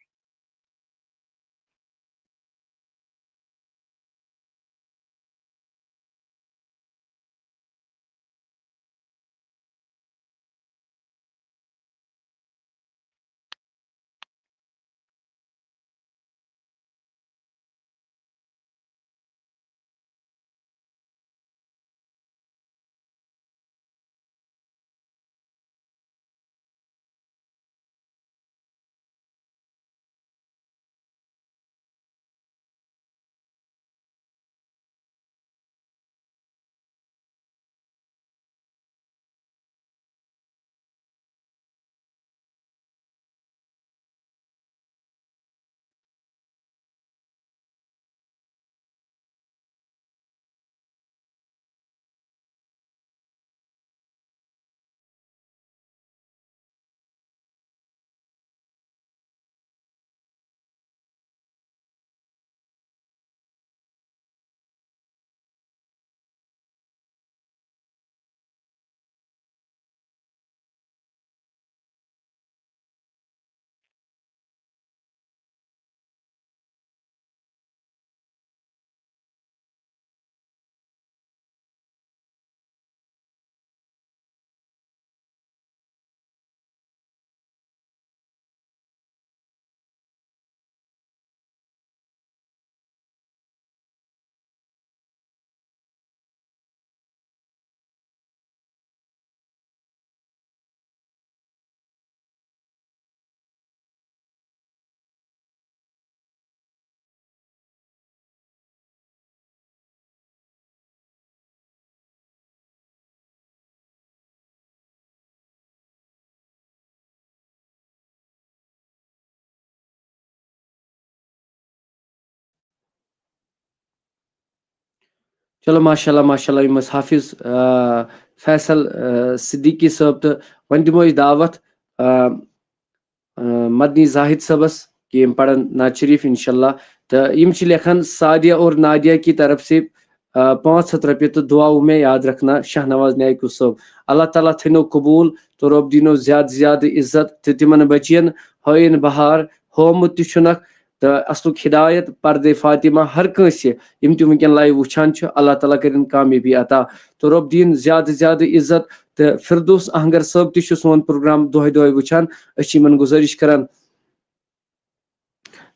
چلو، ماشاء اللہ، ماشاء اللہ، یِم ٲسۍ حافظ، آ، فیصل، آ، صدیقی صٲب، تہٕ وۄنۍ دِمو أسۍ دعوت، آ، آ، مدنی زاہد صٲبس، کہ یِم پرن نعت شریف انشاءاللہ۔ تہٕ یِم چھِ لیکھان سعدیہ اور نادیہ کی طرف سے، آ، پانٛژھ ہتھ رۄپیہِ تہٕ دعا، وۄنۍ مےٚ یاد رکھنا شاہنواز نیاکو صٲب۔ اللہ تعالیٰ تھٲینو قبول تہٕ رۄب دیٖنو زیادٕ زیادٕ عزت تہٕ تِمن بچین ہٲیِن بہار، ہومُت تہِ چھُنکھ، تہٕ اصلُک ہدایت، پردے فاطمہ، ہر کٲنٛسہِ، یِم تہِ وٕنکیٚن live وٕچھان چھِ، اللہ تعالیٰ کٔرِن کامیٲبی عطا۔ تہٕ رۄب دِیِن زیادٕ زیادٕ عزت۔ تہٕ فردوس اہنگر صٲب تہِ چھُ سون پروگرام دۄہے دۄہے وٕچھان، أسۍ چھِ یِمن گُزٲرِش کران۔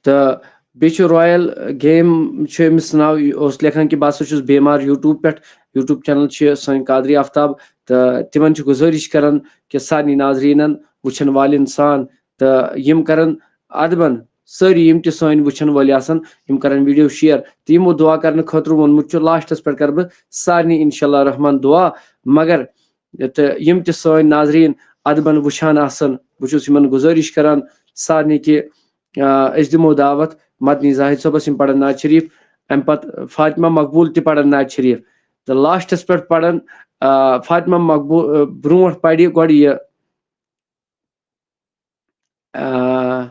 تہٕ بیٚیہِ چھُ Royal Game، چھُ أمِس ناو، یہِ اوس لیکھان کہِ بہٕ ہسا چھُس بیمار YouTube پٮ۪ٹھ، YouTube channel چھِ سٲنۍ قادری آفتاب، تہٕ تِمن چھِ گُزٲرِش کران کہِ سارنٕے ناظریٖنن، وٕچھن والٮ۪ن سان، تہٕ یِم کرن ادبن سٲری یِم تہِ سٲنۍ وٕچھن وٲلۍ آسن، یِم کرن video share۔ تہٕ یِمو دُعا کرنہٕ خٲطرٕ ووٚنمُت چھُ، lastس پٮ۪ٹھ کرٕ بہٕ سارنٕے انشاءاللہ رحمان دُعا۔ مگر تہٕ یِم تہِ سٲنۍ ناظریٖن ادبن وٕچھان آسن، بہٕ چھُس یِمن گُزٲرِش کران سارنٕے کہِ، آ، أسۍ دِمو دعوت مدنی زاہد صٲبس، یِم پرن نعت شریف، امہِ پتہٕ فاطمہ مقبول تہِ پرن نعت شریف۔ تہٕ lastس پٮ۪ٹھ پرن، آ، فاطمہ مقبول، آ، برونٛٹھ پرِ گۄڈٕ یہِ، آ،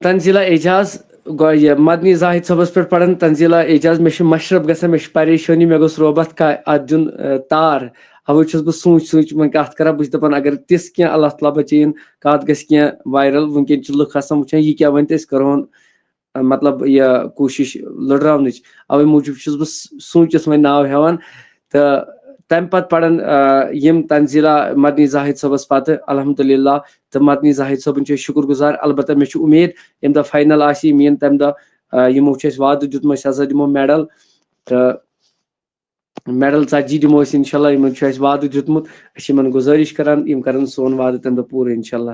تنزیلہ اعجاز، گوٚو یہِ مدنی زاہد صٲبس پٮ۪ٹھ پران تنزیلہ اعجاز۔ مےٚ چھُ مشرف گژھان، مےٚ چھُ پریشٲنی، مےٚ گوٚژھ رۄبس کا-، اتھ دیُن، آ، تار۔ اوے چھُس بہٕ سونٛچ سونٛچ وۄنۍ کتھ کران، بہٕ چھُس دپان اگر تِژھ کینٛہہ اللہ تعالیٰ بچٲیِن، کتھ گژھِ کینٛہہ viral۔ وٕنکیٚن چھِ لُکھ آسان وٕچھان، یہِ کیٛاہ وۄنۍ تہٕ أسۍ کرہون، آ، مطلب، یہِ کوٗشش لٔڑراونٕچ۔ اوے موٗجوٗب چھُس بہٕ س-، سونٛچس وۄنۍ ناو ہٮ۪وان۔ تہٕ تَمہِ پتہٕ پَرن، آ، یِم تنزیلہ مدنی زاہد صٲبس پتہٕ، الحمدللہ۔ تہٕ مدنی زاہد صٲبُن چھِ أسۍ شُکُر گُزار۔ البتہ مےٚ چھُ اُمید، ییٚمہِ دۄہ final آسی، میٛٲنۍ تَمہِ دۄہ، آ، یِمو چھُ اَسہِ وعدٕ دیُتمُت، أسۍ ہسا دِمو medal۔ تہٕ medal ژتجی دِمو أسۍ انشاءاللہ، یِمن چھُ اَسہِ وعدٕ دیُتمُت۔ أسۍ چھِ یِمن گُزٲرِش کران، یِم کرن سون وعدٕ تَمہِ دۄہ پوٗرٕ انشاءاللہ۔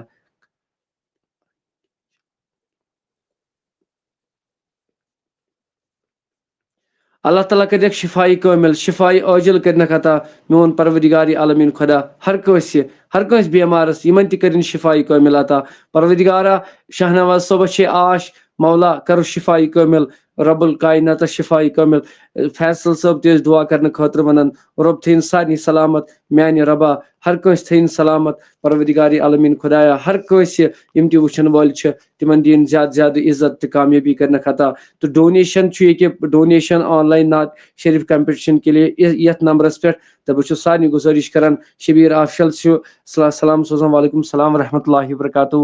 اللہ تعالیٰ کٔرِنَکھ شفایہِ کٲمِل، شفایہِ عٲجِل کٔرِنَکھ عطا، میون پروردگار عالمین خدا۔ ہر کٲنٛسہِ، ہر کٲنٛسہِ بیمارس، یِمن تہِ کٔرِن شفایہِ کٲمِل عطا۔ پروردگارا، شاہنواز صٲبس چھے آش، مولا کرو شفائی کامل، رب الکائناتس شفائی کامل۔ فیصل صٲب تہِ ٲسۍ دعا کرنہٕ خٲطرٕ ونان، رب تھٲیِن سارنٕے سلامت، میانہِ ربا ہر کٲنٛسہِ تھٲیِن سلامت، پروردگار عالمین خدایا ہر کٲنٛسہِ یِم تہِ وٕچھن وٲلۍ چھِ تِمن دِیِن زیادٕ زیادٕ عزت تہٕ کامیٲبی کرنہٕ خطا۔ تہٕ donation چھُ ییٚکیٛاہ donation online نعت شریف competition کے لیے یتھ نمبرس پٮ۪ٹھ۔ تہٕ بہٕ چھُس سارنٕے گُزٲرِش کران، شبیر آفیشل چھُ سلا-، سلام سوزان، وعلیکم السلام ورحمۃ اللہ وبرکاتہ۔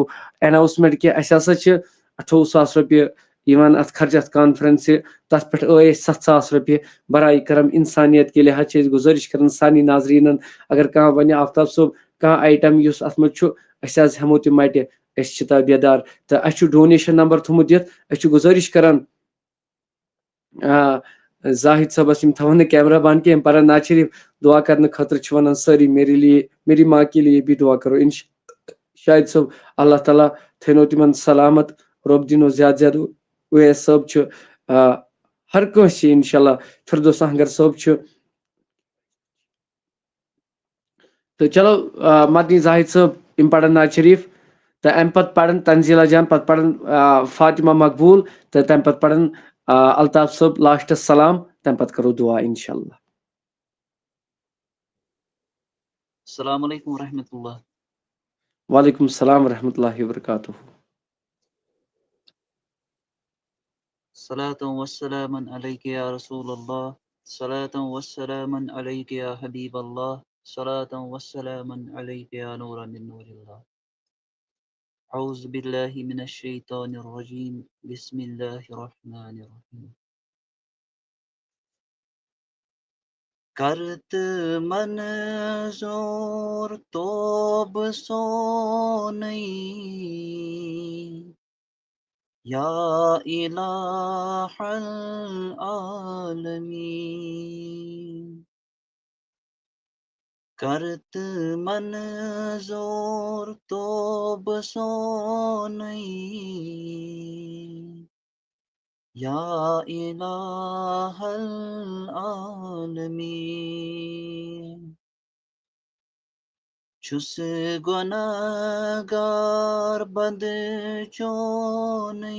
Announcement کہِ اَسہِ ہسا چھِ اَٹھووُہ ساس رۄپیہِ یِوان اَتھ خرچ، اَتھ conference، تَتھ پٮ۪ٹھ ٲے اَسہِ ستھ ساس رۄپیہِ۔ برائے کرم انسانیت کے لحاظ چھِ أسۍ گُزٲرِش کران سارنٕے ناظریٖنَن، اگر کانٛہہ وَنہِ آفتاب صٲب کانٛہہ item یُس اَتھ منٛز چھُ، أسۍ حظ ہٮ۪مو تہِ مَٹہِ، أسۍ چھِ تابعدار۔ تہٕ اَسہِ چھُ donation number تھوٚمُت دِتھ، أسۍ چھِ گُزٲرِش کران، آ، زاہد صٲبس، یِم تھاوان نہٕ camera بنٛد کینٛہہ، یِم پران نعت شریف، دعا کرنہٕ خٲطرٕ چھِ ونان سٲری، میرے لیے، میری ماں کے لیے بھی دعا کرو۔ انش-، شاہد صٲب، اللہ تعالیٰ تھٲینو تِمن سلامت، رۄب دِنو زیادٕ زیادٕ۔ اویس صٲب چھُ، آ، ہر کٲنٛسہِ چھِ انشاءاللہ، فردوس اہنگر صٲب چھُ۔ تہٕ چلو، آ، مدنی زاہد صٲب، یِم پرن نعت شریف، تہٕ امہِ پتہٕ پرن تنزیلہ جان، پتہٕ پرن، آ، فاطمہ مقبول، تہٕ تمہِ پتہٕ پرن، آ، الطاف صٲب لاسٹس سلام، تمہِ پتہٕ کرو دعا انشاءاللہ۔ السلام علیکم ورحمۃ اللہ۔ وعلیکم السلام ورحمۃ اللہ وبرکاتہ۔ صلاة وسلاما عليك يا رسول الله، صلاة وسلاما عليك يا حبيب الله، صلاة وسلاما عليك يا نورا من نور الله۔ أعوذ بالله من الشيطان الرجيم۔ بسم الله الرحمن الرحيم۔ کرت منظور توب سونئی، یا الہ العالمین۔ کرت منظور توب سونئی، یا الہ العالمین۔ چھُس گۄناہگار بندٕ چونٕے،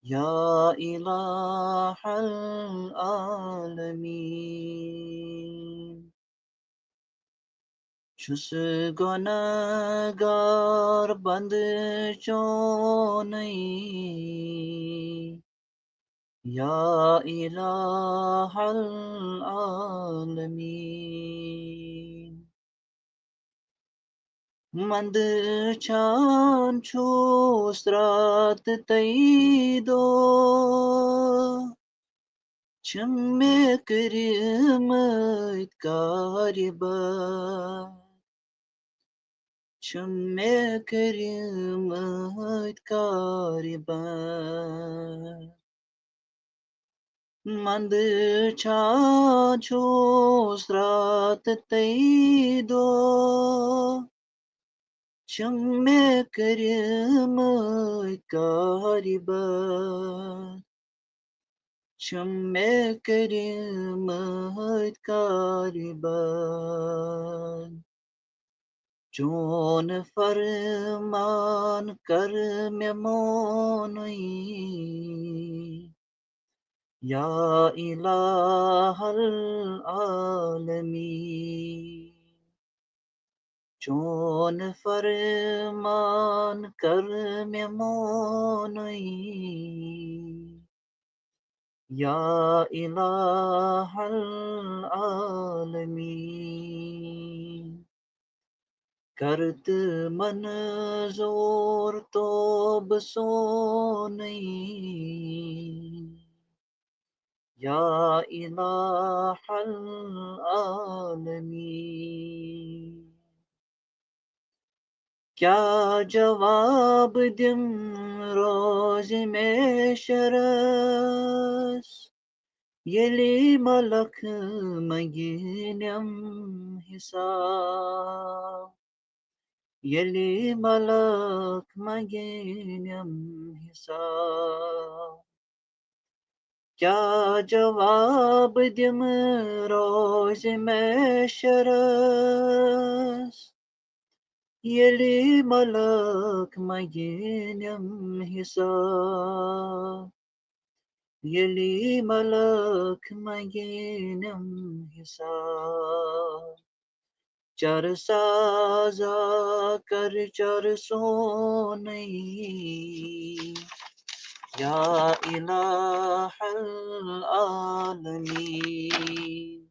یا الہ العالمین۔ چھُس گۄناہگار بندٕ چونٕے، یا الہ العالمین۔ مندٕ چھان چھُس راتہٕ تہٕ دۄہ، چھِم مےٚ کٔرمٕتۍ کارٕبار، چھِم مےٚ کٔرمٕتۍ کارٕبار۔ مندٕ چھا چھُس راتہٕ تہٕ دۄہ، چھِم مےٚ کٔرمٕتۍ کارٕبار، چھِم مےٚ کٔرمٕتۍ کارٕبار۔ چون فرمان کر مےٚ مونٕے، یا الہ العالمین۔ چون فرمان کر مےٚ مونٕے، یا الہ العالمین۔ کرت منظور توب سونٕے، یا الہ العالمین۔ کیا جواب دِم روزِ محشرس، ییٚلہِ ملک منگنم حساب، ییٚلہِ ملک منگنم حساب۔ کیا جواب دِم روزِ محشرس، ییٚلہِ ملک منگینم حساب، ییٚلہِ ملک منگینم حساب، چر سازا کر چر سونٕے، یا الہ العالمین۔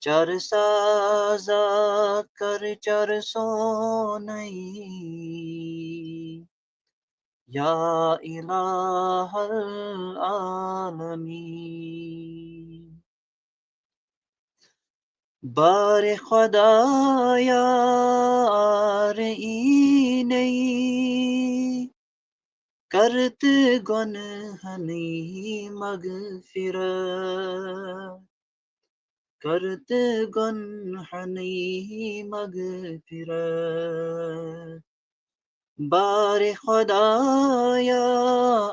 چر سازا کر چر سونٕے، یا الہ العالمین۔ بار خدایا آر اینَے، کرت گنہنی مغفرت، کرت گنہنی مغفرت۔ بار خدایا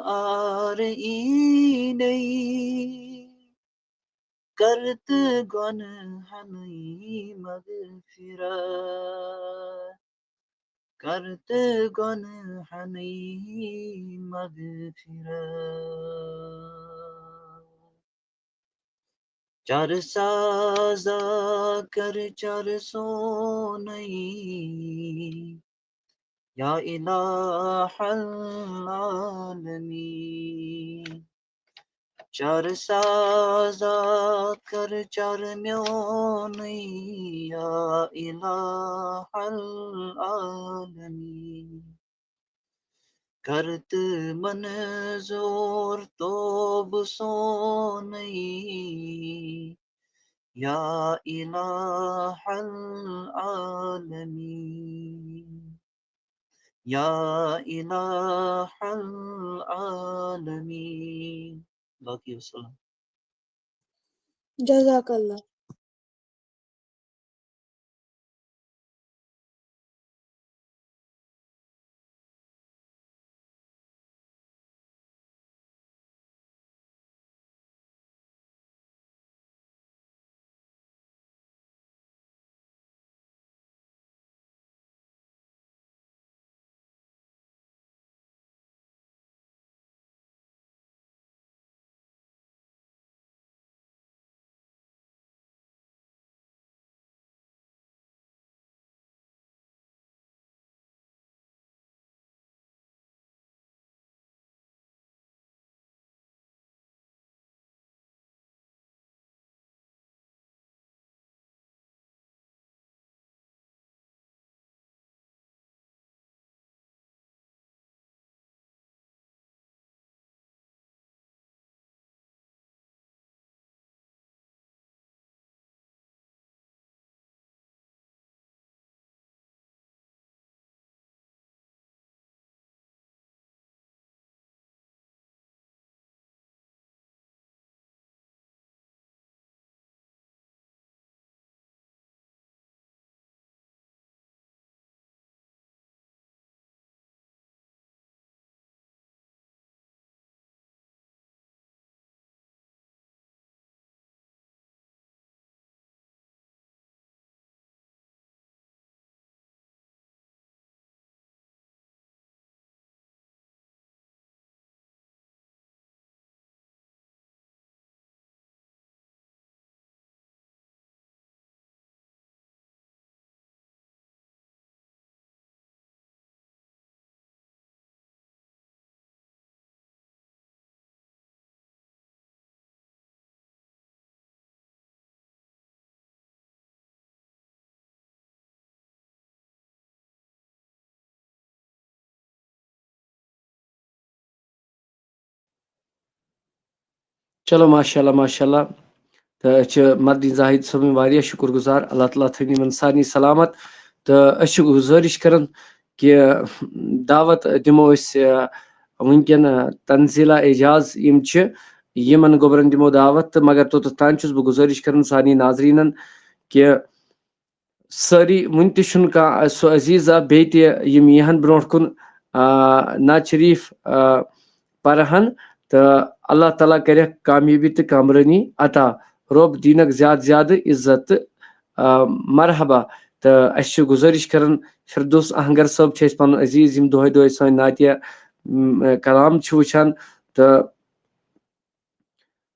آر اینَے، کرت گنہنی مغفرت، کرت گنہنی مغفرت۔ چر سازا کر چر سونٕے، یا الہ العالمین۔ چر سازا کر چر میونٕے، یا الہ العالمین۔ کرت منظور توب سونٕے، یا الہ العالمین، یا الہ العالمین۔ باقی وسلام۔ جزاک اللہ۔ چلو، ماشاء اللہ، ماشاء اللہ۔ تہٕ أسۍ چھِ مدنی زاہد صٲبٕنۍ واریاہ شُکُر گُزار۔ اللہ تعالیٰ تھٲوِن یِمن سارنٕے سلامت۔ تہٕ أسۍ چھِ گُزٲرِش کران کہِ دعوت دِمو أسۍ، آ، وٕنکیٚن، آ، تنزیلہ اعجاز یِم چھِ، یِمن گوٚبرن دِمو دعوت۔ تہٕ مگر توٚتتھ تام چھُس بہٕ گُزٲرِش کران سارنٕے ناظریٖنن کہِ سٲری، وُنہِ تہِ چھُنہٕ کانٛہہ سُہ عزیزا بیٚیہِ تہِ یِم یِہن برونٛٹھ کُن، آ، نعت شریف، آ، پرہن، تہٕ اللہ تعالیٰ کرٮ۪کھ کامیٲبی تہٕ کامرٲنی عطا۔ رۄب دِنکھ زیادٕ زیادٕ عزت تہٕ، آ، مرحبا۔ تہٕ اَسہِ چھِ گُزٲرِش کران، فردوس اہنگر صٲب چھِ اَسہِ پَنُن عزیٖز، یِم دۄہے دۄہے سٲنۍ نعتیہ، م، کلام چھِ وٕچھان، تہٕ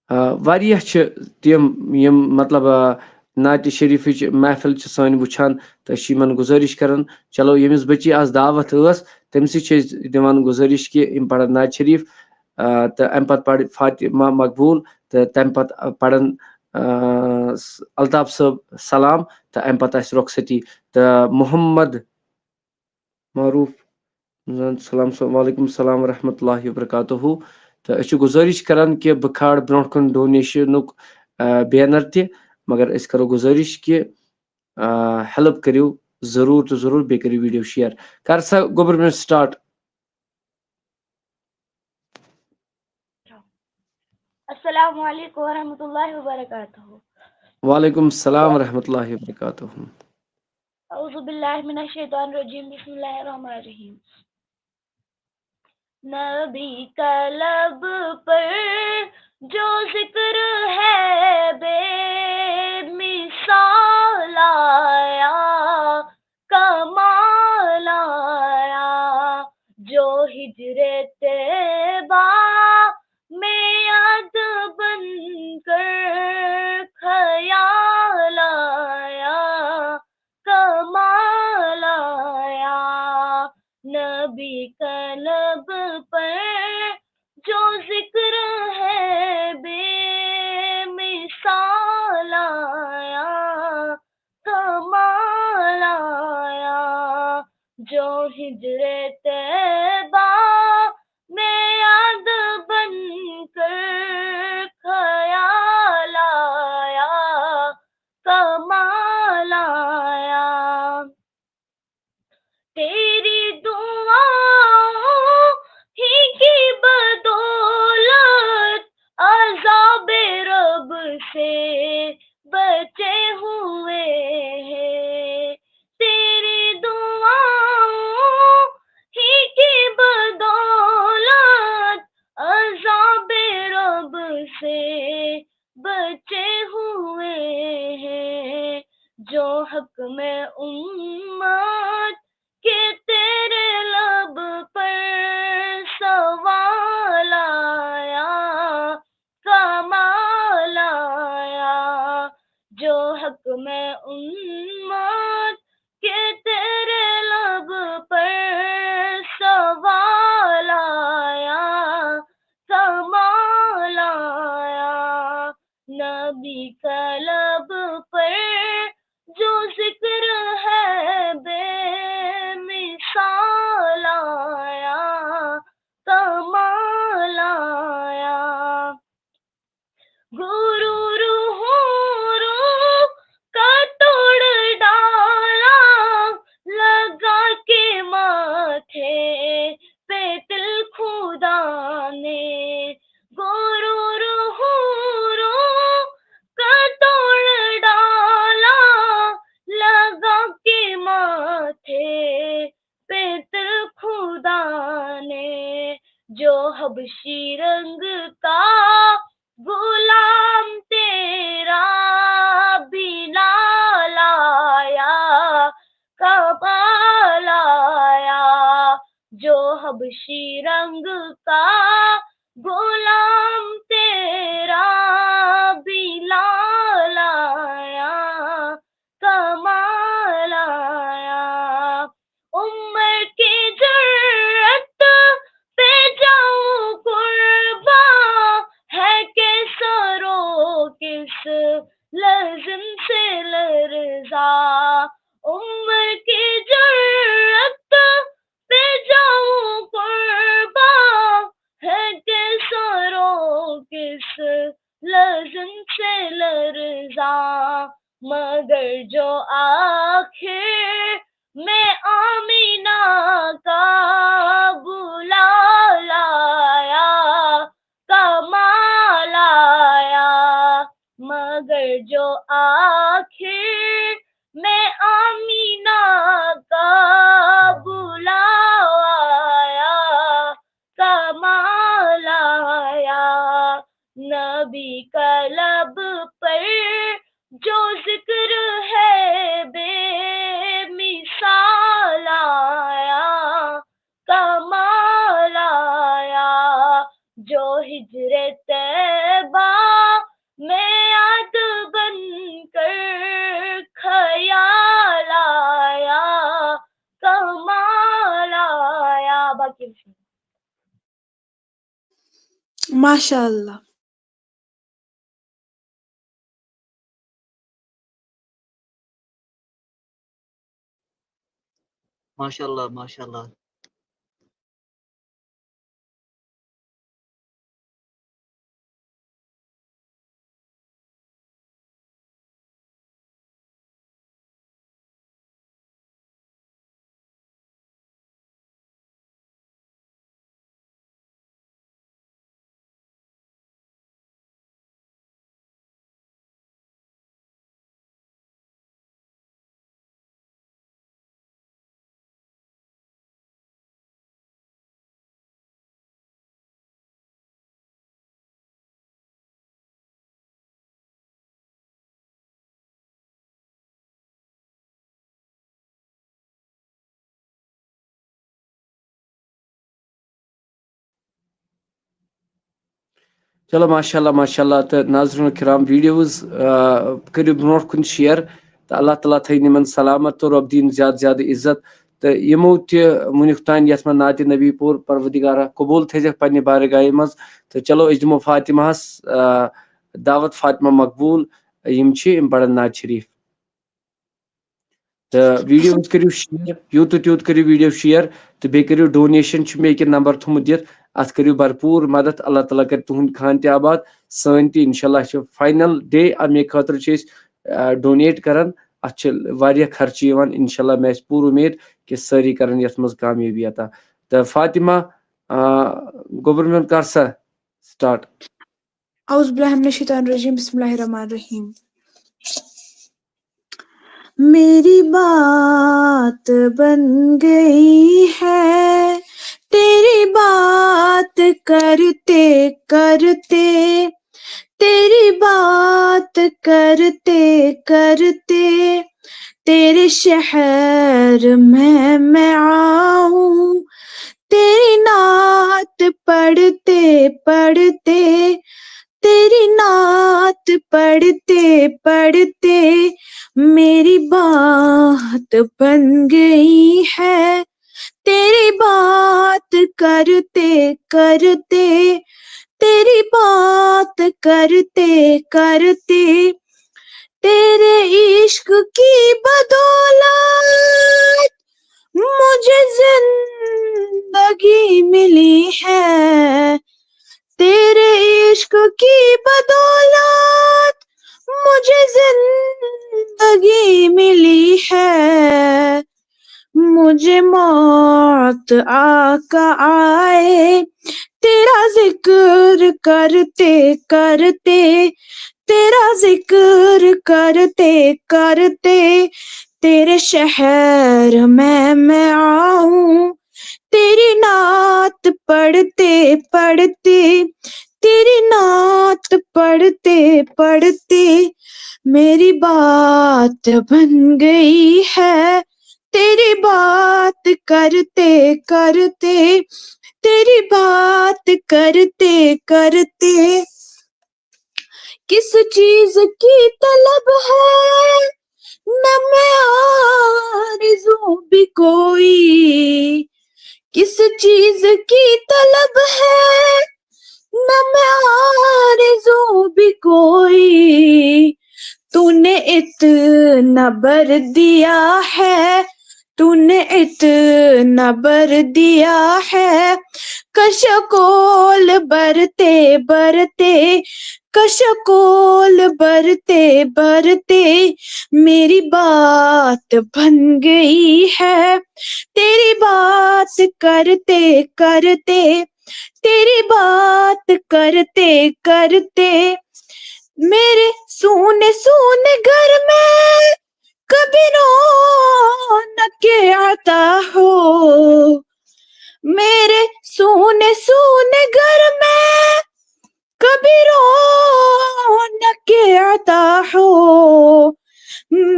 آ، واریاہ چھِ تِم، یِم، مطلب، آ، نعتِ شریٖفٕچ محفل چھِ سٲنۍ وٕچھان، تہٕ أسۍ چھِ یِمن گُزٲرِش کران، چلو، ییٚمِس بٔچی آز دعوت ٲس، تٔمۍ سٕے چھِ أسۍ دِوان گُزٲرِش کہِ یِم پرن نعتِ شریٖف، آ، تہٕ اَمہِ پتہٕ پرِ فاطمہ مقبول، تہٕ تَمہِ پتہٕ پرن، آ، س-، الطاف صٲب سلام، تہٕ اَمہِ پتہٕ آسہِ رۄخصتی۔ تہٕ محمد معروف زن سلام، سلام، وعلیکم السلام ورحمۃ اللہ وبرکاتہ۔ تہٕ أسۍ چھِ گُزٲرِش کران کہِ بہٕ کھالہٕ برونٛٹھ کُن ڈونیشنُک، آ، بینر تہِ، مگر أسۍ کرو گُزٲرِش کہِ، آ، ہیلپ کٔرِو ضروٗر تہٕ ضروٗر، بیٚیہِ کٔرِو ویڈیو شیئر۔ کر سا گوٚبُر مےٚ سٹارٹ۔ السلام علیکم ورحمۃ اللہ وبرکاتہ۔ وعلیکم السلام ورحمۃ اللہ وبرکاتہ۔ اعوذ باللہ من الشیطان الرجیم، بسم اللہ الرحمن الرحیم۔ نبی کا لب پر جو ذکر ہے، بے مثال آیا، کمال آیا، جو ہجر طیبہ میں یاد بن کر خیال آیا، کمال آیا۔ نبی کا لب پر جو ذکر ہے، بے مثال آیا، کمال آیا، جو ہجر طیبہ میں یاد بن کر خیال آیا، کمال آیا۔ تیری دعاؤں ہی کی بدولت عذاب رب سے بچے ہوئے ہیں۔ تیری دعاؤں ہی کی بدولت عذاب رب سے بچے ہوئے ہیں، جو حق میں امت کے تیرے لب پر سوال آیا، کمال آیا، جو حق میں امت کے تیرے لب پر سوال آیا، کمال آیا۔ نبی کا لب پر جو ذکر ہے، بے مثال آیا، کمال آیا۔ غرور حوروں کا توڑ ڈالا، لگا کے ماتھے پہ تل خدا نے۔ غرور حوروں کا توڑ ڈالا، لگا کے ماتھے پہ تل خدا نے۔ جو حبشی رنگ کا غلام تیرا بلال آیا، کمال آیا۔ جو حبشی رنگ کا غلام تیرا بلال آیا، کمال آیا۔ عمر کی جرأت پہ جاؤں قرباں، ہے کیسر و کس لازم سے لرزا۔ عمر کی جرأت پہ جاؤں قرباں، ہے کیسر و کس لازم سے لرزا۔ مگر جو آخر میں آمینہ کا بلال آیا، کمال آیا۔ مگر جو آخر میں آمینہ کا بلاوا آیا، کمال آیا۔ نبی کا لب پر جو ذکر ہے، بے سال آیا، کمال آیا، جو ہجر طیبہ میں یاد بن کر خیال آیا، کمال آیا۔ باقی ماشاء اللہ۔ ماشاء اللہ، ماشاء اللہ۔ چلو، ماشاء اللہ، ماشاء اللہ۔ تہٕ ناظرین کرام، ویڈیوز کٔرِو برونٛٹھ کُن شیئر، تہٕ اللہ تعالیٰ تھٲیِن یِمن سلامت تہٕ رۄب دِیِن زیادٕ زیادٕ عزت۔ تہٕ یِمو تہِ وٕنیُک تام یَتھ منٛز نعتِ نبی پوٚر، پروردگارا قبوٗل تھٲیزٮ۪کھ پننہِ بارگاہہِ منٛز۔ تہٕ چلو، أسۍ دِمو فاطمہس آ، دعوت، فاطمہ مقبول، یِم چھِ، یِم پرن نعت شریف۔ تہٕ ویڈیوز کٔرِو شیئر، یوٗت تہٕ تیوٗت کٔرِو ویڈیو شیئر، تہٕ بیٚیہِ کٔرِو ڈونیشن، چھُ مےٚ ییٚکیٛاہ نمبر تھوٚمُت دِتھ، اَتھ کٔرِو بھرپوٗر مدد۔ اللہ تعالیٰ کَرِ تُہُنٛد خانہٕ تہِ آباد، سٲنۍ تہِ۔ انشاءاللہ چھِ فاینل ڈے اَمے خٲطرٕ چھِ أسۍ آ، ڈونیٹ کران۔ اَتھ چھِ واریاہ خرچہٕ یِوان، انشاءاللہ مےٚ آسہِ پوٗرٕ اُمید کہِ سٲری کرن یَتھ منٛز کامیٲبی عطا۔ تہٕ فاطمہ، آ، گوٚبُر میون، کر سا سٹارٹ۔ اعوذ باللہ من الشیطان الرجیم، بسم اللہ الرحمن الرحیم۔ میری بات بن گئی ہے تیری بات کرتے کرتے، تیری بات کرتے کرتے، تیرے شہر میں میں آؤں، تیری نعت پڑھتے پڑھتے، تیری نعت پڑھتے پڑھتے، میری بات بن گئی ہے تیری بات کرتے کرتے، تیری بات کرتے کرتے، تیرے عشق کی بدولت مجھے زندگی ملی ہے، تیرے عشق کی بدولت مجھے زندگی ملی ہے، مجھے موت آقا آئے، تیرا ذکر کرتے کرتے، تیرا ذکر کرتے کرتے، تیرے شہر میں میں آؤں، تیری نعت پڑھتے پڑھتے، تیری نعت پڑھتے پڑھتے، میری بات بن گئی ہے تیری بات کرتے کرتے، تیری بات کرتے کرتے۔ کس چیز کی طلب ہے نہ میں آرزو بھی کوئی، کس چیز کی طلب ہے نہ میں آرزو بھی کوئی، تو نے اتنا بر دیا ہے، تو نے اتنا بر دیا ہے، کشکول برتے برتے، کشکول برتے برتے، میری بات بن گئی ہے تیری بات کرتے کرتے، تیری بات کرتے کرتے، میرے سونے سونے گھر میں کبھی رونق عطا ہو، میرے سونے سونے گھر میں کبھی رونق عطا ہو،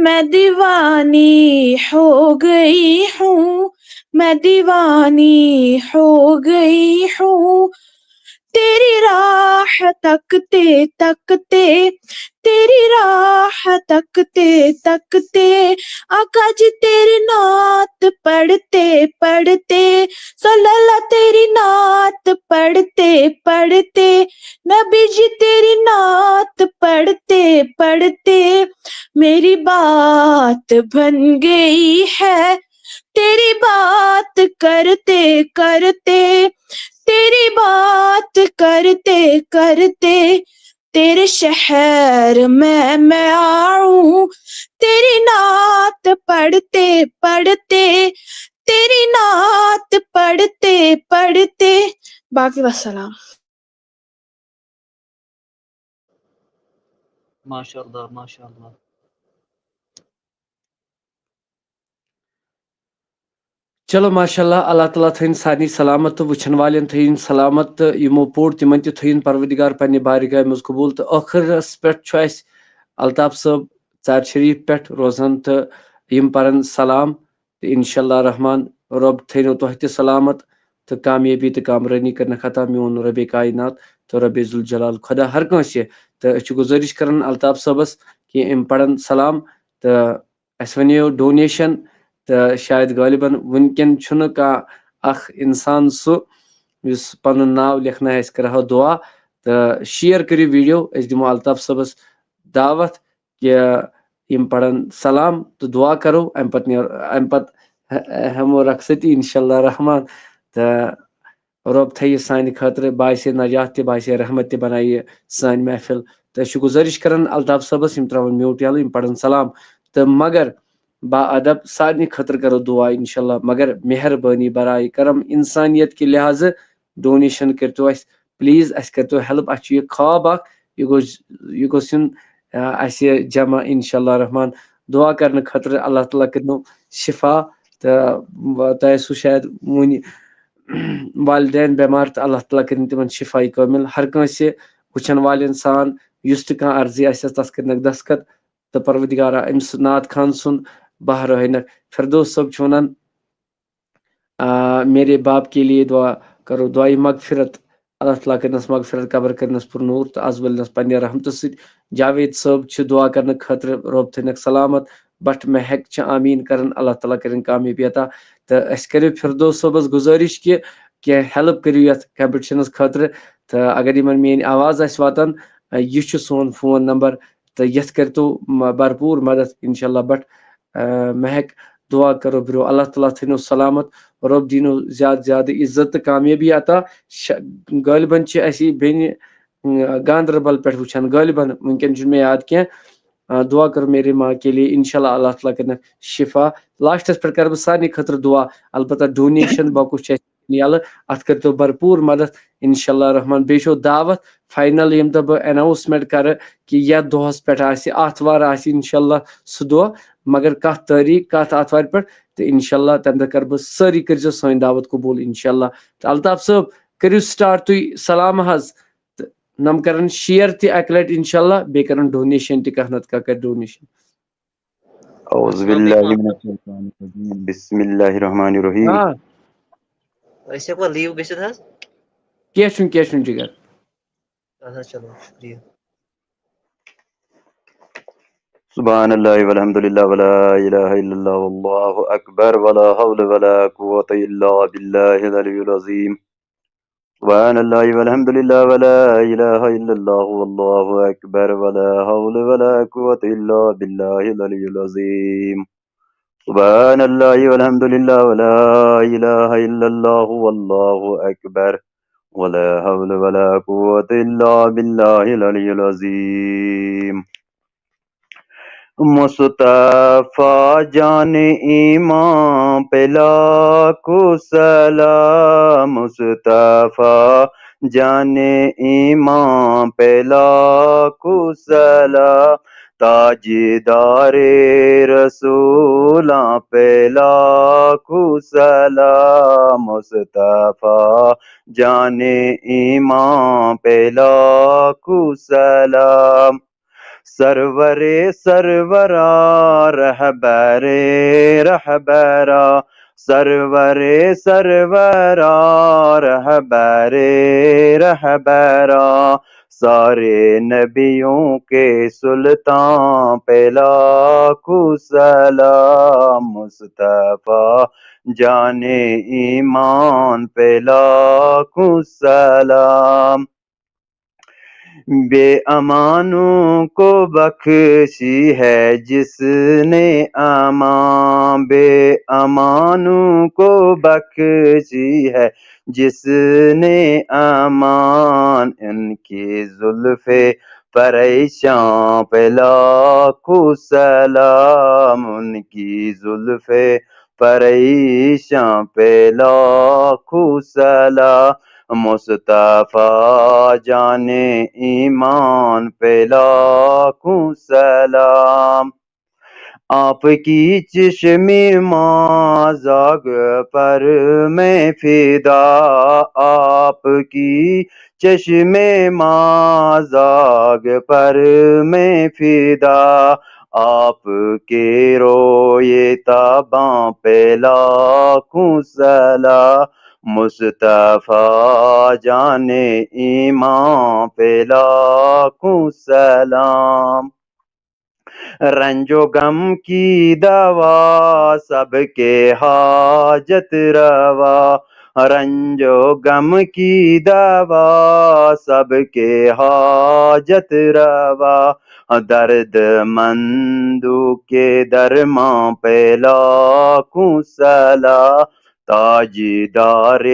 मैं दीवानी हो गई हूँ, मैं दीवानी हो गई हूँ। तेरी राह तकते तकते, तेरी राह तकते तकते, आका जी तेरी नात पढ़ते पढ़ते, सल्लल्लाह तेरी नात पढ़ते पढ़ते, नबी जी तेरी नात पढ़ते पढ़ते, मेरी बात बन गई है। तेरी बात करते करते, तेरी बात करते करते, तेरे शहर में मैं आऊं। तेरी नात पढ़ते पढ़ते, तेरी नात पढ़ते पढ़ते, बाकी वसलाम। ماشاء اللہ، ماشاء اللہ۔ چلو ماشاء اللہ، اللہ تعالیٰ تھٲیِن سارنٕے سلامت تہٕ وٕچھن والٮ۪ن تھٲیِن سلامت تہٕ یِمو پوٚر تِمن تہِ تھٲیِن پروردگار پننہِ بارگاہہِ منٛز قبوٗل۔ تہٕ ٲخرس پٮ۪ٹھ چھُ اَسہِ الطاف صٲب ژارِ شریٖف پٮ۪ٹھ روزان تہٕ یِم پرن سلام تہٕ انشاء اللہ رحمان رۄب تھٲینو تۄہہِ تہِ سلامت تہٕ کامیٲبی تہٕ کامرٲنی کرنہٕ خٲطرٕ میون رۄبِ کاینات تہٕ رۄبِ ذوالجلال خۄدا ہر کٲنٛسہِ۔ تہٕ أسۍ چھِ گُزٲرِش کران الطاف صٲبس کہِ یِم پرن سلام تہٕ اَسہِ وَنیو ڈونیشن تہٕ شاید غالباً وٕنکٮ۪ن چھُنہٕ کانٛہہ اکھ اِنسان سُہ یُس پَنُن ناو لیکھنہٕ آسہِ، کَرٕہاو دُعا تہٕ share کٔرِو video۔ أسۍ دِمو الطاف صٲبَس دعوت کہِ یِم پَرَن سلام تہٕ دُعا کَرو، اَمہِ پَتہٕ نیرو، اَمہِ پَتہٕ ہٮ۪مو رۄخصتی انشاءاللہ رحمان۔ تہٕ رۄب تھٲیِو سانہِ خٲطرٕ باعث نجات تہِ، باعث رحمت تہِ بنایہِ سٲنۍ محفل۔ تہٕ أسۍ چھِ گُزٲرِش کران الطاف صٲبس، یِم ترٛاوَن mute یَلہٕ، یِم پَرَن سلام۔ تہٕ مگر با ادب سارنٕے خٲطرٕ کرو دُعا انشاءاللہ، مگر مہربٲنی برائے کرم انسانیت کہِ لحاظہٕ donation کٔرۍتو اَسہِ please، اَسہِ کٔرۍتو help۔ اَسہِ چھُ یہِ خواب اکھ، یہِ گوٚژھ یہِ گوٚژھ یُن آ، اَسہِ جمع انشاءاللہ رحمان۔ دُعا کرنہٕ خٲطرٕ اللہ تعالیٰ کٔرِنو شفا۔ تہٕ تۄہہِ ٲسوٕ شاید وُنہِ والدین بٮ۪مار تہٕ اللہ تعالیٰ کٔرِن تِمن شفائی کٲمِل۔ ہر کٲنٛسہِ وٕچھن والٮ۪ن سان یُس تہِ کانٛہہ عرضی آسٮ۪س، تَس کٔرِنَکھ دستخط تہٕ پروردگارا أمِس نعت خان سُنٛد بہر ہٲینَکھ۔ فردوس صٲب چھُ وَنان، آ، میرے باپ کے لیے دعا کرو، دعائے مغفرت۔ اللہ تعالیٰ کٔرِنَس مغفرت، قبر کٔرِنَس پر نور تہٕ از ؤلنَس پننہِ رحمتہٕ سۭتۍ۔ جاوید صٲب چھِ دعا کرنہٕ خٲطرٕ، رۄب تھٲینَکھ سلامت۔ بٹ مہک چھِ آمیٖن کران، اللہ تعالیٰ کٔرِن کامیٲبی عطا۔ تہٕ أسۍ کٔرِو فردوس صٲبَس گُزٲرِش کہِ کینٛہہ help کٔرِو یَتھ competition خٲطرٕ۔ تہٕ اگر یِمن میٲنۍ آواز آسہِ واتان، آ، یہِ چھُ سون phone number۔ تہٕ یَتھ کٔرۍتو م-، بھرپوٗر مدد انشاءاللہ۔ بٹ آ، مہک دعا کرو برو، اللہ تعالیٰ تھٲینو سلامت، رۄب دیٖنو زیادٕ زیادٕ عزت تہٕ کامیٲبی عطا۔ ش-، غالباً چھِ اَسہِ یہِ بیٚنہِ، اۭں، گاندربل پٮ۪ٹھ وٕچھان، غالباً وٕنکٮ۪ن چھُنہٕ مےٚ یاد کینٛہہ۔ آ، دعا کرو میرے ماں کے لیے، انشاءاللہ اللہ تعالیٰ کٔرِنَکھ شفا۔ لاسٹَس پٮ۪ٹھ کرٕ بہٕ سارنٕے خٲطرٕ دعا، البتہ donation box چھُ اَسہِ یَلہٕ، اَتھ کٔرۍتو بھرپوٗر مدد انشاءاللہ رحمان۔ بیٚیہِ چھو دعوت، final ییٚمہِ دۄہ بہٕ announcement کرٕ کہِ یَتھ دۄہَس پٮ۪ٹھ آسہِ، آتھوار آسہِ انشاءاللہ سُہ دۄہ، مگر کَتھ تٲریٖخ، کَتھ آتھوارِ پٮ۪ٹھ، تہٕ انشاءاللہ تَمہِ دۄہ کرٕ بہٕ، سٲری کٔرۍزیو سٲنۍ دعوت قبوٗل انشاءاللہ۔ تہٕ الطاف صٲب، کٔرِو start تُہۍ سلام حظ، تہٕ نم کرن share تہِ اَکہِ لَٹہِ انشاءاللہ، بیٚیہِ کرن donation تہِ، کانٛہہ نَتہٕ کانٛہہ کرِ donation۔ أعوذ بالله من الشيطان الرجيم. بسم الله الرحمن الرحيم. آ، أسۍ ہٮ۪کوا leave گٔژھِتھ حظ؟ کینٛہہ چھُنہٕ، کینٛہہ چھُنہٕ جِگر۔ اَدٕ حظ، چلو، شُکریہ۔ سبحان الله والحمد لله ولا إله إلا الله والله أكبر ولا حول ولا قوة إلا بالله العلي العظيم. سبحان الله والحمد لله ولا إله إلا الله والله أكبر ولا حول ولا قوة إلا بالله العلي العظيم. سبحان الله والحمد لله ولا إله إلا الله والله أكبر ولا حول ولا قوة إلا بالله العلي العظيم. مصطفیٰ جان ایمان پہ لاکھوں سلام، مصطفیٰ جان ایمان پہ لاکھوں سلام، تاجدار رسولاں پہ لاکھوں سلام، مصطفیٰ جان ایمان پہ لاکھوں سلام۔ سرور سرورا، رہبر رہبرا، سرور سرورا، رہبر رہبرا، سارے نبیوں کے سلطان پہ لاکھوں سلام، مصطفیٰ جان ایمان پہ لاکھوں سلام۔ بے امانوں کو بخشی ہے جس نے امان، بے امانوں کو بخشی ہے جس نے امان، ان کی زلف پریشان پہ لاکھوں سلام، ان کی زلف پریشان پہ لاکھوں سلام، مصطفیٰ جان ایمان پہ لاکھوں سلام۔ آپ کی چشم مازاگ پر میں فدا، آپ کی چشم مازاگ پر میں فدا، آپ کے روئے تاباں پہ لاکھوں سلام، مصطفیٰ جان ایمان پہ لاکھوں سلام۔ رنج و غم کی دوا سب کے حاجت روا، رنج و غم کی دوا سب کے حاجت روا، درد مندوں کے درمان پہ لاکھوں سلام، تاجدار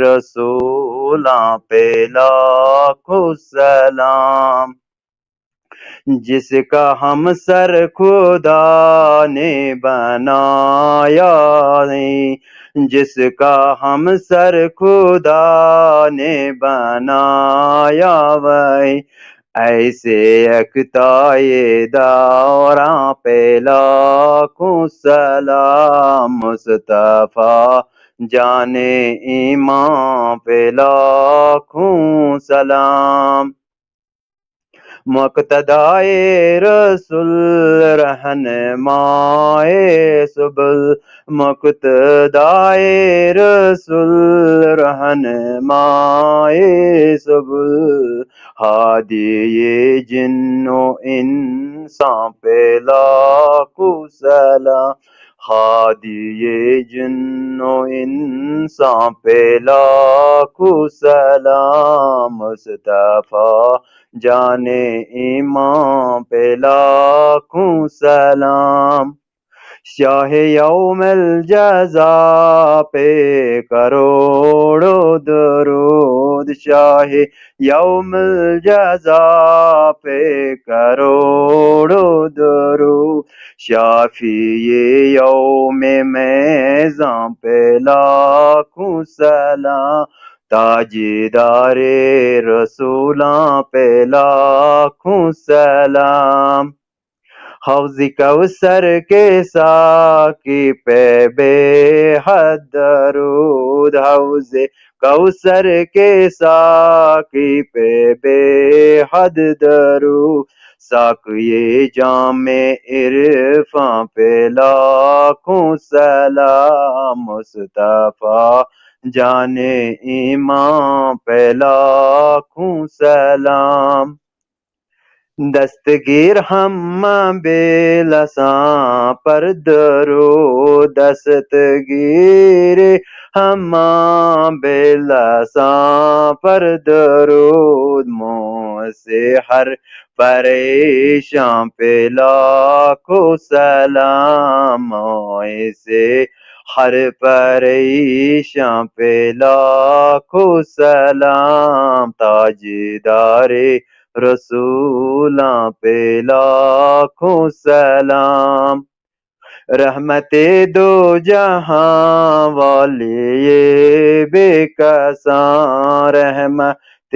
رسولاں پہ لاکھوں سلام۔ جس کا ہم سر خدا نے بنایا ہے، جس کا ہم سر خدا نے بنایا وہی، ایسے اقتائے دوراں پہ لاکھوں سلام، مصطفیٰ جان ایمان پہ لاکھوں سلام۔ مقتدائے رسول رہنمائے سبل، مقتدائے رسول رہنمائے سبل، ہادی جن و انسان پہ لاکھوں سلام، ہادی جن و انسان پہ لاکھوں سلام، مصطفیٰ جان ایمان پہ لاکھوں سلام۔ شاہ یوم الجزا پہ کروڑوں درود، شاہ یوم الجزا پہ کروڑوں درود، شافی یوم میزاں پہ لاکھوں سلام، تاجدار رسولاں پہ لاکھوں سلام۔ حوض کوثر کے ساقی پہ بے حد درود، حوض کوثر کے ساقی پہ بے حد درود، ساقی جام عرفاں پہ لاکھوں سلام، مصطفیٰ جان ایمان پہ لاکھوں سلام۔ دستگیر ہم بے لساں پر درود، دستگیر ہم بے لساں پر درود، منہ سے ہر پریشاں پہ لاکھوں سلام، منہ سے ہر پریشاں پہ لاکھوں سلام، تاجدار رسولاں پہ لاکھوں سلام۔ رحمت دو جہاں والی یہ بے کساں، رحمت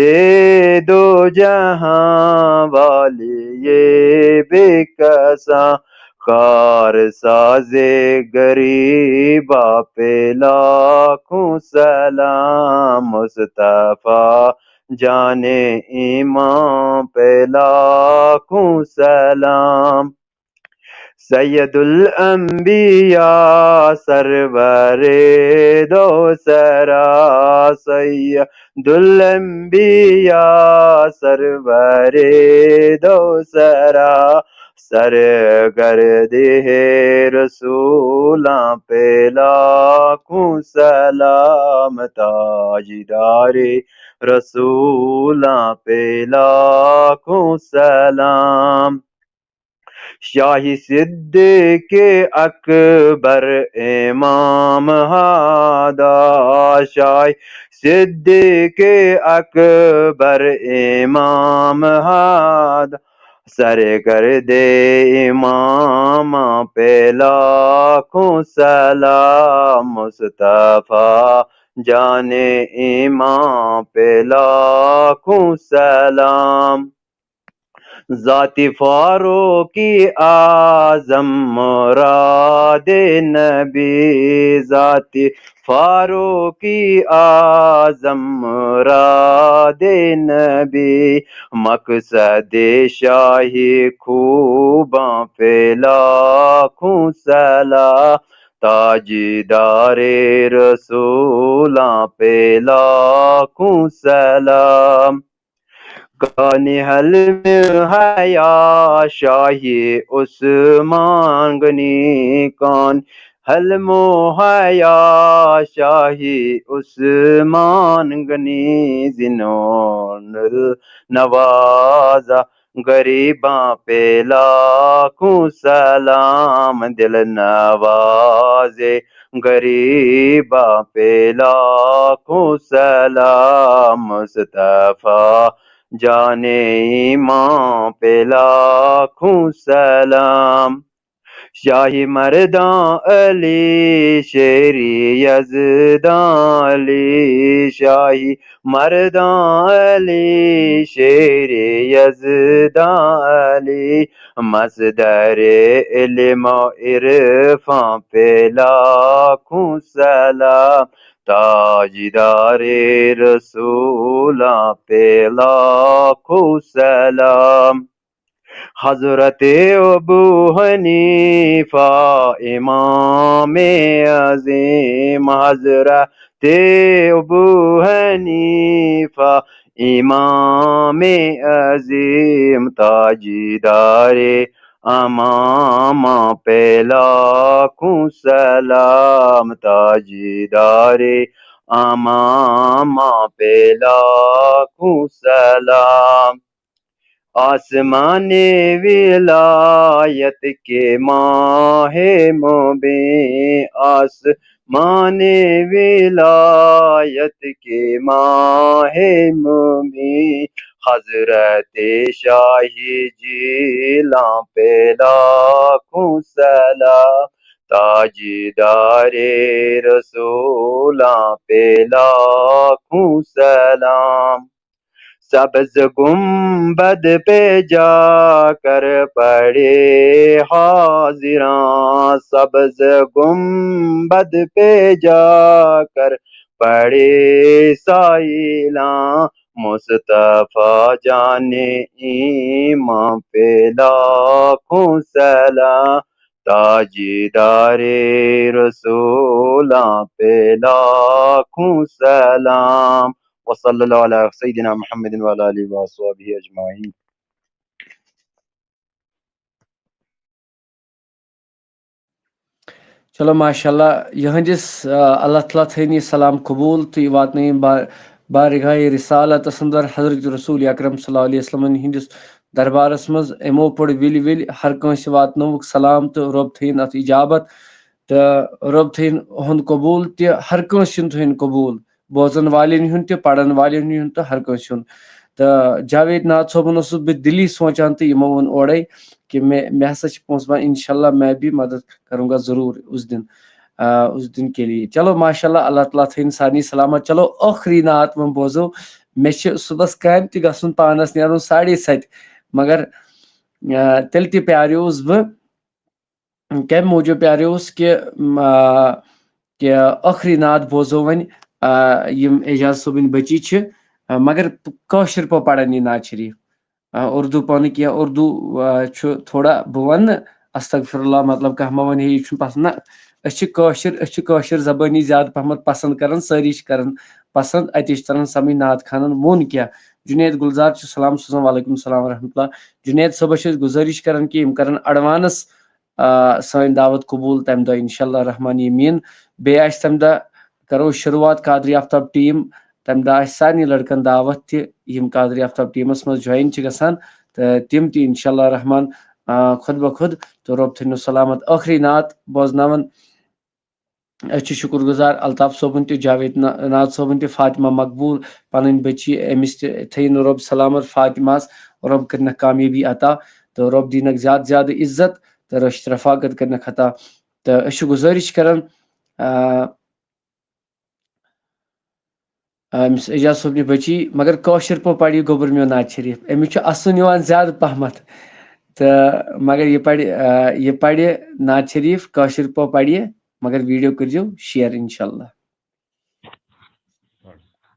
دو جہاں والی یہ بے کساں، کار ساز غریباں پہ لاکھوں سلام، مصطفیٰ جان ایمان پہ لاکھوں سلام۔ سید الانبیاء سرور دو سرا، سید الانبیاء سرور دو سرا، سرگرد ہے رسولاں پہ لاکھوں سلام، تاجدار رسولاں پہ لاکھوں سلام۔ شاہی صدیق اکبر امام ہادا، شاہی صدیق اکبر امام ہادا، سرگرد امام پہ لاکھوں سلام، مصطفیٰ جان ایمان پہ لاکھوں سلام۔ ذات فاروق اعظم مراد نبی، ذات فاروق اعظم مراد نبی، مقصد شاہی خوباں پہ لاکھوں سلام، تاجدار رسولاں پہ لاکھوں سلام۔ کان حلم حیا شاہی عثمان غنی، کان حلم حیا شاہی عثمان غنی، زنون النوازہ غریباں پہ لاکھوں سلام، دل نواز غریباں پہ لاکھوں سلام، مصطفیٰ جان ایمان پہ لاکھوں سلام۔ شاہی مرداں علی شیر یزداں علی، شاہی مرداں علی شیر یزداں علی، مصدر علم و عرفاں پہ لاکھوں سلام، تاجدار رسولاں پہ لاکھوں سلام۔ حضرت ابو حنیفہ امام عظیم، حضرت ابو حنیفہ امام عظیم، تاجدار امام پہ لاکھوں سلام، تاجدار امام پہ لاکھوں سلام۔ آسمان ولایت کے ماہ مبین، آسمان ولایت کے ماہ مبین، حضرت شاہی جیلاں پہ لاکھوں سلام، تاجدار رسولاں پہ لاکھوں سلام۔ سبز گنبد پہ جا کر پڑھے حاضراں، سبز گنبد پہ جا کر پڑھے سائلاں، مصطفیٰ جان ایمان پہ لاکھوں سلام، تاجدار رسولاں پہ لاکھوں سلام۔ وصلی اللہ علی سیدنا محمد وعلی آلہ وصحبہ اجمعین۔ چلو ماشاءاللہ، یہنٛدِس آ، اللہ تعالیٰ تھٲینی سلام قبول تہٕ یہِ واتنٲیِن با بارگاہ رسالتس اندر حضرت رسول اکرم صلی اللہ علیہ وسلم ہٕنٛدِس دربارس منٛز۔ یِمو پوٚر وِلۍ وِلۍ ہر کٲنٛسہِ واتنووُکھ سلام تہٕ رۄب تھٲیِن اتھ اجابت تہٕ رۄب تھٲیِن اُہُنٛد قبول تہِ، ہر کٲنٛسہِ ہُنٛد تھٲیِن قبول، بوزن والٮ۪ن ہُنٛد تہِ، پرن والٮ۪ن ہُنٛد تہٕ ہر کٲنٛسہِ ہُنٛد۔ تہٕ جاوید ناتھ صٲبُن اوسُس بہٕ دِلی سونٛچان تہٕ یِمو ووٚن اورَے کہِ مےٚ، مےٚ ہسا چھِ پونٛسہٕ، بہٕ انشاءاللہ میں بھی مدد کروں گا ضروٗر اس دن، آ، اس دن کے لیے۔ چلو ماشاءاللہ، اللہ تعالیٰ تھٲیِن سارنٕے سلامت۔ چلو ٲخری نعت وۄنۍ بوزو، مےٚ چھِ صُبحس کامہِ تہِ گژھُن، پانس نیرُن ساڑے ستہِ، مگر، آ، تیٚلہِ تہِ پیاریوس بہٕ۔ کَمہِ موٗجوٗب پیاریوس کہِ، م، آ، کہِ ٲخری نعت بوزو وۄنۍ، آ، یِم اعجاز صٲبٕنۍ بٔچی چھِ، آ، مگر پ-، کٲشِر پٲٹھۍ پَران یہِ نعت شریٖف۔ آ، اردو پانہٕ کینٛہہ، اردو، آ، چھُ تھوڑا، بہٕ وَنہٕ نہٕ، استغفر اللہ، مطلب، کانٛہہ ما وَنہِ ہے یہِ چھُنہٕ پَسنٛد، نہ، أسۍ چھِ کٲشِر، أسۍ چھِ کٲشِر زبٲنی زیادٕ پَہمَتھ پَسنٛد کَران، سٲری چھِ کَران پَسنٛد، اَتے چھِ تَران سَمٕجھ نعت خانَن ووٚن کیٛاہ۔ جُنید گُلزار چھُ سلام سوزان، وعلیکُم السلام ورحمۃ اللہ۔ جُنید صٲبَس چھِ أسۍ گُزٲرِش کَران کہِ یِم کَرَن advance، آ، سٲنۍ دعوت قبوٗل تَمہِ دۄہ، اِنشاء اللہ الرحمٰن یمیٖن۔ بیٚیہِ آسہِ تَمہِ دۄہ، کَرو شروٗعات قادری آفتاب ٹیٖم، تَمہِ دۄہ آسہِ سارنٕے لڑکن دعوت تہِ، یِم قادری آفتاب ٹیٖمس منٛز join چھِ گژھان، تہٕ تِم تہِ اِنشاء اللہ الرحمٰن، آ، خۄد بخۄد۔ تہٕ رۄب تھٲینو سلامت۔ ٲخری نعت بوزناوان، أسۍ چھِ شُکُر گُزار الطاف صٲبُن تہِ، جاوید نا-، ناز صٲبُن تہِ، فاطمہ مقبول، پنٕنۍ بٔچی، أمِس تہِ تھٲیِن رۄب سلامت۔ فاطمہس رۄب کٔرِنکھ کامیٲبی عطا، تہٕ رۄب دِنکھ زیادٕ زیادٕ عزت، تہٕ رٔشت رفاقت کٔرِنکھ عطا۔ تہٕ أسۍ چھِ گُزٲرِش کران، آ، آ، أمِس اعجاز صٲبنہِ بٔچی، مگر کٲشِر پٲٹھۍ پَرِ یہِ گوٚبُر میون نعت شریٖف۔ أمِس چھُ اَسُن یِوان زیادٕ پَہمَتھ۔ تہٕ مگر یہِ پَرِ، آ، یہِ پَرِ نعت شریٖف کٲشِر پٲٹھۍ پَرِ یہِ، مگر video کٔرۍزیو share اِنشاء اللہ۔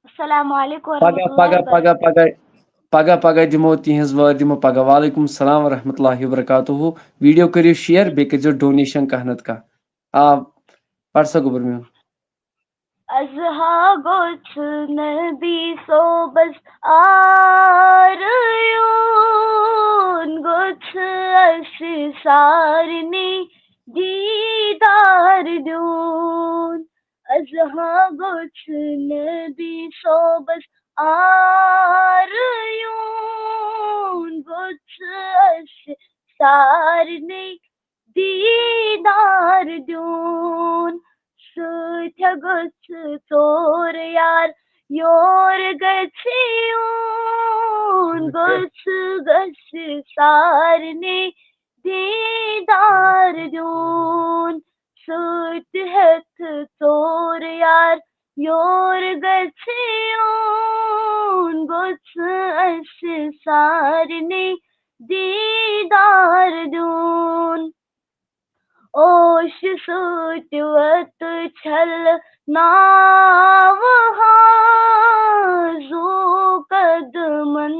السلام علیکم پگاہ، ورحمۃ اللہ پگاہ، پگاہ، وبرکاتہ۔ پگاہ، پگاہ، پگاہ دِمو تِہنٛز وٲر دِمو پگاہ۔ وعلیکم السلام ورحمۃ اللہ وبرکاتہ۔ Video کٔرِو share، بیٚیہِ کٔرۍزیو donation کانٛہہ نتہٕ کانٛہہ۔ آ، پَر سا گوٚبُر میون۔ از ہا گوٚژھ نبی صوبس آر یُن، گوٚژھ اسہِ سارنٕے دیٖدار دیُن۔ از ہا گوٚژھ نبی صوبس آر یُن، گوٚژھ اسہِ سارنٕے دیٖدار دیُن۔ سۭتۍ گوٚژھ ژور یار یور گژھِ یُن، گوٚژھ گژھِ سارنٕے دیٖدار دیُن۔ سۭتۍ ہٮ۪تھ ژور یار یور گژھِ یُن، گوٚژھ اسہِ سارنٕے دیٖدار دیُن۔ اوش سۭتۍ وَتہٕ چھَلناوٕ ہا، زُو قدمَن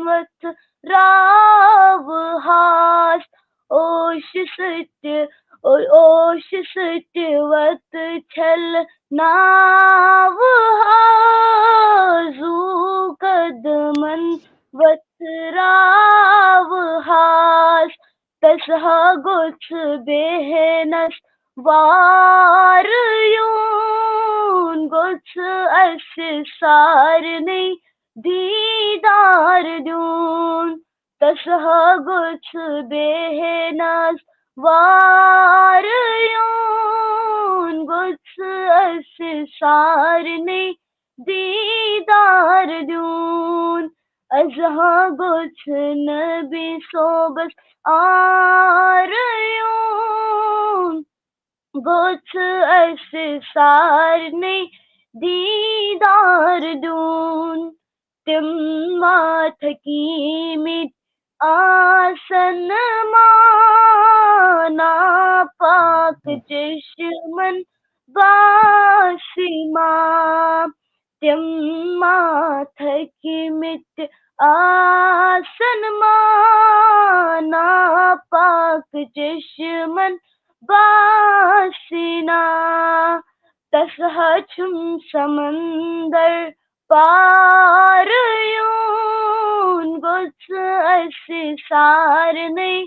وَتھراوٕ ہاس۔ اوش سۭتۍ، او-، اوش سۭتۍ وَتہٕ چھَلناوٕ ہا، زُو قدمَن وَتھراوٕ ہاس۔ تس ہا گوٚژھ بیہنس وار یُن، گوٚژھ اسہِ سارنٕے دیٖدار دیُن۔ تس ہا گوٚژھ بیہنس وار یُن، گوٚژھ اسہِ سارنٕے دیٖدار دیُن۔ از ہا گوٚژھ نبی صوبس آر یُن، گوٚژھ اسہِ سارنٕے دیٖدار دیُن۔ تِم ما تھکیمٕتۍ آسن ما ناپاک چشمن باسہِ ما۔ تِم ما تھکیمٕتۍ آسن ما ناپاک چشمن باسہِ نا۔ تس ہا چھُم سمندر پار یُن، گوٚژھ اسہِ سارنٕے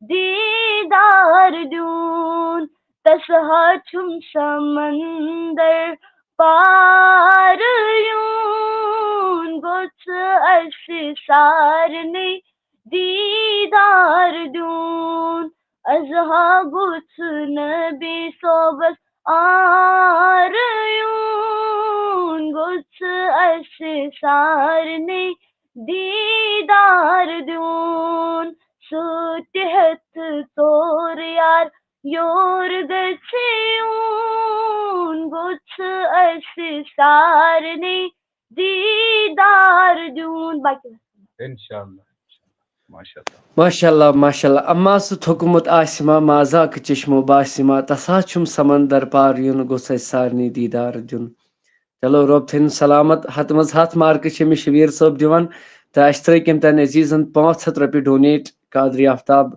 دیٖدار دیُن۔ تس ہا چھُم سمندر پار یُن، گوٚژھ اسہِ سارنٕے دیٖدار دیُن۔ از ہا گوٚژھ نبی صوبس آر یُن، گوٚژھ اسہِ سارنٕے دیٖدار دیُن۔ سۭتۍ ہٮ۪تھ ژور یار یور گژھِ یُن، گوٚژھ اسہِ سارنٕے دیٖدار دیُن۔ باقٕے وسلام۔ انشاءاللہ، انشاءاللہ۔ ماشاءاللہ۔ ماشاءاللہ، ماشاءاللہ۔ اما سُہ تھوٚکمُت آسہِ ما، مازاک چشمو باسہِ ما، تسا چھُم سمندر پار یُن، گوٚژھ اسہِ سارنٕے دیٖدار دیُن۔ چلو، رۄب تھٲیِن سلامت۔ ہتہٕ منٛز ہتھ مارکہٕ چھِ أمِس شبیٖر صٲب دِوان۔ تہٕ اَسہِ ترٲے کٔمۍ تام عزیٖزن پانٛژھ ہتھ رۄپیہِ ڈونیٹ قادری آفتاب،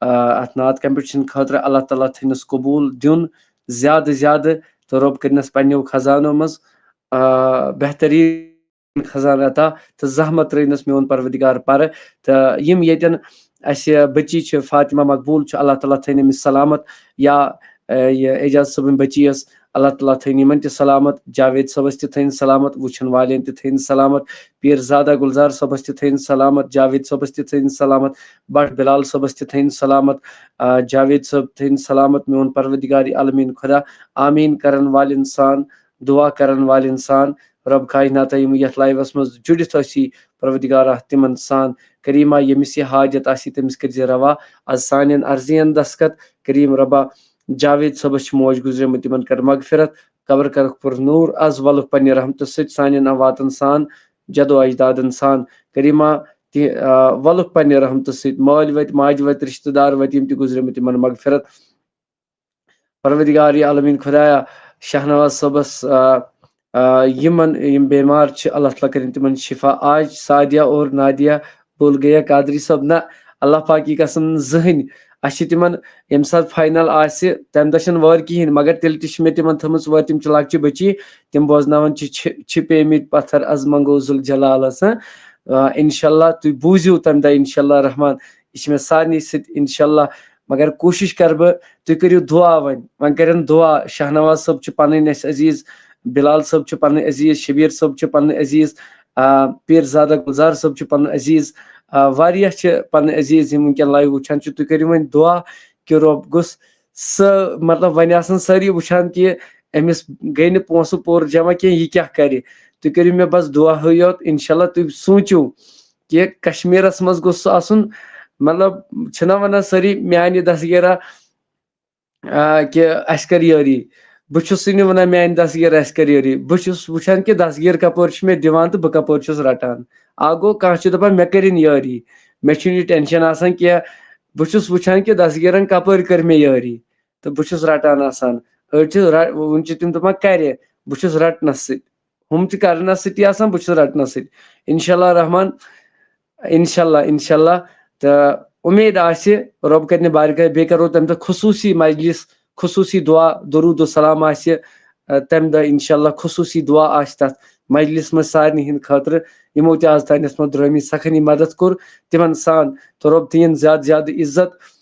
آ، اتھ نعت کمپٹیشن خٲطرٕ۔ اللہ تعالیٰ تھٲینس قبوٗل دیُن زیادٕ زیادٕ، تہٕ رۄب کٔرنس پننیو خزانو منٛز، آ، بہتریٖن خزانہٕ عطا، تہٕ زحمت ترٲینس میون پروردگار پرٕ۔ تہٕ یِم ییٚتٮ۪ن اَسہِ بٔچی چھِ، فاطمہ مقبول چھُ، اللہ تعالیٰ تھٲیِن أمِس سلامت، یا، آ، یہِ اعجاز صٲبٕنۍ بٔچی ٲس، اللہ تعالیٰ تھٲیِن یِمن تہِ سلامت، جاوید صٲبس تہِ تھٲیِن سلامت، وٕچھن والٮ۪ن تہِ تھٲیِن سلامت، پیٖر زادہ گُلزار صٲبس تہِ تھٲیِن سلامت، جاوید صٲبس تہِ تھٲیِن سلامت، بٹ بلال صٲبس تہِ تھٲیِن سلامت، آ، جاوید صٲب تھٲیِن سلامت، میون پروردگار عالمین خدا، آمین کرن والٮ۪ن سان، دعا کرن والٮ۪ن سان، رب کائناتہ یِم یتھ لائیوس منٛز جُڑِتھ ٲسی، پروردگارا تِمن سان، کریما ییٚمِس یہِ حاجت آسہِ تٔمِس کٔرزِ روا، از سانٮ۪ن عرضین دستخط، کریم ربا جاوید صٲبس چھِ موج گُزریمٕژ، تِمن کر مغفرت، قبر کرکھ پر نور، از ولُکھ پننہِ رحمتہٕ سۭتۍ سانٮ۪ن امواتن سان، جدو اجدادن سان، کریما تہِ، آ، ولُکھ پننہِ رحمتہٕ سۭتۍ، مٲلۍ وتۍ، ماجہِ وتۍ، رشتہٕ دار وتۍ، یِم تہِ گُزریمٕتۍ، تِمن مغفرت۔ پروردگار عالمین خدایا، شاہنواز صٲبس، آ، آ، یِمن، یِم بیمار چھِ، اللہ تعالیٰ کٔرِن تِمن شفا۔ آج سعدیہ اور نادیہ بول گیا قادری صٲب، نہ، اللہ پاکی قسم، زٕہٕنۍ۔ اسہِ چھِ تِمن، ییٚمہِ ساتہٕ فاینل آسہِ، تمہِ دۄہ چھنہٕ وٲر کِہینۍ، مگر تیٚلہِ تہِ چھِ مےٚ تِمن تھٲمٕژ وٲر، تِم چھِ لۄکچہِ بچی، تِم بوزناوان چھِ، چھِ، چھِ پیمٕتۍ پتھر از منگو ذوالجلالس، ہاں؟ آ، انشاءاللہ تُہۍ بوٗزِو تمہِ دۄہ، انشاءاللہ رحمان، یہِ چھِ مےٚ سارنٕے سۭتۍ، انشاءاللہ، مگر کوٗشِش کرٕ بہٕ، تُہۍ کٔرِو دُعا وۄنۍ، وۄنۍ کٔرِن دُعا۔ شاہنواز صٲب چھُ پنٕنۍ اَسہِ عزیٖز، بلال صٲب چھُ پنٕنۍ عزیٖز، شبیٖر صٲب چھُ پنٕنۍ عزیٖز، آ، پیٖر زادہ گُلزار صٲب چھُ پنُن عزیٖز، آ، واریاہ چھِ پنٕنۍ عزیٖز یِم وٕنکیٚن لایِو وٕچھان چھِ۔ تُہۍ کٔرِو وۄنۍ دُعا کہِ رۄب گوٚژھ سُہ، مطلب، وۄنۍ آسَن سٲری وٕچھان کہِ أمِس گٔے نہٕ پونٛسہٕ پوٗرٕ جمع کینٛہہ، یہِ کیٛاہ کرِ؟ تُہۍ کٔرِو مےٚ بس دُعا ہٕے یوت، انشاءاللہ تُہۍ سوٗنٛچِو کہِ کشمیٖرس منٛز گوٚژھ سُہ آسُن، مطلب، چھِنہ ونان سٲری میانہِ دستگیرہ، آ، کہِ اَسہِ کَر یٲری۔ بہٕ چھُسٕے نہٕ وَنان میٛانہِ دستگیٖر اَسہِ کَر یٲری۔ بہٕ چھُس وٕچھان کہِ دستگیٖر کَپٲرۍ چھِ مےٚ دِوان تہٕ بہٕ کَپٲرۍ چھُس رَٹان۔ اَکھ گوٚو، کانٛہہ چھُ دَپان مےٚ کٔرِن یٲری۔ مےٚ چھُنہٕ یہِ ٹٮ۪نشَن آسان کینٛہہ۔ بہٕ چھُس وٕچھان کہِ دستگیٖرَن کَپٲرۍ کٔر مےٚ یٲری تہٕ بہٕ چھُس رَٹان آسان۔ أڑۍ چھِ رَ-، وٕنہِ چھِ تِم دَپان کَرِ، بہٕ چھُس رَٹنَس سۭتۍ۔ ہُم تہِ کَرنَس سۭتی آسان، بہٕ چھُس رَٹنَس سۭتۍ۔ اِنشاء اللہ رحمان، اِنشاء اللہ، اِنشاء اللہ۔ تہٕ اُمید آسہِ، رۄب کَرِ نہٕ بارِکاہ، بیٚیہِ کَرو تَمہِ دۄہ خصوٗصی مجلس، خصوٗصی دُعا، دروٗد و سلام آسہِ، اَ، تَمہِ دۄہ اِنشاء اللہ خصوٗصی دُعا آسہِ تَتھ مجلس منٛز سارنٕے ہِنٛدِ خٲطرٕ، یِمو تہِ آز تانٮ۪تھ منٛز درٛٲمی سخنی مدد کوٚر، تِمن سان۔ تہٕ رۄب دِیِن زیادٕ زیادٕ عزت،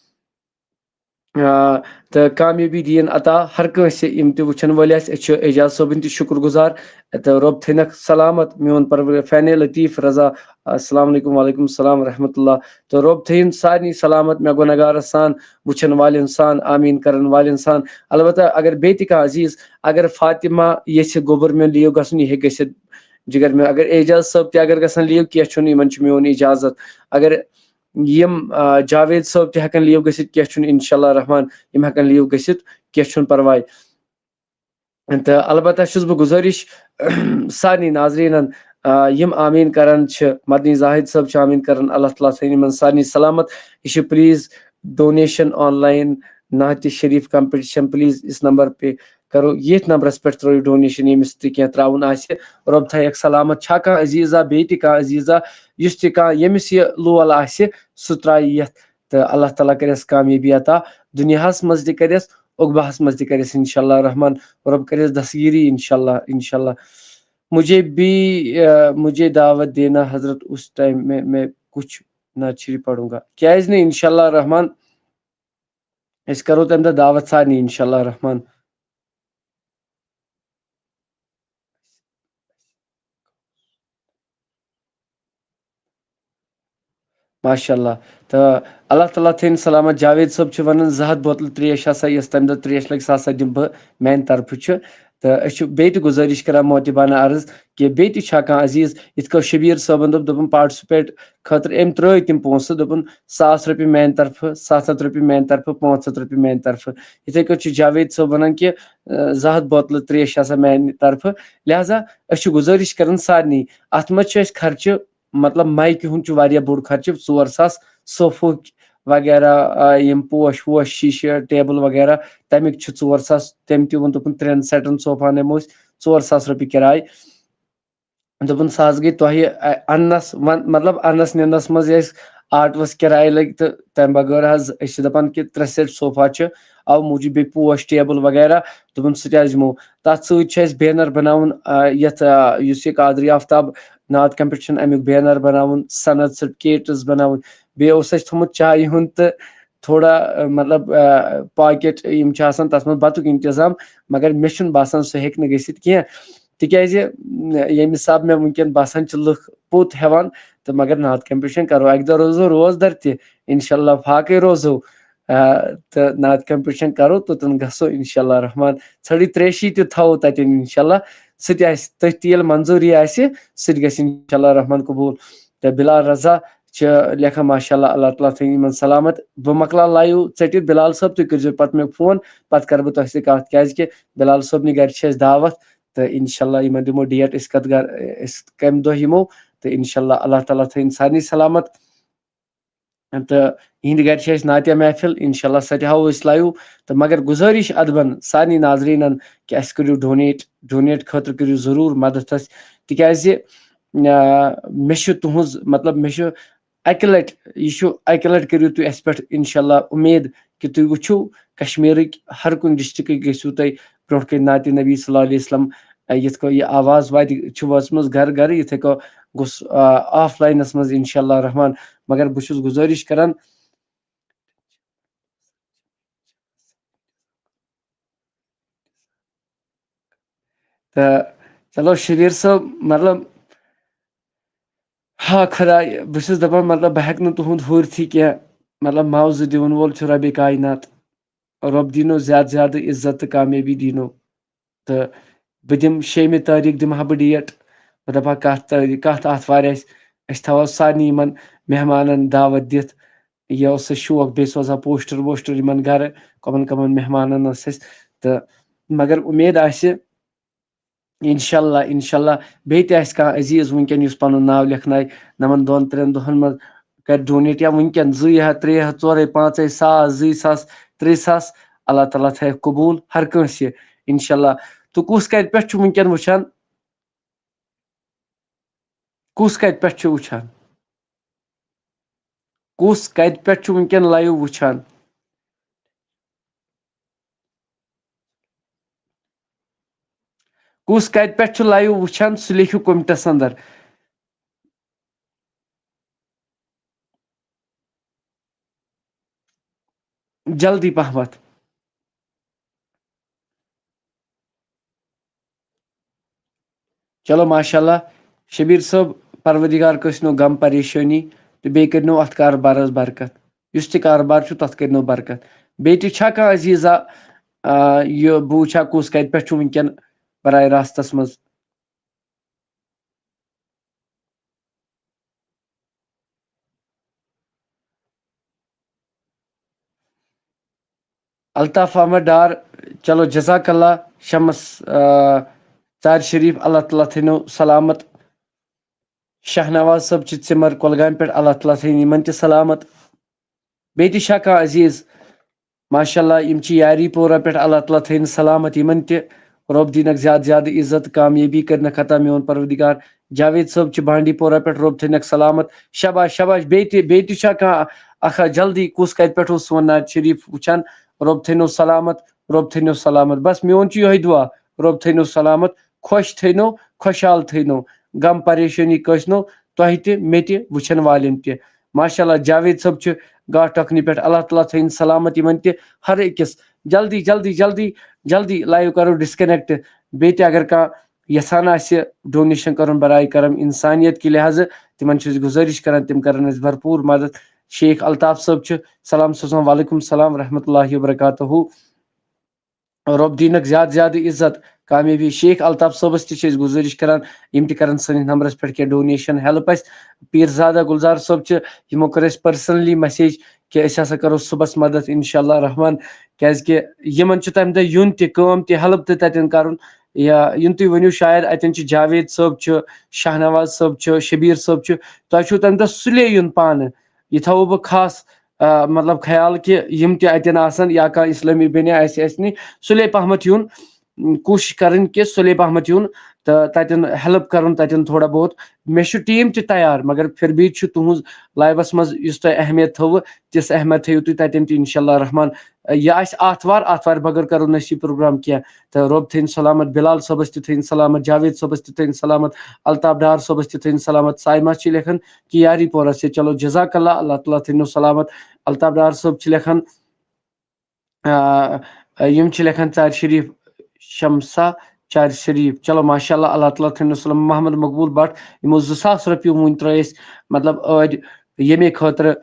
آ، تہٕ کامیٲبی دِیِن عطا ہر کٲنٛسہِ، یِم تہِ وٕچھن وٲلۍ آسہِ۔ أسۍ چھِ اعجاز صٲبٕنۍ تہِ شُکر گُزار، تہٕ رۄب تھٲینکھ سلامت میون پروردگار۔ فین لطیف رضا، السلام علیکم۔ وعلیکم السلام ورحمۃ اللہ۔ تہٕ رۄب تھٲیِن سارنٕے سلامت، مےٚ گۄنہگارس سان، وٕچھن والٮ۪ن سان، آمیٖن کرن والٮ۪ن سان۔ البتہ اگر بیٚیہِ تہِ کانٛہہ عزیٖز، اگر فاطمہ یژھِ گوٚبُر میون لیو گژھُن، یہِ ہیٚکہِ گٔژھِتھ۔ جگر میون، اگر اعجاز صٲب تہِ اگر گژھن لیو، کینٛہہ چھُنہٕ، یِمن چھُ میون اجازت۔ اگر یِم، آ، جاوید صٲب تہِ ہٮ۪کن لیو گٔژھِتھ، کینٛہہ چھُنہٕ، انشاءاللہ رحمان، یِم ہٮ۪کن لیو گٔژھِتھ، کینٛہہ چھُنہٕ پرواے۔ تہٕ البتہ چھُس بہٕ گُزٲرِش سارنٕے ناظریٖنن، آ، یِم آمیٖن کران چھِ، مدنی زاہد صٲب چھِ آمیٖن کران، اللہ تعالیٰ تھٲیِن یِمن سارنٕے سلامت۔ یہِ چھُ please donation online نعتِ Sharif competition، please S number پہ کرو، ییٚتھۍ نمبرس پٮ۪ٹھ ترٲیِو donation، ییٚمِس تہِ کینٛہہ ترٛاوُن آسہِ۔ رۄب تھایکھ سلامت۔ چھا کانٛہہ عزیٖزا، بیٚیہِ تہِ کانٛہہ عزیٖزا، یُس تہِ کانٛہہ، ییٚمِس یہِ لول آسہِ، سُہ ترٛایہِ یَتھ، تہٕ اللہ تعالیٰ کَرٮ۪س کامیٲبی عطا، دُنیاہَس منٛز تہِ کَرٮ۪س، عقباہَس منٛز تہِ کَرٮ۪س، انشاءاللہ رحمان۔ رۄب کَرٮ۪س دستگیٖری، انشاءاللہ، انشاءاللہ۔ مجھے بھی، آ، مجھے دعوت دینا حضرت، اس ٹائم میں، میں کچھ نعت شریٖف پڑھوں گا۔ کیٛازِ نہٕ، انشاءاللہ رحمان، أسۍ کرو تَمہِ دۄہ دعوت سارنٕے، انشاءاللہ رحمان۔ ماشاءاللہ۔ تہٕ اللہ تعالیٰ تھٲیِن سلامت۔ جاوید صٲب چھُ وَنان، زٕ ہَتھ بوتلہٕ ترٛیش ہسا، یۄس تَمہِ دۄہ ترٛیش لَگہِ، سۄ ہسا دِمہٕ بہٕ میٛانہِ طرفہٕ چھُ۔ تہٕ أسۍ چھِ بیٚیہِ تہِ گُزٲرِش کران، معتبانہ عرض، کہِ بیٚیہِ تہِ چھا کانٛہہ عزیٖز، یِتھ کٔنۍ شبیٖر صٲبَن دوٚپ، دوٚپُن participate خٲطرٕ أمۍ ترٛٲے تِم پونٛسہٕ، دوٚپُن، ساس رۄپیہِ میٛانہِ طرفہٕ، ستھ ہَتھ رۄپیہِ میٛانہِ طرفہٕ، پانٛژھ ہَتھ رۄپیہِ میٛانہِ طرفہٕ۔ یِتھَے کٔنۍ چھُ جاوید صٲب وَنان کہِ، اَ، زٕ ہَتھ بوتلہٕ ترٛیش چھِ آسان میٛانہِ طرفہٕ۔ لہذا أسۍ چھِ گُزٲرِش کران سارنٕے، اَتھ منٛز چھُ اَسہِ خرچہٕ، مطلب، مایکہِ ہُنٛد چھُ واریاہ بوٚڑ خرچہٕ، ژور ساس صوفُک، وغیرہ، آ، یِم پوش ووش، شیٖشہٕ، ٹیبٕل وغیرہ، تَمیُک چھُ ژور ساس۔ تٔمۍ تہِ ووٚن، دوٚپُن، ترٛٮ۪ن سیٹن صوفا نِمو أسۍ ژور ساس رۄپیہِ کِراے۔ دوٚپُن، سُہ حظ گٔے تۄہہِ، آ، اَننَس، وَن-، مطلب، اَننَس نِنَس منٛز یہِ اَسہِ آٹوَس کِراے لٔگۍ، تہٕ تَمہِ بغٲر حظ، أسۍ چھِ دَپان کہِ ترٛےٚ سیٹ صوفا چھِ، اَوٕ موٗجوٗب بیٚیہِ پوش، ٹیبٕل وغیرہ۔ دوٚپُن، سُہ تہِ حظ دِمو۔ تَتھ سۭتۍ چھُ اَسہِ بینر بَناوُن، آ، یَتھ، آ، یُس یہِ قادری آفتاب نعت کمپٹیشن، اَمیُک بینر بَناوُن، سند سرٹیفکیٹس بَناوٕنۍ۔ بیٚیہِ اوس اَسہِ تھوٚمُت چایہِ ہُنٛد تہٕ تھوڑا، آ، مطلب، آ، پاکیٹ یِم چھِ آسان، تَتھ منٛز بَتُک اِنتظام، مگر مےٚ چھُنہٕ باسان سُہ ہیٚکہِ نہٕ گٔژھِتھ کینٛہہ، تِکیازِ، م، ییٚمہِ حساب مےٚ وٕنکیٚن باسان چھِ لُکھ پوٚت ہٮ۪وان، تہٕ مگر نعت کمپٹیشن کرو اَکہِ دۄہ، روزو روزدر تہِ، انشاءاللہ فاقے روزو۔ آ، تہٕ نعت کمپٹیشن کرو، توٚتن گژھو انشاءاللہ رحمان۔ ژھٔڑٕے تریشی تہِ تھاوو تتٮ۪ن انشاءاللہ، سُہ تہِ آسہِ، تٔتھۍ تہِ ییٚلہِ منظوٗری آسہِ، سُہ تہِ گژھِ انشاءاللہ رحمان قبوٗل۔ تہٕ بلال رضا چھِ لیکھان، ماشاءاللہ، اللہ تعالیٰ تھٲیِن یِمن سلامت۔ بہٕ مۄکلاو لایِو ژٔٹِتھ، بلال صٲب، تُہۍ کٔرۍزیو پتہٕ مےٚ فون، پتہٕ کرٕ بہٕ تۄہہِ سۭتۍ کتھ، کیازِ کہِ بلال صٲبنہِ گرِ چھِ اَسہِ دعوت، تہٕ انشاءاللہ یِمن دِمو ڈیٹ، أسۍ کتھ گر-، أسۍ کمہِ دۄہ یِمو، تہٕ انشاءاللہ اللہ تعالیٰ تھٲیِن سارنٕے سلامت۔ تہٕ یِہِنٛدِ گرِ چھِ اَسہِ نعتیہ محفل، انشاءاللہ سۄ تہِ ہاوو أسۍ لایِو۔ تہٕ مگر گُزٲرِش ادبن سارنٕے ناظریٖنن کہِ اَسہِ کٔرِو ڈونیٹ، ڈونیٹ خٲطرٕ کٔرِو ضروٗر مدد اَسہِ، تِکیازِ، آ، مےٚ چھُ تُہُنٛز، مطلب، مےٚ چھُ اَکہِ لٹہِ، یہِ چھُ اَکہِ لٹہِ کٔرِو تُہۍ اَسہِ پٮ۪ٹھ انشاءاللہ اُمید کہِ تُہۍ وٕچھِو کشمیٖرٕکۍ ہر کُنہِ ڈسٹرکٕکۍ گٔژھِو تُہۍ برونٛٹھ کَنہِ نعتِ نبی صلی اللہ علیہ وسلم، آ، یِتھ کٔنۍ یہِ آواز واتہِ، چھِ وٲژمٕژ گرٕ گرٕ، یِتھَے کٔنۍ گوٚژھ، آ، آف لاینَس منٛز انشاءاللہ رحمان۔ مگر بہٕ چھُس گُزٲرِش کران۔ تہٕ چلو شبیٖر صٲب، مطلب، ہا خۄداے، بہٕ چھُس دَپان، مطلب، بہٕ ہٮ۪کہٕ نہٕ تُہُنٛد ہُرتھٕے کینٛہہ۔ مطلب، معاوضہٕ دِوَن وول چھُ رۄبِ کاینات۔ رۄب دیٖنو زیادٕ زیادٕ عزت تہٕ کامیٲبی دیٖنو۔ تہٕ بہٕ دِمہٕ شیٚیِمہِ تٲریٖخ دِمہٕ ہا بہٕ ڈیٹ۔ بہٕ دَپہٕ ہا کَتھ تٲریٖخ، کَتھ آتھوارِ آسہِ۔ أسۍ تھاوو سارنٕے یِمَن مہمانَن دعوت دِتھ۔ یہِ اوس اَسہِ شوق، بیٚیہِ سوزہا پوسٹر ووسٹر یِمَن گَرٕ، کَمَن کَمَن مہمانَن ٲس اَسہِ۔ تہٕ مگر اُمید آسہِ، انشاءاللہ، انشاءاللہ، بیٚیہِ تہِ آسہِ کانٛہہ عزیٖز وٕنکیٚن یُس پَنُن ناو لیکھنایہِ، نَمَن دۄن ترٛٮ۪ن دۄہَن منٛز کَرِ ڈونیٹ، یا وٕنکیٚن زٕے ہَتھ، ترٛےٚ ہَتھ، ژورَے، پانٛژَے ساس، زٕے ساس، ترٛےٚ ساس، اللہ تعالیٰ تھایَکھ قبوٗل ہر کٲنٛسہِ، انشاءاللہ۔ تہٕ کُس کَتہِ پٮ۪ٹھ چھُ وٕنکیٚن وٕچھان؟ کُس کَتہِ پٮ۪ٹھ چھُ وٕچھان؟ کُس کَتہِ پٮ۪ٹھ چھُ وٕنکیٚن لایِو وٕچھان؟ کُس کَتہِ پٮ۪ٹھ چھُ لایِو وٕچھان، سُہ لیکھِو کومنٹَس اندر۔ جلدی پہمتھ۔ چلو، ماشاءاللہ۔ شبیر صٲب، پروردگار کٲنٛسہِ نو غم پریشٲنی تہٕ بیٚیہِ کٔرِنو اَتھ کاربارَس برکت۔ یُس تہِ کاربار چھُ، تَتھ کٔرِنو برکت۔ بیٚیہِ تہِ چھا کانٛہہ عزیٖزا، آ، یہِ بہٕ وٕچھا کُس کَتہِ پٮ۪ٹھ چھُ وٕنکیٚن براہ راستَس منٛز؟ الطاف احمد ڈار، چلو جزاک اللہ۔ شمس، آ، ژارِ شریف، اللہ تعالیٰ تھٲینو سلامت۔ شاہنواز صٲب چھِ ژِمر کۄلگامہِ پٮ۪ٹھ، اللہ تعالیٰ تھٲینو یِمن تہِ سلامت۔ بیٚیہِ تہِ چھا کانٛہہ عزیٖز؟ ماشاءاللہ، یِم چھِ یاری پورہ پٮ۪ٹھ، اللہ تعالیٰ تھٲیِن سلامت یِمن تہِ۔ رۄب دِنکھ زیادٕ زیادٕ عزت، کامیٲبی کٔرنکھ عطا میون پروردگار۔ جاوید صٲب چھِ بانڈی پورہ پٮ۪ٹھ، رۄب تھٲینکھ سلامت۔ شاباش، شاباش، بیٚیہِ تہِ، بیٚیہِ تہِ چھا کانٛہہ اکھا جلدی، کُس کتہِ پٮ۪ٹھ اوس سون نعت شریف وٕچھان؟ رۄب تھٲینو سلامت، رۄب تھٲینو سلامت۔ بس میون چھُ یِہوٚے دُعا، رۄب تھٲینو سلامت، خۄش تھٲینو، خۄشحال تھٲینو، غم پریشٲنی کٲنٛسہِ نو، تۄہہِ تہِ، مےٚ تہِ، وٕچھن والٮ۪ن تہِ۔ ماشاءاللہ، جاوید صٲب چھُ گاٹھ ٹۄکنہِ پٮ۪ٹھ، اللہ تعالیٰ تھٲیِن سلامت یِمن تہِ، ہر أکِس۔ جلدی، جلدی، جلدی، جلدی لایِو کرو ڈسکنیکٹ۔ بیٚیہِ تہِ اگر کانٛہہ یژھان آسہِ ڈونیشن کرُن برائے کرم انسانیت کہِ لحاظہٕ، تِمن چھِ أسۍ گُزٲرِش کران، تِم کرن اَسہِ بھرپوٗر مدد۔ شیخ الطاف صٲب چھِ سلام سوزان، وعلیکم السلام ورحمۃ اللہ وبرکاتہ۔ رۄب دِنکھ زیادٕ زیادٕ عزت، کامیٲبی۔ شیخ الطاف صٲبس تہِ چھِ أسۍ گُزٲرِش کران، یِم تہِ کرن سٲنِس نمبرس پٮ۪ٹھ کینٛہہ ڈونیشن ہیلپ اَسہِ۔ پیٖر زادہ گُلزار صٲب چھِ، یِمو کٔر اَسہِ پرسنلی مسیج کہِ أسۍ ہسا کرو صُبحس مدد انشاءاللہ رحمان، کیازِ کہِ یِمن چھُ تمہِ دۄہ یُن تہِ، کٲم تہِ، ہیلپ تہِ تتٮ۪ن کرُن۔ یا یِم تُہۍ ؤنِو شاید، اتٮ۪ن چھِ جاوید صٲب چھُ، شاہنواز صٲب چھُ، شبیر صٲب چھُ، تۄہہِ چھُو تمہِ دۄہ سُلے یُن پانہٕ۔ یہِ تھاوو بہٕ خاص آ، مطلب خیال کہِ یِم تہِ اَتٮ۪ن آسَن یا کانٛہہ اِسلٲمی بیٚنہِ آسہِ اَسہِ نِش، سُلے پَہمَتھ یُن، م، کوٗشِش کَرٕنۍ کہِ سُلے پَہمَتھ یُن تہٕ تَتٮ۪ن ہیلپ کَرُن، تَتٮ۪ن تھوڑا بہت۔ مےٚ چھُ ٹیٖم تہِ تیار، مگر پھر بھی چھُ تُہٕنٛز لایوَس منٛز یُس تۄہہِ اہمیت تھٲوٕ، تِژھ اہمیت تھٲیِو تُہۍ تَتٮ۪ن تہِ، اِنشاء اللہ الرحمن۔ یہِ آسہِ آتھوار، آتھوارِ بغٲر کَرو نہٕ أسۍ یہِ پروگرام کینٛہہ۔ تہٕ رۄب تھٲیِن سلامت، بِلال صٲبَس تہِ تھٲیِن سلامت، جاوید صٲبَس تہِ تھٲیِن سلامت، الطاف ڈار صٲبَس تہِ تھٲیِن سلامت، سایمہ چھِ لیکھان کہِ یاری پورہ سے، چلو جزاک اللہ، اللہ تعالیٰ تھٲیِنو سلامت۔ الطاف ڈار صٲب چھِ لیکھان، آ، یِم چھِ لیکھان ژارِ شریٖف، شمسا ژارِ شریٖف، چلو ماشاء اللہ، اللہ تعالیٰ تھٲیِنو سلامت۔ محمد مقبول بٹ، یِمو زٕ ساس رۄپیہِ وُنۍ ترٲے اَسہِ، مطلب، ٲدۍ ییٚمے خٲطرٕ،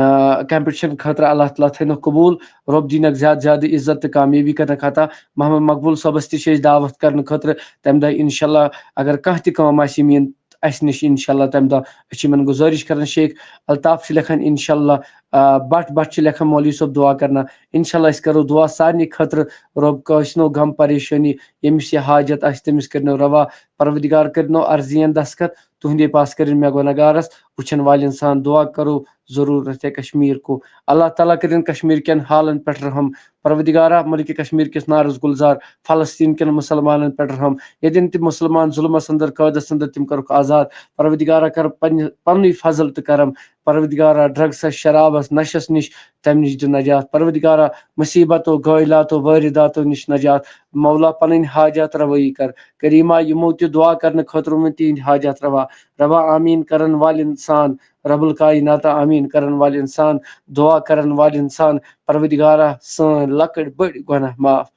آ، کمپٹیشن خٲطرٕ، اللہ تعالیٰ تھٲینَکھ قبول، رۄب دِنَکھ زیادٕ زیادٕ عزت تہٕ کامیٲبی کرنَکھ عطا۔ محمد مقبول صٲبَس تہِ چھِ أسۍ دعوت کرنہٕ خٲطرٕ تَمہِ دۄہ، انشاءاللہ، اگر کانٛہہ تہِ کٲم آسہِ یِم یِن اَسہِ نِش، انشاءاللہ، تَمہِ دۄہ أسۍ چھِ یِمن گُزٲرِش کران۔ شیخ الطاف چھِ لیکھان، انشاءاللہ، آ، بٹ بٹ چھِ لیکھان، مولوی صٲب دعا کرنا، انشاءاللہ أسۍ کرو دعا سارنٕے خٲطرٕ، رۄب کٲنٛسہِ نو غم پریشٲنی، ییٚمِس یہِ حاجت آسہِ تٔمِس کٔرِنو روا، پروردگار کٔرِنو عرضین دستخط، تُہنٛدے پاس کٔرِن مےٚ گۄناہ گارس وٕچھن والٮ۪ن سان دعا کرو ضرورت ہے کشمیر کو۔ اللہ تعالیٰ کٔرِن کشمیر کٮ۪ن حالن پٮ۪ٹھ رحم۔ پروردگارا، ملک کشمیر کِس نارس گلزار، فلسطین کٮ۪ن مسلمانن پٮ۪ٹھ رحم۔ ییٚتٮ۪ن تہِ مسلمان ظلمس اندر، قٲدس اندر، تِم کرُکھ آزاد۔ پروردگارا، کر پننہِ، پننُے فضل تہٕ کرم۔ پروردگارا، ڈرگسس، شرابس، نشس نِش، تمہِ نِش دِ نجات۔ پروردگارا، مصیبتو، گٲلاتو، وٲرداتو نِش نجات۔ مولا، پنٕنۍ حاجات روٲیی کر۔ کریما، یِمو تہِ دعا کرنہٕ خٲطرٕ ووٚن، تِہنٛدۍ حاجات روا۔ روا آمیٖن کرن والٮ۪ن سان، رب الکاینات آمیٖن کرن والٮ۪ن سان، دعا کرن والٮ۪ن سان، پروردگارا، سٲنۍ لۄکٕٹۍ بٔڑۍ گۄناہ معاف۔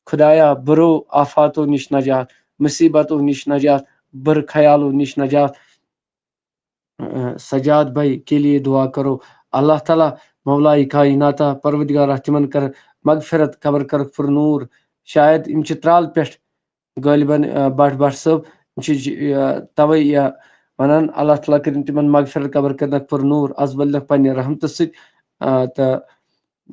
خدایا، برو آفاتو نِش نجات، مصیبتو نِش نجات، بُرٕ خیالو نِش نجات۔ اَ، سجاد بھائی کے لیے دعا کرو۔ اللہ تعالیٰ، مولائے کائناتہ، پروردگارہ، تِمن کر مغفرت، قبر کرکھ پر نور۔ شاید یِم چھِ ترال پٮ۪ٹھ، غالباً، اَ، بٹ بٹ صٲب، یِم چھِ ج-، اَ، توے یہِ ونان، اللہ تعالیٰ کٔرِن تِمن مغفرت، قبر کٔرنکھ پر نور، از ولنکھ پننہِ رحمتہٕ سۭتۍ، اَ، تہٕ،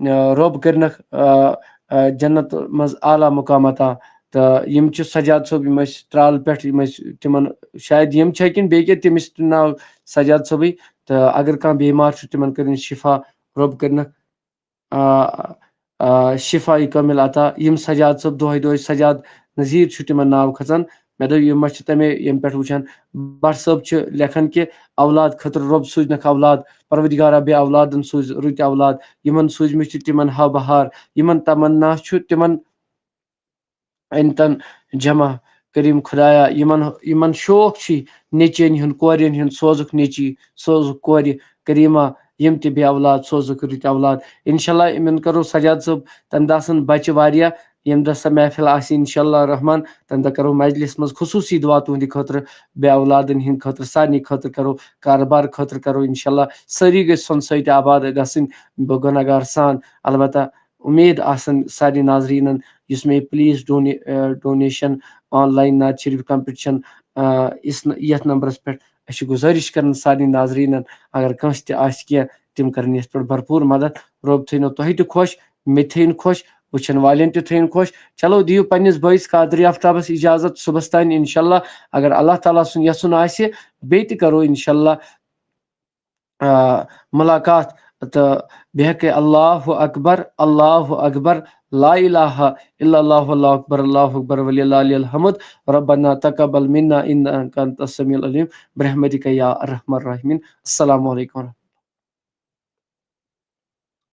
اَ، رۄب کٔرنکھ، اَ، اَ، جنت منٛز اعلیٰ مقام عطا۔ تہٕ یِم چھِ سجاد صٲب، یِم ٲسۍ ترال پٮ۪ٹھ، یِم ٲسۍ تِمن، شاید یِم چھِ کِنہٕ بیٚیہِ کینٛہہ، تٔمِس تہِ ناو سجاد صٲبٕے۔ تہٕ اگر کانٛہہ بیمار چھُ، تِمن کٔرِن شفا، رۄب کٔرنکھ، آ، آ، شفا کامل عطا۔ یِم سجاد صٲب دۄہے دۄہے، سجاد نذیر چھُ تِمن ناو کھژان۔ مےٚ دوٚپ، یِم ما چھِ تَمے ییٚمہِ پٮ۪ٹھ وٕچھان۔ بٹ صٲب چھِ لیکھان کہِ اولاد خٲطرٕ رۄب سوٗزنکھ اولاد، پروردگارا بے اولادن سوٗز رٕتۍ اولاد، یِمن سوٗزمٕتۍ چھِ تِمن ہاو بہار، یِمن تمنا چھُ تِمن أنتن جمع۔ کریم خدایا، یِمن، یِمن شوق چھُ نیٚچوٮ۪ن ہُنٛد، کورٮ۪ن ہُنٛد، سوزُکھ نیٚچی، سوزُکھ کورِ کریمہ، یِم تہِ بے اولاد سوزُکھ رٕتۍ اولاد۔ انشاءاللہ یِمن کرو سجاد صٲب، تمہِ دۄہ آسن بچہِ واریاہ، ییٚمہِ دۄہ سۄ محفل آسہِ انشاءاللہ الرحمن، تمہِ دۄہ کرو مجلس منٛز خصوٗصی دعا تُہنٛدِ خٲطرٕ، بے اولادن ہٕنٛدِ خٲطرٕ، سارنٕے خٲطرٕ کرو، کاربار خٲطرٕ کرو انشاءاللہ۔ سٲری گٔژھۍ سۄنہٕ سۭتۍ آباد گژھٕنۍ، بہٕ گۄناہ گار سان۔ البتہ اُمید آسان سارنٕے ناظریٖنن، یُس مےٚ یہِ پلیز ڈونی-، اَ، ڈونیشن آن لاین نعت شریف کمپٹیشن، اَ، یُس ن-، یتھ نمبرس پٮ۪ٹھ أسۍ چھِ گُزٲرِش کران سارنٕے ناظریٖنن، اگر کٲنٛسہِ تہِ آسہِ کینٛہہ، تِم کرن یتھ پٮ۪ٹھ بھرپوٗر مدد۔ رۄب تھٲینو تۄہہِ تہِ خۄش، مےٚ تہِ تھٲیِن خۄش، وٕچھن والٮ۪ن تہِ تھٲیِن خۄش۔ چلو، دِیِو پننِس بٲیِس قادری آفتابس اجازت، صُبحس تام انشاءاللہ، اگر اللہ تعالیٰ سُنٛد یژھُن آسہِ، بیٚیہِ تہِ کرو انشاءاللہ، آ، ملاقات۔ تہٕ بیٚیہِ ہیٚکے اللہ اکبر، اللہ اکبر، لا الہ الا اللہ، اللہ اکبر، اللہ اکبر، وللہ الحمد۔ ربنا تقبل منا انک انت السمیع العلیم، برحمتک یا ارحم الراحمین۔ السلام علیکم ورحمۃ اللہ۔